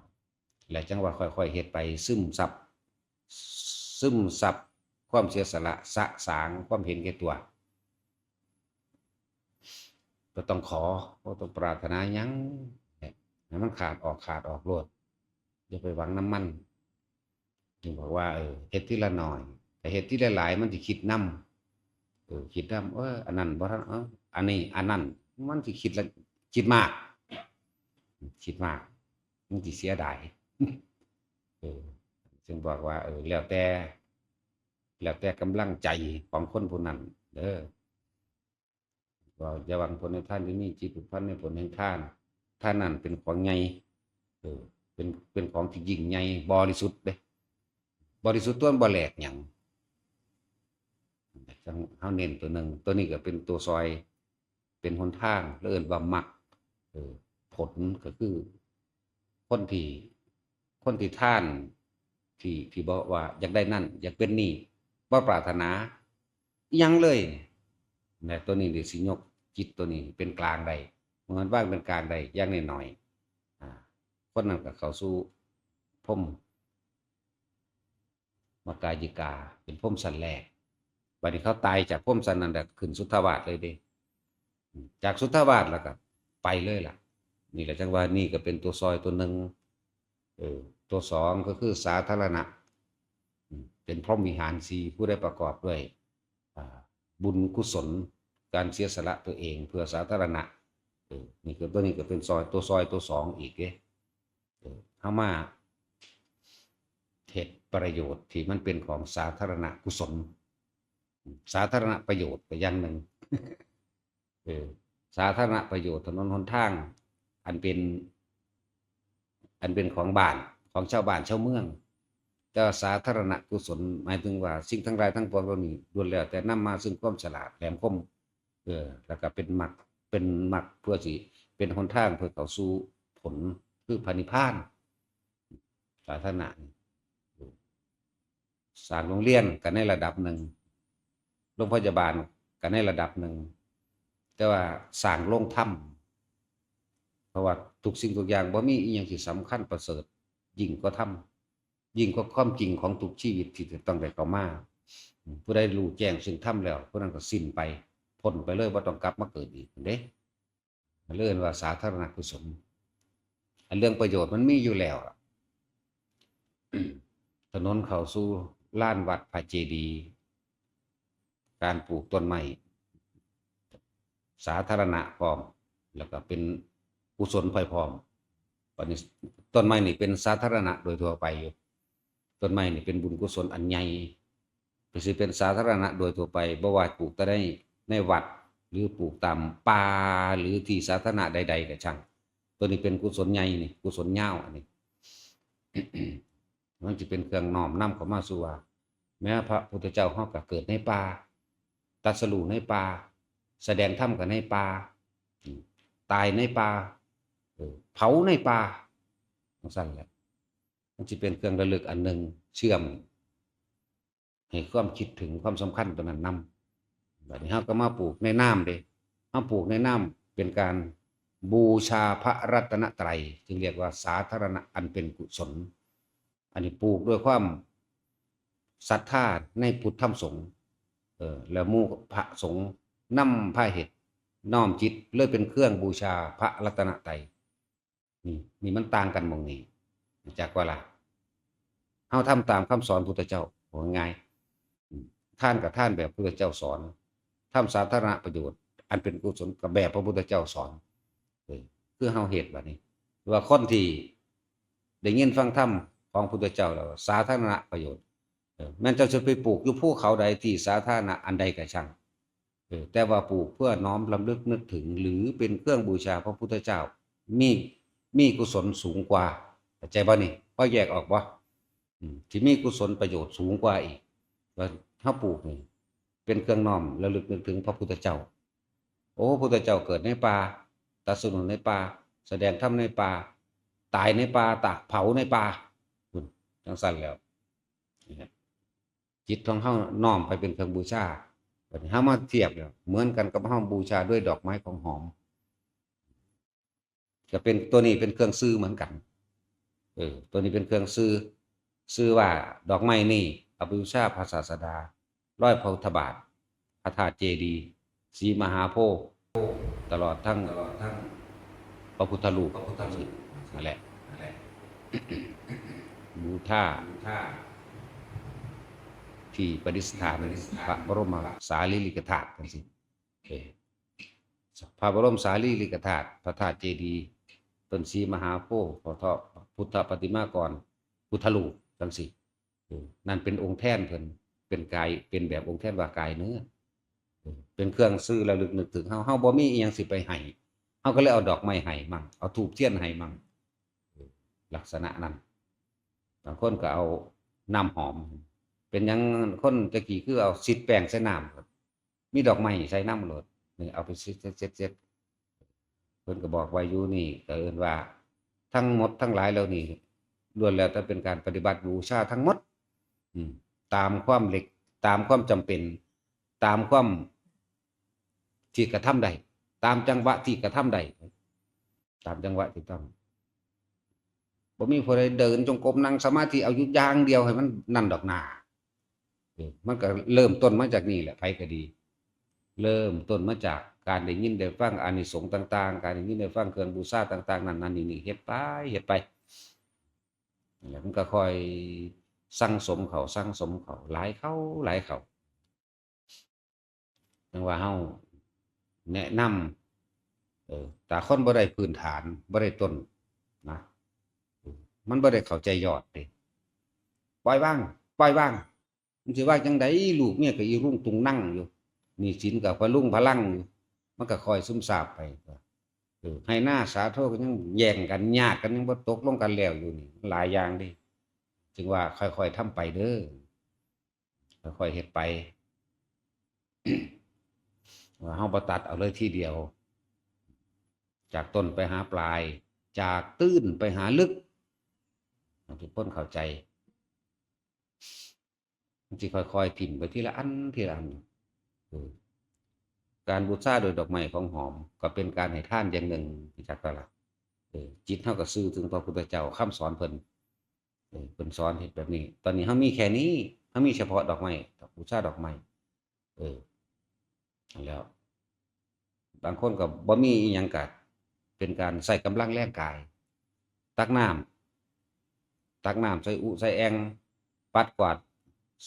แล้วจั่งว่าค่อยๆเฮ็ดไป ซึมซับ ซึมซับความเสียสละ สะสางความเห็นแก่ตัว บ่ต้องขอ บ่ต้องปรารถนาหยัง ให้มันขาดออก ขาดออกโลด อย่าไปหวังนำมัน จึงบอกว่า เออ เฮ็ดทีละน้อย ถ้าเฮ็ดทีละหลาย มันสิคิดนำ เออ คิดนำ เออ อันนั้นบ่ทัน เออ อันนี้ อันนั้น มันสิคิดละ คิดมาก คิดมาก มันสิเสียดาย เออ จึงบอกว่า เออ แล้วแต่ แล้วแต่กำลังใจของคนผู้นั้นเด้อ ว่าอย่าหวังผลในทานที่มีจิตผูกพันในผลแห่งทาน ทานนั้นเป็นของใหญ่ เออ เป็น เป็นของที่ยิ่งใหญ่ บริสุทธิ์เด้ บริสุทธิ์ตัวมันบ่แหลกหยัง จั่งเฮาเน้นตัวหนึ่ง ตัวนี้ก็เป็นตัวซอย เป็นหนทาง แล้วเอิ้นว่ามรรค เออ ผลก็คือ คนที่ คนที่ทาน ที่ ที่บอกว่าอยากได้นั่น อยากเป็นนี่ บ่ปรารถนาอิหยังเลย นะ ตัวนี้เดี๋ยวสิยกจิตตัวนี้เป็นกลางได้ เมื่อมันว่างเป็นกลางได้ อย่างน้อยๆ อ่า คนนั้นก็เข้าสู่พรหม มกายิกา เป็นพรหมชั้นแรก บัดนี้เขาตายจากพรหมชั้นนั้นแล้วขึ้นสุทธาวาสเลยเด้ จากสุทธาวาสแล้วก็ไปเลยล่ะ นี่แหละจั่งว่านี่ก็เป็นตัวซอยตัวหนึ่ง เออ ตัวสองก็คือสาธารณะ อืม เป็นพรหมวิหารสี่ ผู้ใดประกอบด้วย อ่า บุญกุศล การเสียสละตัวเองเพื่อสาธารณะ เออ นี่ก็ตัวนี้ก็เป็นซอย ตัวซอยตัวสองอีกเด้ เออ เฮามาเฮ็ดประโยชน์ที่มันเป็นของสาธารณกุศล สาธารณประโยชน์ก็อย่างหนึ่ง เออ สาธารณประโยชน์ ถนนหนทาง อันเป็น อันเป็นของบ้าน ของชาวบ้านชาวเมือง แต่ว่าสาธารณกุศล หมายถึงว่าสิ่งทั้งหลายทั้งปวงเหล่านี้ล้วนแล้วแต่นำมาซึ่งความฉลาดแหลมคม เออ แล้วก็เป็นมรรค เป็นมรรคเพื่อสิเป็นหนทางเพื่อเข้าสู่ผลคือพระนิพพาน สาธารณะนี่ สร้างโรงเรียนก็ในระดับหนึ่ง โรงพยาบาลก็ในระดับหนึ่ง แต่ว่าสร้างโรงธรรม เพราะว่าทุกสิ่งทุกอย่างบ่มีอิหยังที่สำคัญประเสริฐยิ่งกว่าธรรม ยิ่งกว่าความจริงของทุกชีวิตที่จะต้องได้เข้ามา ผู้ใดรู้แจ้งซึ่งธรรมแล้ว ผู้นั้นก็สิ้นไป พ้นไปเลย บ่ต้องกลับมาเกิดอีกเด้ เรียกว่าสาธารณกุศล อันเรื่องประโยชน์มันมีอยู่แล้วล่ะ ถนนเข้าสู่ลานวัดพระเจดีย์ การปลูกต้นไม้สาธารณะพร้อม แล้วก็เป็นกุศลไปพร้อม บัดนี้ต้นไม้นี่เป็นสาธารณะโดยทั่วไปอยู่ ต้นไม้นี่เป็นบุญกุศลอันใหญ่ ก็สิเป็นสาธารณะโดยทั่วไป บ่ว่าปลูกแต่ใน ในวัด หรือปลูกตามป่า หรือที่สาธารณะใดๆก็ช่าง ตัวนี้เป็นกุศลใหญ่นี่ กุศลยาวอันนี้ มันจะเป็นเครื่องน้อมนำเข้ามาสู่ว่า แม้พระพุทธเจ้าเฮาก็เกิดในป่า ตรัสรู้ในป่า แสดงธรรมก็ในป่า อืม ตายในป่า เออ เผาในป่า จั่งซั้นแหละ มันสิเป็นเครื่องระลึกอันหนึ่ง เชื่อมให้ความคิดถึงความสำคัญตัวนั้นนำ บัดนี้เฮาก็มาปลูกในน้ำเด้ เฮาปลูกในน้ำเป็นการบูชาพระรัตนตรัย จึงเรียกว่าสาธารณะอันเป็นกุศล อันนี้ปลูกด้วยความศรัทธาในพุทธธรรมสงฆ์ เออ แล้วหมู่พระสงฆ์นำพาเฮ็ด น้อมจิตเลยเป็นเครื่องบูชาพระรัตนตรัย นี่ นี่มันต่างกันหม่องนี้ รู้จักบ่ล่ะ เฮาทำตามคำสอนพุทธเจ้า ว่าง่าย อืม ทานก็ทานแบบพุทธเจ้าสอน ทำสาธารณประโยชน์ อันเป็นกุศลก็แบบพระพุทธเจ้าสอน เออ คือเฮาเฮ็ดบัดนี้ ว่าคนที่ได้ยินฟังธรรมของพุทธเจ้าแล้ว สาธารณประโยชน์ เออ แม่นเจ้าจะไปปลูกอยู่ภูเขาใดที่สาธารณะอันใดก็ช่าง เออ แต่ว่าปลูกเพื่อน้อมรำลึกนึกถึง หรือเป็นเครื่องบูชาพระพุทธเจ้า มี มีกุศลสูงกว่า เข้าใจบ่นี่ พอแยกออกบ่ อืม ที่มีกุศลประโยชน์สูงกว่าอีก ว่าเฮาปลูกนี่ เป็นเครื่องน้อมระลึกนึกถึงพระพุทธเจ้า โอ้ พุทธเจ้าเกิดในป่า ตรัสรู้ในป่า แสดงธรรมในป่า ตายในป่า ตากเผาในป่า พุ้น จั่งซั้นแล้ว นี่ฮะ จิตของเฮาน้อมไปเป็นเครื่องบูชา บัดนี้เฮามาเทียบแล้ว เหมือนกันกับเฮาบูชาด้วยดอกไม้ของหอม ก็เป็นตัวนี้เป็นเครื่องซื่อเหมือนกัน เออ ตัวนี้เป็นเครื่องซื่อ ซื่อว่าดอกไม้นี่เอาไปบูชาพระศาสดา รอยพระพุทธบาท พระธาตุเจดีย์ ศรีมหาโพธิ์ ตลอดทั้ง ตลอดทั้ง พระพุทธรูป พระพุทธรูป นั่นแหละ บูชา บูชา ที่ประดิษฐาน ประดิษฐาน พระบรมสารีริกธาตุจังซี้ เออ พระบรมสารีริกธาตุ พระธาตุเจดีย์ ต้นศรีมหาโพธิ์ พระพุทธปฏิมากร พุทธรูปจังซี้ เออ นั่นเป็นองค์แทนเพิ่น เป็นกาย เป็นแบบองค์แทนว่ากายเนื้อ เออ เป็นเครื่องซื่อระลึกนึกถึงเฮา เฮาบ่มีอิหยังสิไปให้ เฮาก็เลยเอาดอกไม้ให้มั่ง เอาธูปเทียนให้มั่ง เออ ลักษณะนั้น บางคนก็เอาน้ำหอม เป็นหยังคนตะกี้คือเอาสิดแป้งใส่น้ำ มีดอกไม้ใส่น้ำโลด นี่เอาไปเช็ดเช็ดเช็ดเช็ด เพิ่นก็บอกว่าอยู่นี่ก็เอิ้นว่าทั้งหมดทั้งหลายเหล่านี้ล้วนแล้วแต่เป็นการปฏิบัติบูชาทั้งหมด อืม ตามความเล็ก ตามความจำเป็น ตามความที่กระทำได้ ตามจังหวะที่กระทำได้ ตามจังหวะที่ต้อง บ่มีผู้ใดเดินจงกรมนั่งสมาธิเอาอยู่อย่างเดียวให้มันนั่นดอกนา เออ มันก็เริ่มต้นมาจากนี่แหละ ไผก็ดี เริ่มต้นมาจากการได้ยินได้ฟังอานิสงส์ต่างๆ การได้ยินได้ฟังเครื่องบูชาต่างๆ นั่นนั่นนี่นี่ เฮ็ดไป เฮ็ดไป นั่นแหละ มันก็ค่อยสั่งสมเข้า สั่งสมเข้า หลายเข้า หลายเข้า จั่งว่าเฮาแนะนำ เออ ถ้าคนบ่ได้พื้นฐาน บ่ได้ต้นนะ เออ มันบ่ได้เข้าใจยอดเด้ ปล่อยวาง ปล่อยวาง มันสิว่าจั่งใด ลูกเมียก็อีรุงตุงนังอยู่ หนี้สินก็พะรุงพะรังอยู่ มันก็ค่อยซึมซาบไป เออ ไฮ่นาสาโทก็ยังแย่งกัน ญาติกันยังบ่ตกลงกันแล้วอยู่นี่ มันหลายอย่างเด้ จึงว่าค่อยๆทำไปเด้อ ค่อยๆเฮ็ดไป ว่าเฮาบ่ตัดเอาเลยทีเดียว จากต้นไปหาปลาย จากตื้นไปหาลึก ให้ทุกคนเข้าใจ มันสิค่อยๆถิ่มไปทีละอัน ทีละอัน เออ การบูชาโดยดอกไม้ของหอม ก็เป็นการให้ทานอย่างหนึ่ง รู้จักบ่ล่ะ เออ จิตเฮาก็ซื่อถึงพระพุทธเจ้า คำสอนเพิ่น เออ เพิ่นสอนเฮ็ดแบบนี้ ตอนนี้เฮามีแค่นี้ เฮามีเฉพาะดอกไม้ บูชาดอกไม้ เออ นั่นแหล้ว บางคนก็บ่มีอิหยังก็เป็นการใช้กำลังแรงกาย ตักน้ำ ตักน้ำใส่อุใส่แอ่ง ปัดกวาด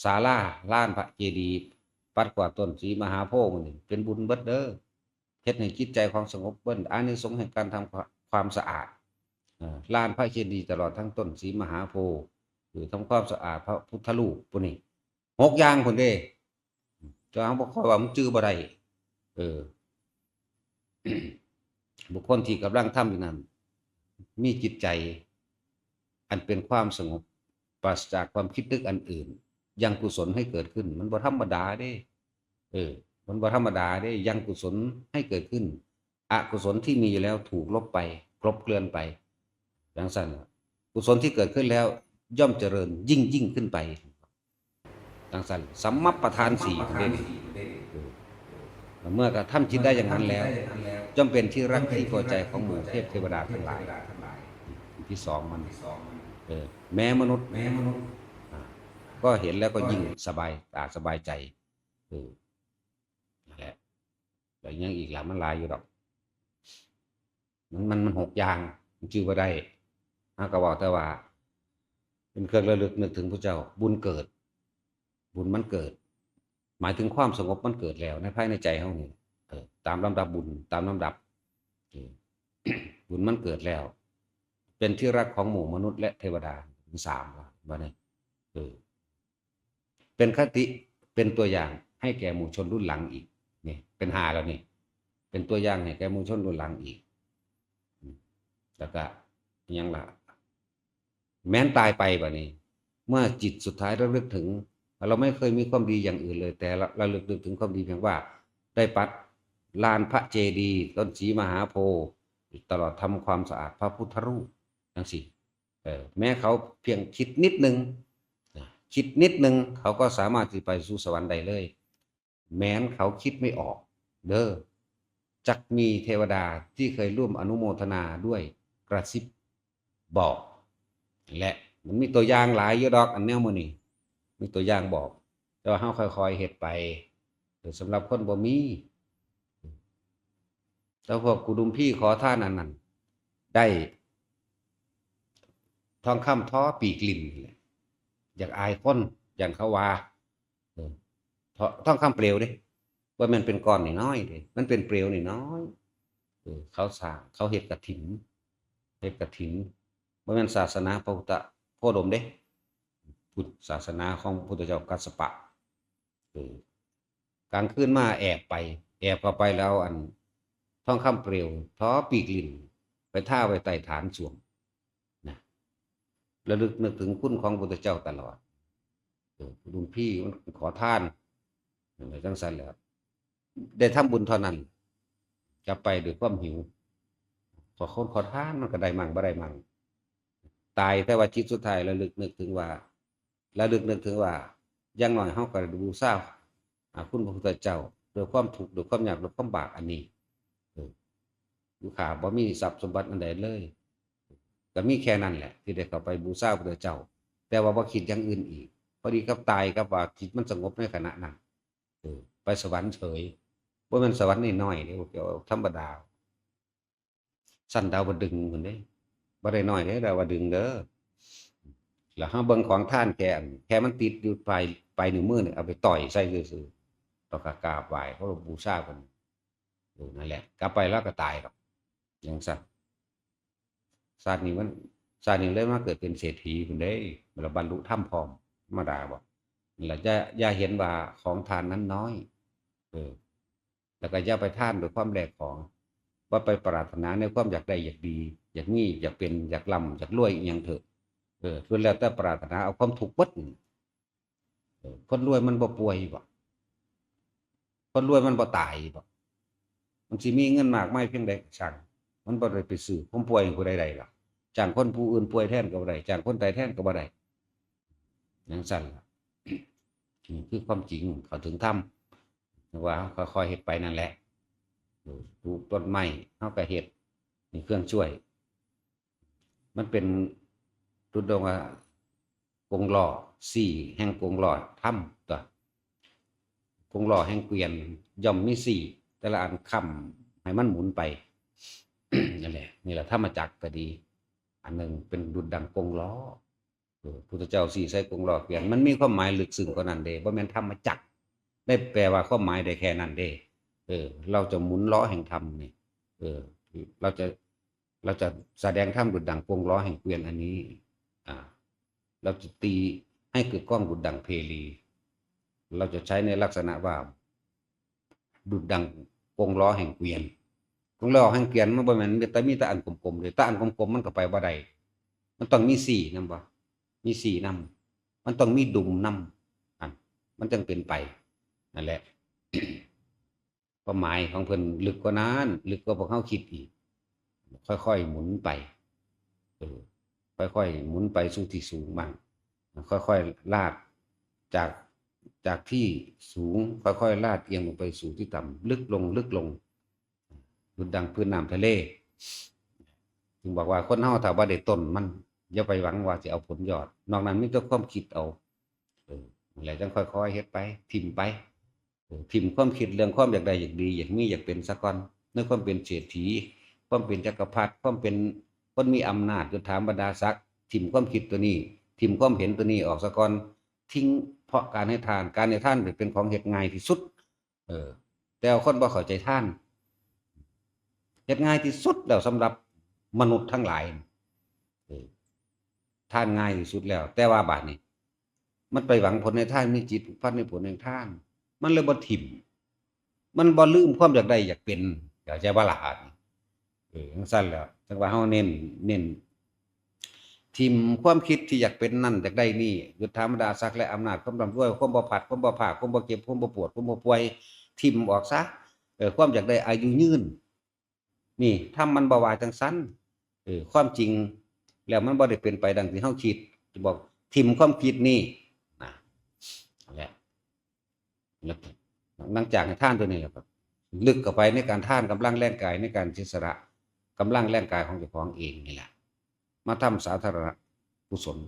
ศาลา ลานพระเจดีย์ ปัดกวาดต้นศรีมหาโพธิ์หมู่นี่ เป็นบุญเบิดเด้อ เฮ็ดให้จิตใจของสงบเบิด อานิสงส์แห่งการทำความ ความสะอาด เอ่อ ลานพระเจดีย์ตลอดทั้งต้นศรีมหาโพธิ์ หรือทำความสะอาดพระพุทธรูปพวกนี้ หกอย่างพุ้นเด้ แต่เฮาบ่ค่อยว่ามันจื่อบ่ได้ เออ บุคคลที่กำลังทำอยู่นั้น มีจิตใจ อันเป็นความสงบ ปราศจากความคิดนึกอันอื่น ยังกุศลให้เกิดขึ้น มันบ่ธรรมดาเด้ เออ มันบ่ธรรมดาเด้ ยังกุศลให้เกิดขึ้น อกุศลที่มีอยู่แล้วถูกลบไป กลบเกลื่อนไป จั่งซั้น กุศลที่เกิดขึ้นแล้วย่อมเจริญยิ่งยิ่งขึ้นไป จั่งซั้น สัมมัปปธานสี่เด้ เมื่อกระทำจิตได้อย่างนั้นแล้ว ย่อมเป็นที่รักที่พอใจของหมู่เทพเทวดาทั้งหลาย อันที่สองมัน เออ แม้มนุษย์ แม้มนุษย์ อ่า ก็เห็นแล้วก็ยิ่งสบายตาสบายใจ เออ นั่นแหละ แล้วยังอีกหลาย มันหลายอยู่ดอก มัน มัน มันหกอย่าง มันจื่อบ่ได้ เฮาก็เว้าแต่ว่า เป็นเครื่องระลึกนึกถึงพระเจ้า บุญเกิด บุญมันเกิด หมายถึงความสงบมันเกิดแล้วในภายในใจเฮานี่ เออ ตามลำดับบุญ ตามลำดับ เออ บุญมันเกิดแล้ว เป็นที่รักของหมู่มนุษย์และเทวดา เป็นสามแล้ว บัดนี้ เออ เป็นคติ เป็นตัวอย่างให้แก่หมู่ชนรุ่นหลังอีก นี่ เป็นห้าแล้วนี่ เป็นตัวอย่างให้แก่หมู่ชนรุ่นหลังอีก อืม แล้วก็อิหยังล่ะ แม้นตายไปบัดนี้ เมื่อจิตสุดท้ายระลึกถึง เราไม่เคยมีความดีอย่างอื่นเลย แต่ระลึกนึกถึงความดีเพียงว่า ได้ปัดลานพระเจดีย์ ต้นศรีมหาโพธิ์ ตลอดทำความสะอาดพระพุทธรูป จั่งซี้ เออ แม้เขาเพียงคิดนิดนึง นะ คิดนิดนึง เขาก็สามารถที่ไปสู่สวรรค์ได้เลย แม้นเขาคิดไม่ออก เด้อ จักมีเทวดาที่เคยร่วมอนุโมทนาด้วยกระซิบบอก และมันมีตัวอย่างหลายอยู่ดอกอันแนวมื้อนี้ มีตัวอย่างบอก แต่ว่าเฮาค่อยๆเฮ็ดไป โดยสำหรับคนบ่มี แต่พวกกุดุมพีขอทานอันนั้น ได้ ทองคำทอปีกลิ้นนี่แหละ อยากอายคน อย่างเขาว่า เออ ทอ- ทองคำเปลวเด้ ว่ามันเป็นก้อนน้อยๆเด้ มันเป็นเปลวน้อยๆ เออ เขาสร้าง เขาเฮ็ดกฐิน เฮ็ดกฐิน บ่แม่นศาสนาพระพุทธโคดมเด้ พุทธศาสนาของพระพุทธเจ้ากัสสปะ เออ กลางคืนมาแอบไป แอบเข้าไปแล้วอัน ทองคำเปลวทอปีกลิ้น ไปทาไว้ใต้ฐานส้วมนะ ระลึกนึกถึงคุณของพระพุทธเจ้าตลอด เออ รุ่นพี่มันขอทาน เออ จังซั่นแหละครับ ได้ทำบุญเท่านั้น กลับไปด้วยความหิว ขอคนขอทานมันก็ได้มั่งบ่ได้มั่ง ตายแต่ว่าจิตสุดท้ายระลึกนึกถึงว่า ระลึกนึกถึงว่า อย่างน้อยเฮาก็ได้บูชา อ่า คุณพระพุทธเจ้า ด้วยความทุกข์ ด้วยความยาก ด้วยความบากอันนี้ เออ อยู่ข้าบ่มีทรัพย์สมบัติอันใดเลย ก็มีแค่นั้นแหละ ที่ได้เข้าไปบูชาพระพุทธเจ้า แต่ว่าบ่คิดอย่างอื่นอีก พอดีกับตายกับว่าจิตมันสงบในขณะนั้น เออ ไปสวรรค์เฉย บ่แม่นสวรรค์น้อยๆเด้ บ่เกี่ยวธรรมดา ชั้นดาวดึงส์พุ้นเด้ บ่ได้น้อยเด้ ดาวดึงส์เด้อ แล้วเฮาเบิ่งของทานแค่อัน แค่มันติดอยู่ปลาย ปลายนิ้วมือนี่ เอาไปต่อยใส่ซื่อๆ แล้วก็กราบไหว้เคารพบูชาเพิ่น เออ นั่นแหละ กลับไปแล้วก็ตายดอก จังซั่น ชาตินี้มัน ชาตินี้เลยมาเกิดเป็นเศรษฐีพุ้นเด้ แล้วบรรลุธรรมพร้อม ธรรมดาบ่ นั่นล่ะ อย่า อย่าเห็นว่าของทานนั้นน้อย เออ แล้วก็อย่าไปทานด้วยความแลกของ บ่ไปปรารถนาในความอยากได้อยากดี อยากมี อยากเป็น อยากร่ำ อยากรวยอิหยังเถอะ เออ ล้วนแล้วแต่ปรารถนาเอาความทุกข์เบิด เออ คนรวยมันบ่ป่วยบ่ คนรวยมันบ่ตายบ่ มันสิมีเงินมากมายเพียงใดก็ช่าง มันบ่ได้ไปซื้อความป่วยให้ผู้ใดได้หรอก จ้างคนผู้อื่นป่วยแทนก็บ่ได้ จ้างคนตายแทนก็บ่ได้ จังซั่นล่ะ นี่คือความจริง เข้าถึงธรรม ว่าค่อยๆเฮ็ดไปนั่นแหละ ปลูกต้นไม้ เฮาก็เฮ็ด นี่เครื่องช่วย มันเป็นจุดดวงว่า กงล้อ สี่แห่งกงล้อธรรมตั๊ว กงล้อแห่งเกวียน ย่อมมีสี่ แต่ละอันค้ำให้มันหมุนไป นั่นแหละ นี่แหละธรรมจักรก็ดี อันหนึ่งเป็นดุจดังกงล้อ เออ พุทธเจ้าสี่ใส่กงล้อเกวียน มันมีความหมายลึกซึ้งกว่านั้นเด้ บ่แม่นธรรมจักร ได้แปลว่าความหมายได้แค่นั้นเด้ เออ เราจะหมุนล้อแห่งธรรมนี่ เออ เราจะ เราจะแสดงธรรมดุจดังกงล้อแห่งเกวียนอันนี้ อ่า เราจะตีให้กึกก้องดุจดังเพลี เราจะใช้ในลักษณะว่า ดุจดังกงล้อแห่งเกวียน กงล้อแห่งเกวียนมันบ่แม่นมีแต่ มีแต่อันกลมๆเด้ แต่อันกลมๆมันก็ไปบ่ได้ มันต้องมีสี่นำบ่ มีสี่นำ มันต้องมีดุมนำ อัน มันจังเป็นไป นั่นแหละ ความหมายของเพิ่นลึกกว่านั้น ลึกกว่าพวกเฮาคิดอีก ค่อยๆหมุนไป เออ ค่อยๆหมุนไปสู่ที่สูงบ้าง ค่อยๆลาดจาก จากที่สูง ค่อยๆลาดเอียงลงไปสู่ที่ต่ำ ลึกลง ลึกลง ดุจดังพื้นน้ำทะเล จึงบอกว่าคนเฮาถ้าบ่ได้ต้นมัน อย่าไปหวังว่าสิเอาผลยอด นอกนั้นมีแต่ความคิดเอา เออ นั่นแหละ จังค่อยๆเฮ็ดไป ถิ่มไป เออ ถิ่มความคิดเรื่องความอยากได้อยากดี อยากมีอยากเป็นซะก่อน ในความเป็นเศรษฐี ความเป็นจักรพรรดิ ความเป็นคนมีอำนาจ ยศถาบรรดาศักดิ์ ถิ่มความคิดตัวนี้ ถิ่มความเห็นตัวนี้ออกซะก่อน ทิ้ง เพราะการให้ทาน การให้ทานเป็นของเฮ็ดง่ายที่สุด เออ แต่ว่าคนบ่เข้าใจทาน เฮ็ดง่ายที่สุดแล้วสำหรับมนุษย์ทั้งหลาย เออ ทานง่ายที่สุดแล้ว แต่ว่าบาดนี้ มันไปหวังผลในทาน มีจิตผูกพันในผลแห่งทาน มันเลยบ่ถิ่ม มันบ่ลืมความอยากได้อยากเป็น เข้าใจบ่ล่ะ เออ จังซั่นแหล้ว จังว่าเฮาเน้น เน้น ถิ่มความคิดที่อยากเป็นนั่นอยากได้นี่ ยศถาบรรดาศักดิ์และอำนาจ ความร่ำรวย ความบ่พลัด ความบ่พราก ความบ่เจ็บ ความบ่ปวด ความบ่ป่วย ถิ่มออกซะ เออ ความอยากได้อายุยืน นี่ ธรรมมันบ่ว่าจังซั่น เออ ความจริงแล้วมันบ่ได้เป็นไปดังที่เฮาคิด จะบอกถิ่มความคิดนี่ นะ นั่นแหละ แล้วหลังจากให้ทานตัวนี้แล้วก็ ลึกเข้าไปในการทานกำลังแรงกายในการเสียสละกำลังแรงกายของเจ้าของเองนี่แหละ มาทำสาธารณกุศล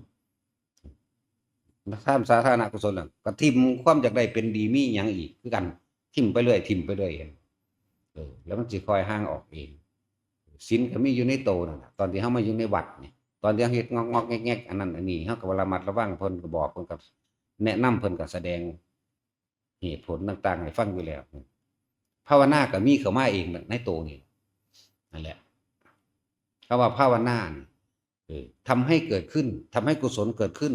ทำสาธารณกุศลน่ะก็ถิ่มความอยากได้เป็นดีมีหยังอีกคือกันถิ่มไปเรื่อยถิ่มไปเรื่อยเออแล้วมันสิค่อยห่างออกเองศีลก็มีอยู่ในโตนั่นน่ะตอนที่เฮามาอยู่ในวัดนี่ตอนที่เฮาเฮ็ดงอกๆแงกๆอันนั้นอันนี้เฮาก็ระมัดระวังเพิ่นก็บอกเพิ่นก็แนะนำเพิ่นก็แสดง เหตุผลต่างๆให้ฟังอยู่แล้ว ภาวนาก็มีเข้ามาเองในโตนี่นั่นแหละคำว่าภาวนานี่เออทำให้เกิดขึ้นทำให้กุศลเกิดขึ้น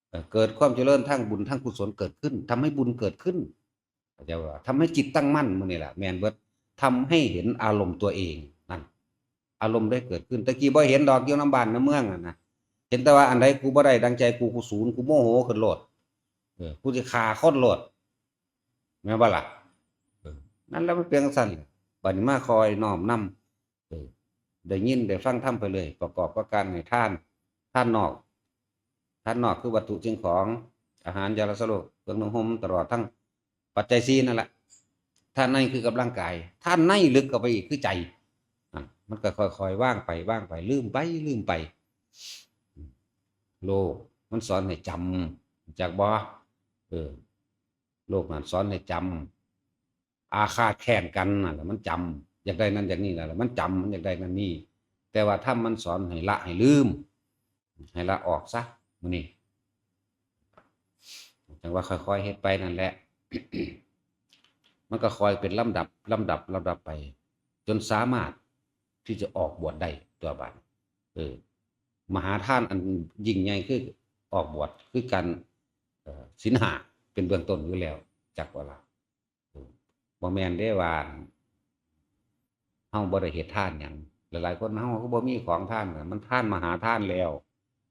เอ่อเกิดความเจริญทั้งบุญทั้งกุศลเกิดขึ้นทำให้บุญเกิดขึ้นเข้าใจว่าทำให้จิตตั้งมั่นมื้อนี่แหละแม่นเบิดทำให้เห็นอารมณ์ตัวเองนั่น อารมณ์ได้เกิดขึ้น แต่กี้บ่เห็นดอกอยู่นำบ้านนำเมืองอะนะ เห็นแต่ว่าอันใดกูบ่ได้ดังใจกู กูสูน กูโมโหขึ้นโลด เออ กูสิฆ่าคนโลด แม่นบ่ล่ะ เออ นั่นแหละมันเป็นจั่งซั้นแหละ บัดนี้มาคอยน้อมนำ เออ ได้ยินได้ฟังธรรมไปเลย ประกอบกับการให้ทาน ทานนอก ทานนอกคือวัตถุสิ่งของ อาหาร ยารักษาโรค เครื่องนุ่งห่ม ตลอดทั้ง ปัจจัยสี่นั่นแหละ ทานในคือกำลังกาย ทานในลึกเข้าไปอีกคือใจ อ่ะ มันก็ค่อยๆว่างไปว่างไปลืมไปลืมไป โลกมันสอนให้จำ จักบ่ เออ โลกนั้นสอนให้จำ อาฆาตแค้นกันนั่นแหละมันจำ อยากได้นั่นอยากนี่นั่นแหละมันจำ มันอยากได้นั่นนี่ แต่ว่าธรรมมันสอนให้ละให้ลืม ให้ละออกซะมื้อนี้ จั่งว่าค่อยๆเฮ็ดไปนั่นแหละ มันก็ค่อยเป็นลำดับ ลำดับ ลำดับไป จนสามารถที่จะออกบวชได้ตัวบัด เออ มหาทานอันยิ่งใหญ่คือออกบวช คือการ เอ่อ ศีลห้าเป็นเบื้องต้นอยู่แล้ว จักว่าล่ะ เออ บ่แม่นเด้ว่า เฮาบ่ได้เฮ็ดทานหยัง หลายๆคน เฮาก็บ่มีของทาน มันทานมหาทานแล้ว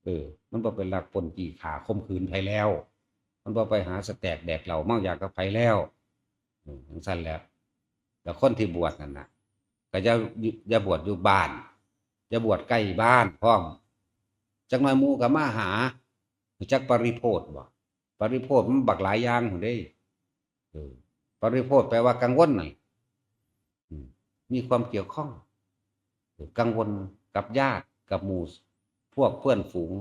เออ มันบ่ไปลักปล้นจี้ฆ่าข่มขืนไผแล้ว มันบ่ไปหาสแต็กแดกเหล้าเมายากับไผแล้ว เออ จั่งซั้นแหละ แล้วคนที่บวชนั่นน่ะ ก็อย่า อย่าบวชอยู่บ้าน อย่าบวชใกล้บ้านพร้อม จักหน่อยหมู่ก็มาหา รู้จักปริโภทบ่ ปริโภทมันบักหลายอย่างพู้นเด้ เออ ปริโภทแปลว่ากังวลนั่น อืม มีความเกี่ยวข้อง เออ กังวลกับญาติ กับหมู่พวกเพื่อนฝูง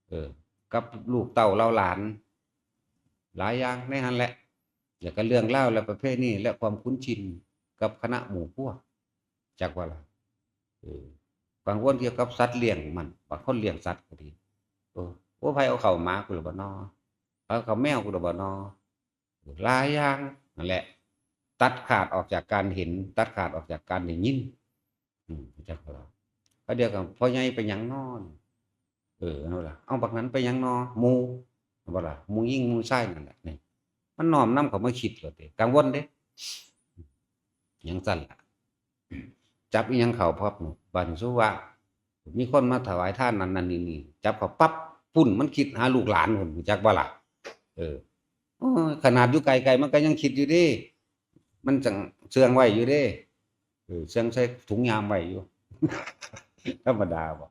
เออ กับลูกเต้าเหล่าหลาน หลายอย่างในหั้นแหละ แล้วก็เรื่องราวและประเพณีและความคุ้นชินกับคณะหมู่พวก จักว่าล่ะ เออ กังวลเกี่ยวกับสัตว์เลี้ยงมัน บางคนเลี้ยงสัตว์ก็ดี เออ โอ้ ไผเอาเข้าหมากูหรือบ่นอ เอาเข้าแมวกูหรือบ่นอ หลายอย่างนั่นแหละ ตัดขาดออกจากการเห็น ตัดขาดออกจากการได้ยิน อืม จักว่าล่ะ เขาเดียวกัน พ่อใหญ่ไปหยังนอน เออ นั่นล่ะ เอาบักนั้นไปหยังนอ หมู่ บ่ล่ะ หมู่ยิงหมู่ชายนั่นแหละ นี่ มันน้อมนำเข้ามาคิดโลดเด้ กังวลเด้ จั่งซั้นล่ะ จับอีหยังเข้าพับ บาดนี้สมมุติว่า มีคนมาถวายทานนั่นนั่นนี่นี่ จับเข้าปั๊บ ปุ้น มันคิดหาลูกหลานพุ้น รู้จักบ่ล่ะ เออ โอ้ย ขนาดอยู่ไกลๆ มันก็ยังคิดอยู่เด้ มันจั่งเชื่องไว้อยู่เด้ เออ เชื่องใส่ถุงยามไว้อยู่ ธรรมดาบ่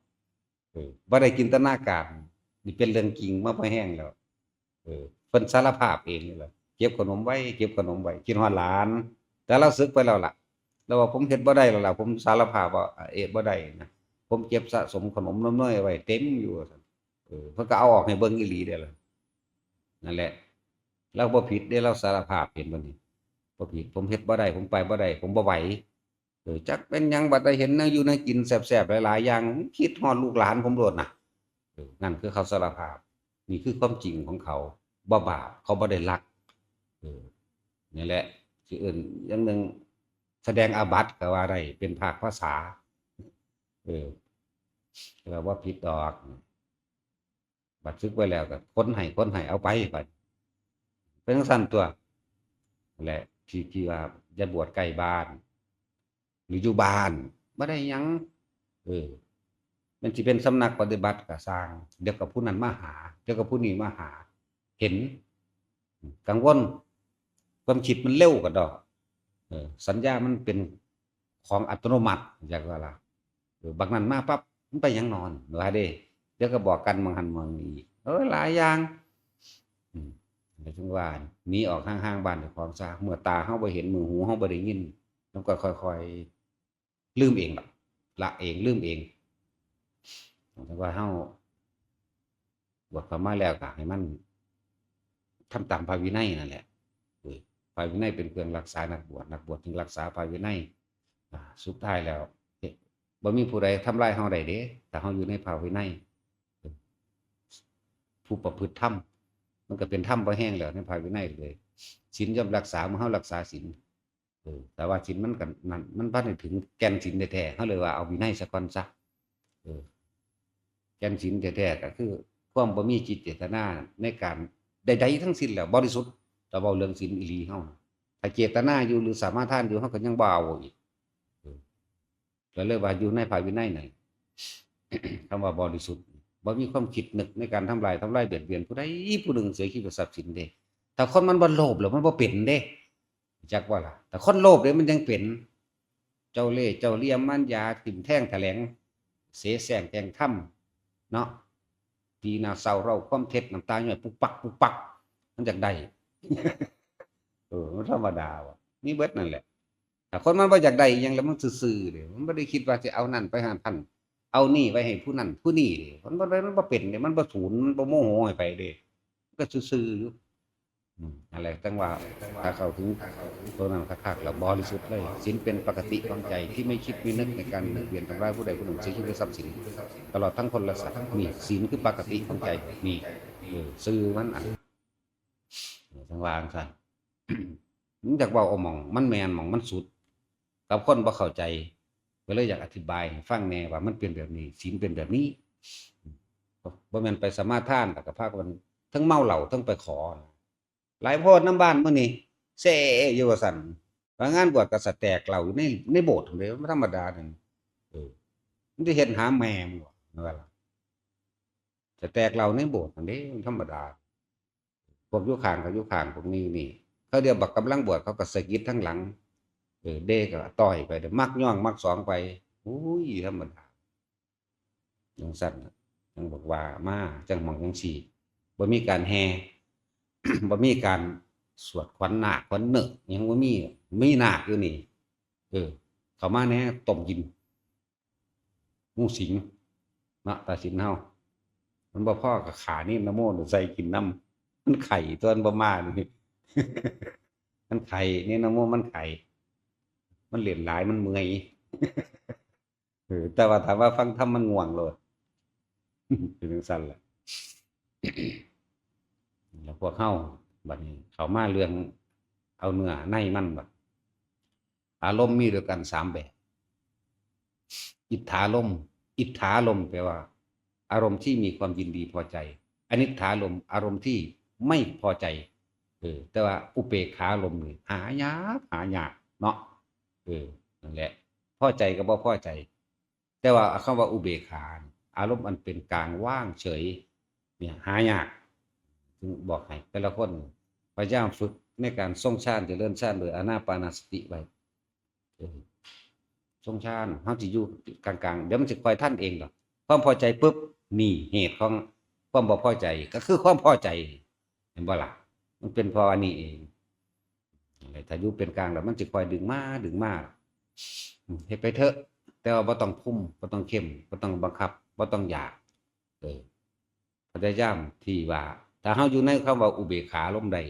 เออ บ่ได้จินตนาการ นี่เป็นเรื่องจริงมาพอแฮงแล้ว เออ เพิ่นสารภาพเองนี่แหละ เก็บขนมไว้ เก็บขนมไว้ คิดฮอดหลาน แต่ลาวสึกไปแล้วล่ะ ลาวว่า "ผมเฮ็ดบ่ได้แล้วล่ะ ผมสารภาพว่า เออ บ่ได้นะ ผมเก็บสะสมขนมนมเนยไว้เต็มอยู่" ว่าซั่น เออ เพิ่นก็เอาออกให้เบิ่งอีหลีเด้ล่ะ นั่นแหละ ลาวบ่ผิดเด้ ลาวสารภาพ เห็นบ่นี่ บ่ผิด ผมเฮ็ดบ่ได้ ผมไปบ่ได้ ผมบ่ไหว เออ จักเป็นหยัง บัดได้เห็นแนวอยู่แนวกินแซ่บๆ หลายๆ อย่าง คิดฮอดลูกหลานผมโลดน่ะ เออ นั่นคือเขาสารภาพ นี่คือความจริงของเขา บ่บาป เขาบ่ได้ลัก เออ นี่แหละ สิเอิ้นอย่างหนึ่ง แสดงอาบัติก็ว่าได้ เป็นภาคภาษา เออ ก็ว่าผิดดอก บัดสึกไว้แล้วก็คนให้ คนให้ เอาไป บัด เป็นจั่งซั้นตั๊ว นั่นแหละ ที่ ที่ว่าอย่าบวชใกล้บ้าน หรืออยู่บ้าน บ่ได้หยัง เออ มันสิเป็นสำนักปฏิบัติก็ซ่าง เดี๋ยวก็ผู้นั้นมาหา เดี๋ยวก็ผู้นี้มาหา เห็น กังวล ความคิดมันเร็วกว่าดอก เออ สัญญามันเป็นของอัตโนมัติ จักว่าล่ะ เออ บักนั้นมาปั๊บ มันไปหยังนอน ว่าเด้ เดี๋ยวก็บอกกันหม่องหั้นหม่องนี้อีก เออ หลายอย่าง อืม แล้วถึงว่า หนีออกห่างๆ บ้านเจ้าของซะ เมื่อตาเฮาบ่เห็น มือหูเฮาบ่ได้ยิน มันก็ค่อยๆ ลืมเองล่ะ ละเอง ลืมเอง แต่ว่าเฮาบวชเข้ามาแล้วก็ให้มันทำตามพระวินัยนั่นแหละ เออ พระวินัยเป็นเครื่องรักษานักบวช นักบวชจึงรักษาพระวินัย อ่า สุดท้ายแล้ว เอ๊ะ บ่มีผู้ใดทำลายเฮาได้เด้ ถ้าเฮาอยู่ในพระวินัย เออ ผู้ประพฤติธรรม มันก็เป็นธรรมบ่แห้งแล้วในพระวินัยเลย ศีลย่อมรักษาเมื่อเฮารักษาศีล เออ แต่ว่าศีลมันก็นั่น มันบ่ได้ถึงแก่นศีลแท้ๆ เฮาเลยว่าเอาวินัยซะก่อนซะ เออ แก่นศีลแท้ๆ ก็คือความบ่มีจิตเจตนาในการใดๆ ทั้งสิ้นแล้ว บริสุทธิ์ ถ้าเว้าเรื่องศีลอีหลีเฮา ถ้าเจตนาอยู่หรือสมาทานอยู่ เฮาก็ยังบ่เอาอีก เออ ก็เลยว่าอยู่ในพระวินัยนั่น คำว่าบริสุทธิ์ บ่มีความคิดนึกในการทำลาย ทำลายเบียดเบียนผู้ใดผู้หนึ่ง เสียชีวิตกับทรัพย์สินเด้ ถ้าคนมันบ่โลภแล้วมันบ่เป็นเด้ จักว่าล่ะ แต่คนโลภเนี่ยมันยังเป็น เจ้าเล่ห์เจ้าเหลี่ยมมารยา ทิ่มแทงแถลง เสแสร้งแต่งธรรม เนาะ ตีหน้าเศร้าเร้าความเท็จ น้ำตาย้อยปุกปักปุกปัก มันอยากได้ เออ มันธรรมดาว่ะ มีเบิดนั่นแหละ ถ้าคนมันบ่อยากได้อิหยังแล้วมันซื่อๆ เด้ มันบ่ได้คิดว่าสิเอานั่นไปให้ท่าน เอานี่ไว้ให้ผู้นั้นผู้นี้เด้ มันบ่ได้ มันบ่เป็นเด้ มันบ่สูน มันบ่โมโหให้ไผเด้ มันก็ซื่อๆ อยู่ อืม นั่นแหละ จั่งว่าถ้าเข้าถึงตัวนั้นคักๆ แล้วบริสุทธิ์เลย ศีลเป็นปกติของใจที่ไม่คิดไม่นึกในการเบียดเบียนทำร้ายผู้ใดผู้หนึ่ง เสียชีวิตหรือทรัพย์สิน ตลอดทั้งคนและสัตว์ นี่ศีลคือปกติของใจ นี่ เออ ซื่อมันอัน จั่งว่าจั่งซั้น มันอยากเว้าเอาหม่องมันแม่น หม่องมันสุด กับคนบ่เข้าใจ ก็เลยอยากอธิบายให้ฟังแหน่ว่ามันเป็นแบบนี้ ศีลเป็นแบบนี้ บ่แม่นไปสมาทานแล้วก็พากันทั้งเมาเหล้าทั้งไปขอ หลายโพดนำบ้านมื้อนี้ เซอยู่ว่าซั่น ว่างานบวชก็สแตกเหล้าอยู่ใน ในโบสถ์นั่นเด้ มันธรรมดานั่น เออ มันสิเฮ็ดหาแม่มึงบ่ ว่าล่ะ สแตกเหล้าในโบสถ์นั่นเด้ มันธรรมดา พวกอยู่ข้างก็อยู่ข้าง พวกนี้นี่ เขาเดียวบักกำลังบวชเขาก็สะกิดทั้งหลัง เออ เด้ก็ต่อยไป เดี๋ยวมักย่องมักสองไป อุ้ย ธรรมดา จั่งซั้นน่ะ จั่งบอกว่ามา จั่งหม่องจั่งซี้ บ่มีการแห่ บ่มีการสวดขวัญนาคขวัญเนิก หยังบ่มี มีนาคอยู่นี่ เออ เข้ามาแหน่ ต้มกิน งูสิง เนาะ ตาสินเฮา มันบ่พอก็ฆ่าเนรนะโมใส่กินนำ มันไข้ตัวมันบ่มานี่ มันไข้ เนรนะโมมันไข้ มันเล่นหลาย มันเมื่อย เออ แต่ว่าถ้าว่าฟังธรรมมันง่วงโลด เป็นจั่งซั้นแหละ แล้วพวกเฮาบัดนี้เข้ามาเรื่องเอาเนื้อในมันบัด อารมณ์มีด้วยกันสามแบบ อิทธารมณ์ อิทธารมณ์แปลว่า อารมณ์ที่มีความยินดีพอใจ อนิทธารมณ์ อารมณ์ที่ไม่พอใจ เออ แต่ว่าอุเปกขารมณ์นี่หายาก หายากเนาะ เออ นั่นแหละ พอใจกับบ่พอใจ แต่ว่าคำว่าอุเบกขานี่ อารมณ์อันเป็นกลางว่างเฉย เนี่ยหายาก จึงบอกให้แต่ละคนพยายามฝึกในการทรงฌาน เจริญฌานโดยอานาปานสติไว้ เออ ทรงฌาน เฮาสิอยู่กลางๆ เดี๋ยวมันสิค่อยทันเองดอก ความพอใจปุ๊บ นี่เหตุของความบ่พอใจ ก็คือความพอใจ เห็นบ่ล่ะ มันเป็นเพราะอันนี้เอง นั่นแหละ ถ้าอยู่เป็นกลางแล้วมันสิค่อยดึงมา ดึงมา อืม เฮ็ดไปเถอะ แต่ว่าบ่ต้องคุม บ่ต้องเข้ม บ่ต้องบังคับ บ่ต้องอยาก เออ พยายามที่ว่า ถ้าเฮาอยู่ในคำว่าอุเบกขาลมได้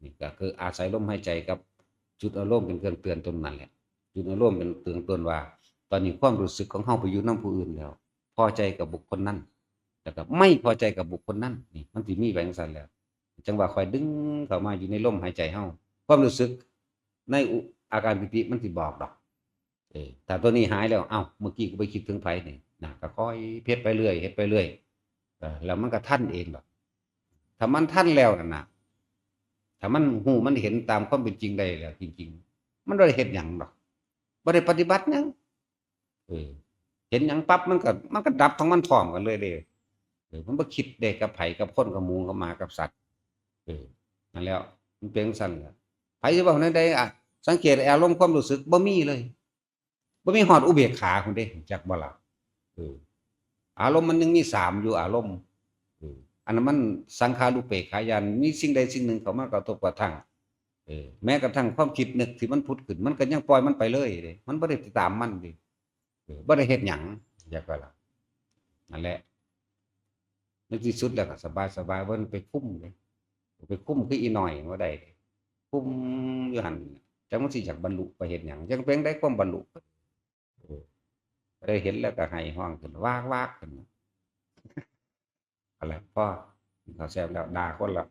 นี่ก็คืออาศัยลมหายใจกับจุดอารมณ์เป็นเครื่องเตือนตนนั่นแหละ จุดอารมณ์เป็นเครื่องเตือนว่า ตอนนี้ความรู้สึกของเฮาไปอยู่นำผู้อื่นแล้ว พอใจกับบุคคลนั้น แล้วก็ไม่พอใจกับบุคคลนั้น นี่มันสิมีไปจั่งซั้นแล้ว จั่งว่าค่อยดึงเข้ามาอยู่ในลมหายใจเฮา ความรู้สึกในอุ อาการปีติมันสิบอกดอก เออ ถ้าตัวนี้หายแล้ว เอ้า เมื่อกี้กูไปคิดถึงไผนี่นะ ก็ค่อยเฮ็ดไปเรื่อย เฮ็ดไปเรื่อย เออ แล้วมันก็ทันเองดอก ถ้ามันทันแล้วนั่นน่ะ ถ้ามันฮู้มันเห็นตามความเป็นจริงได้แล้วจริงๆ มันบ่ได้เฮ็ดหยังดอก บ่ได้ปฏิบัติหยัง เออ เห็นหยังปั๊บมันก็ มันก็ดับของมันพร้อมกันเลยเด้ เออ มันบ่คิดเด้กับไผ กับคน กับหมู กับหมา กับสัตว์ เออ นั่นแหล้ว มันเป็นจั่งซั้นแหละ ไผสิเว้าแนวใดอะ สังเกตอารมณ์ความรู้สึกบ่มีเลย บ่มีฮอดอุเบกขาพุ้นเด้ จักบ่ล่ะ เออ อารมณ์มันยังมีสามอยู่ อารมณ์ เออ อันนั้นมันสังขารูปเปกขาญาณ มีสิ่งใดสิ่งหนึ่งเข้ามากระทบกระทั่ง เออ แม้กระทั่งความคิดนึกที่มันผุดขึ้น มันก็ยังปล่อยมันไปเลยเด้ มันบ่ได้ติดตามมันเด้ เออ บ่ได้เฮ็ดหยัง อยากว่าล่ะ นั่นแหละ ในที่สุดแล้วก็สบายๆ บ่ไปคุมเด้ ไปคุมคืออีน้อยบ่ได้ คุมอยู่หั่น จักมันสิอยากบรรลุไปเฮ็ดหยัง จักเป็นได้ความบรรลุ เออ ได้เห็นแล้วก็ไห้ฮ้องขึ้น วากๆ ขึ้น เอาละ พอ กินข้าวแซ่บแล้ว ด่าคนละ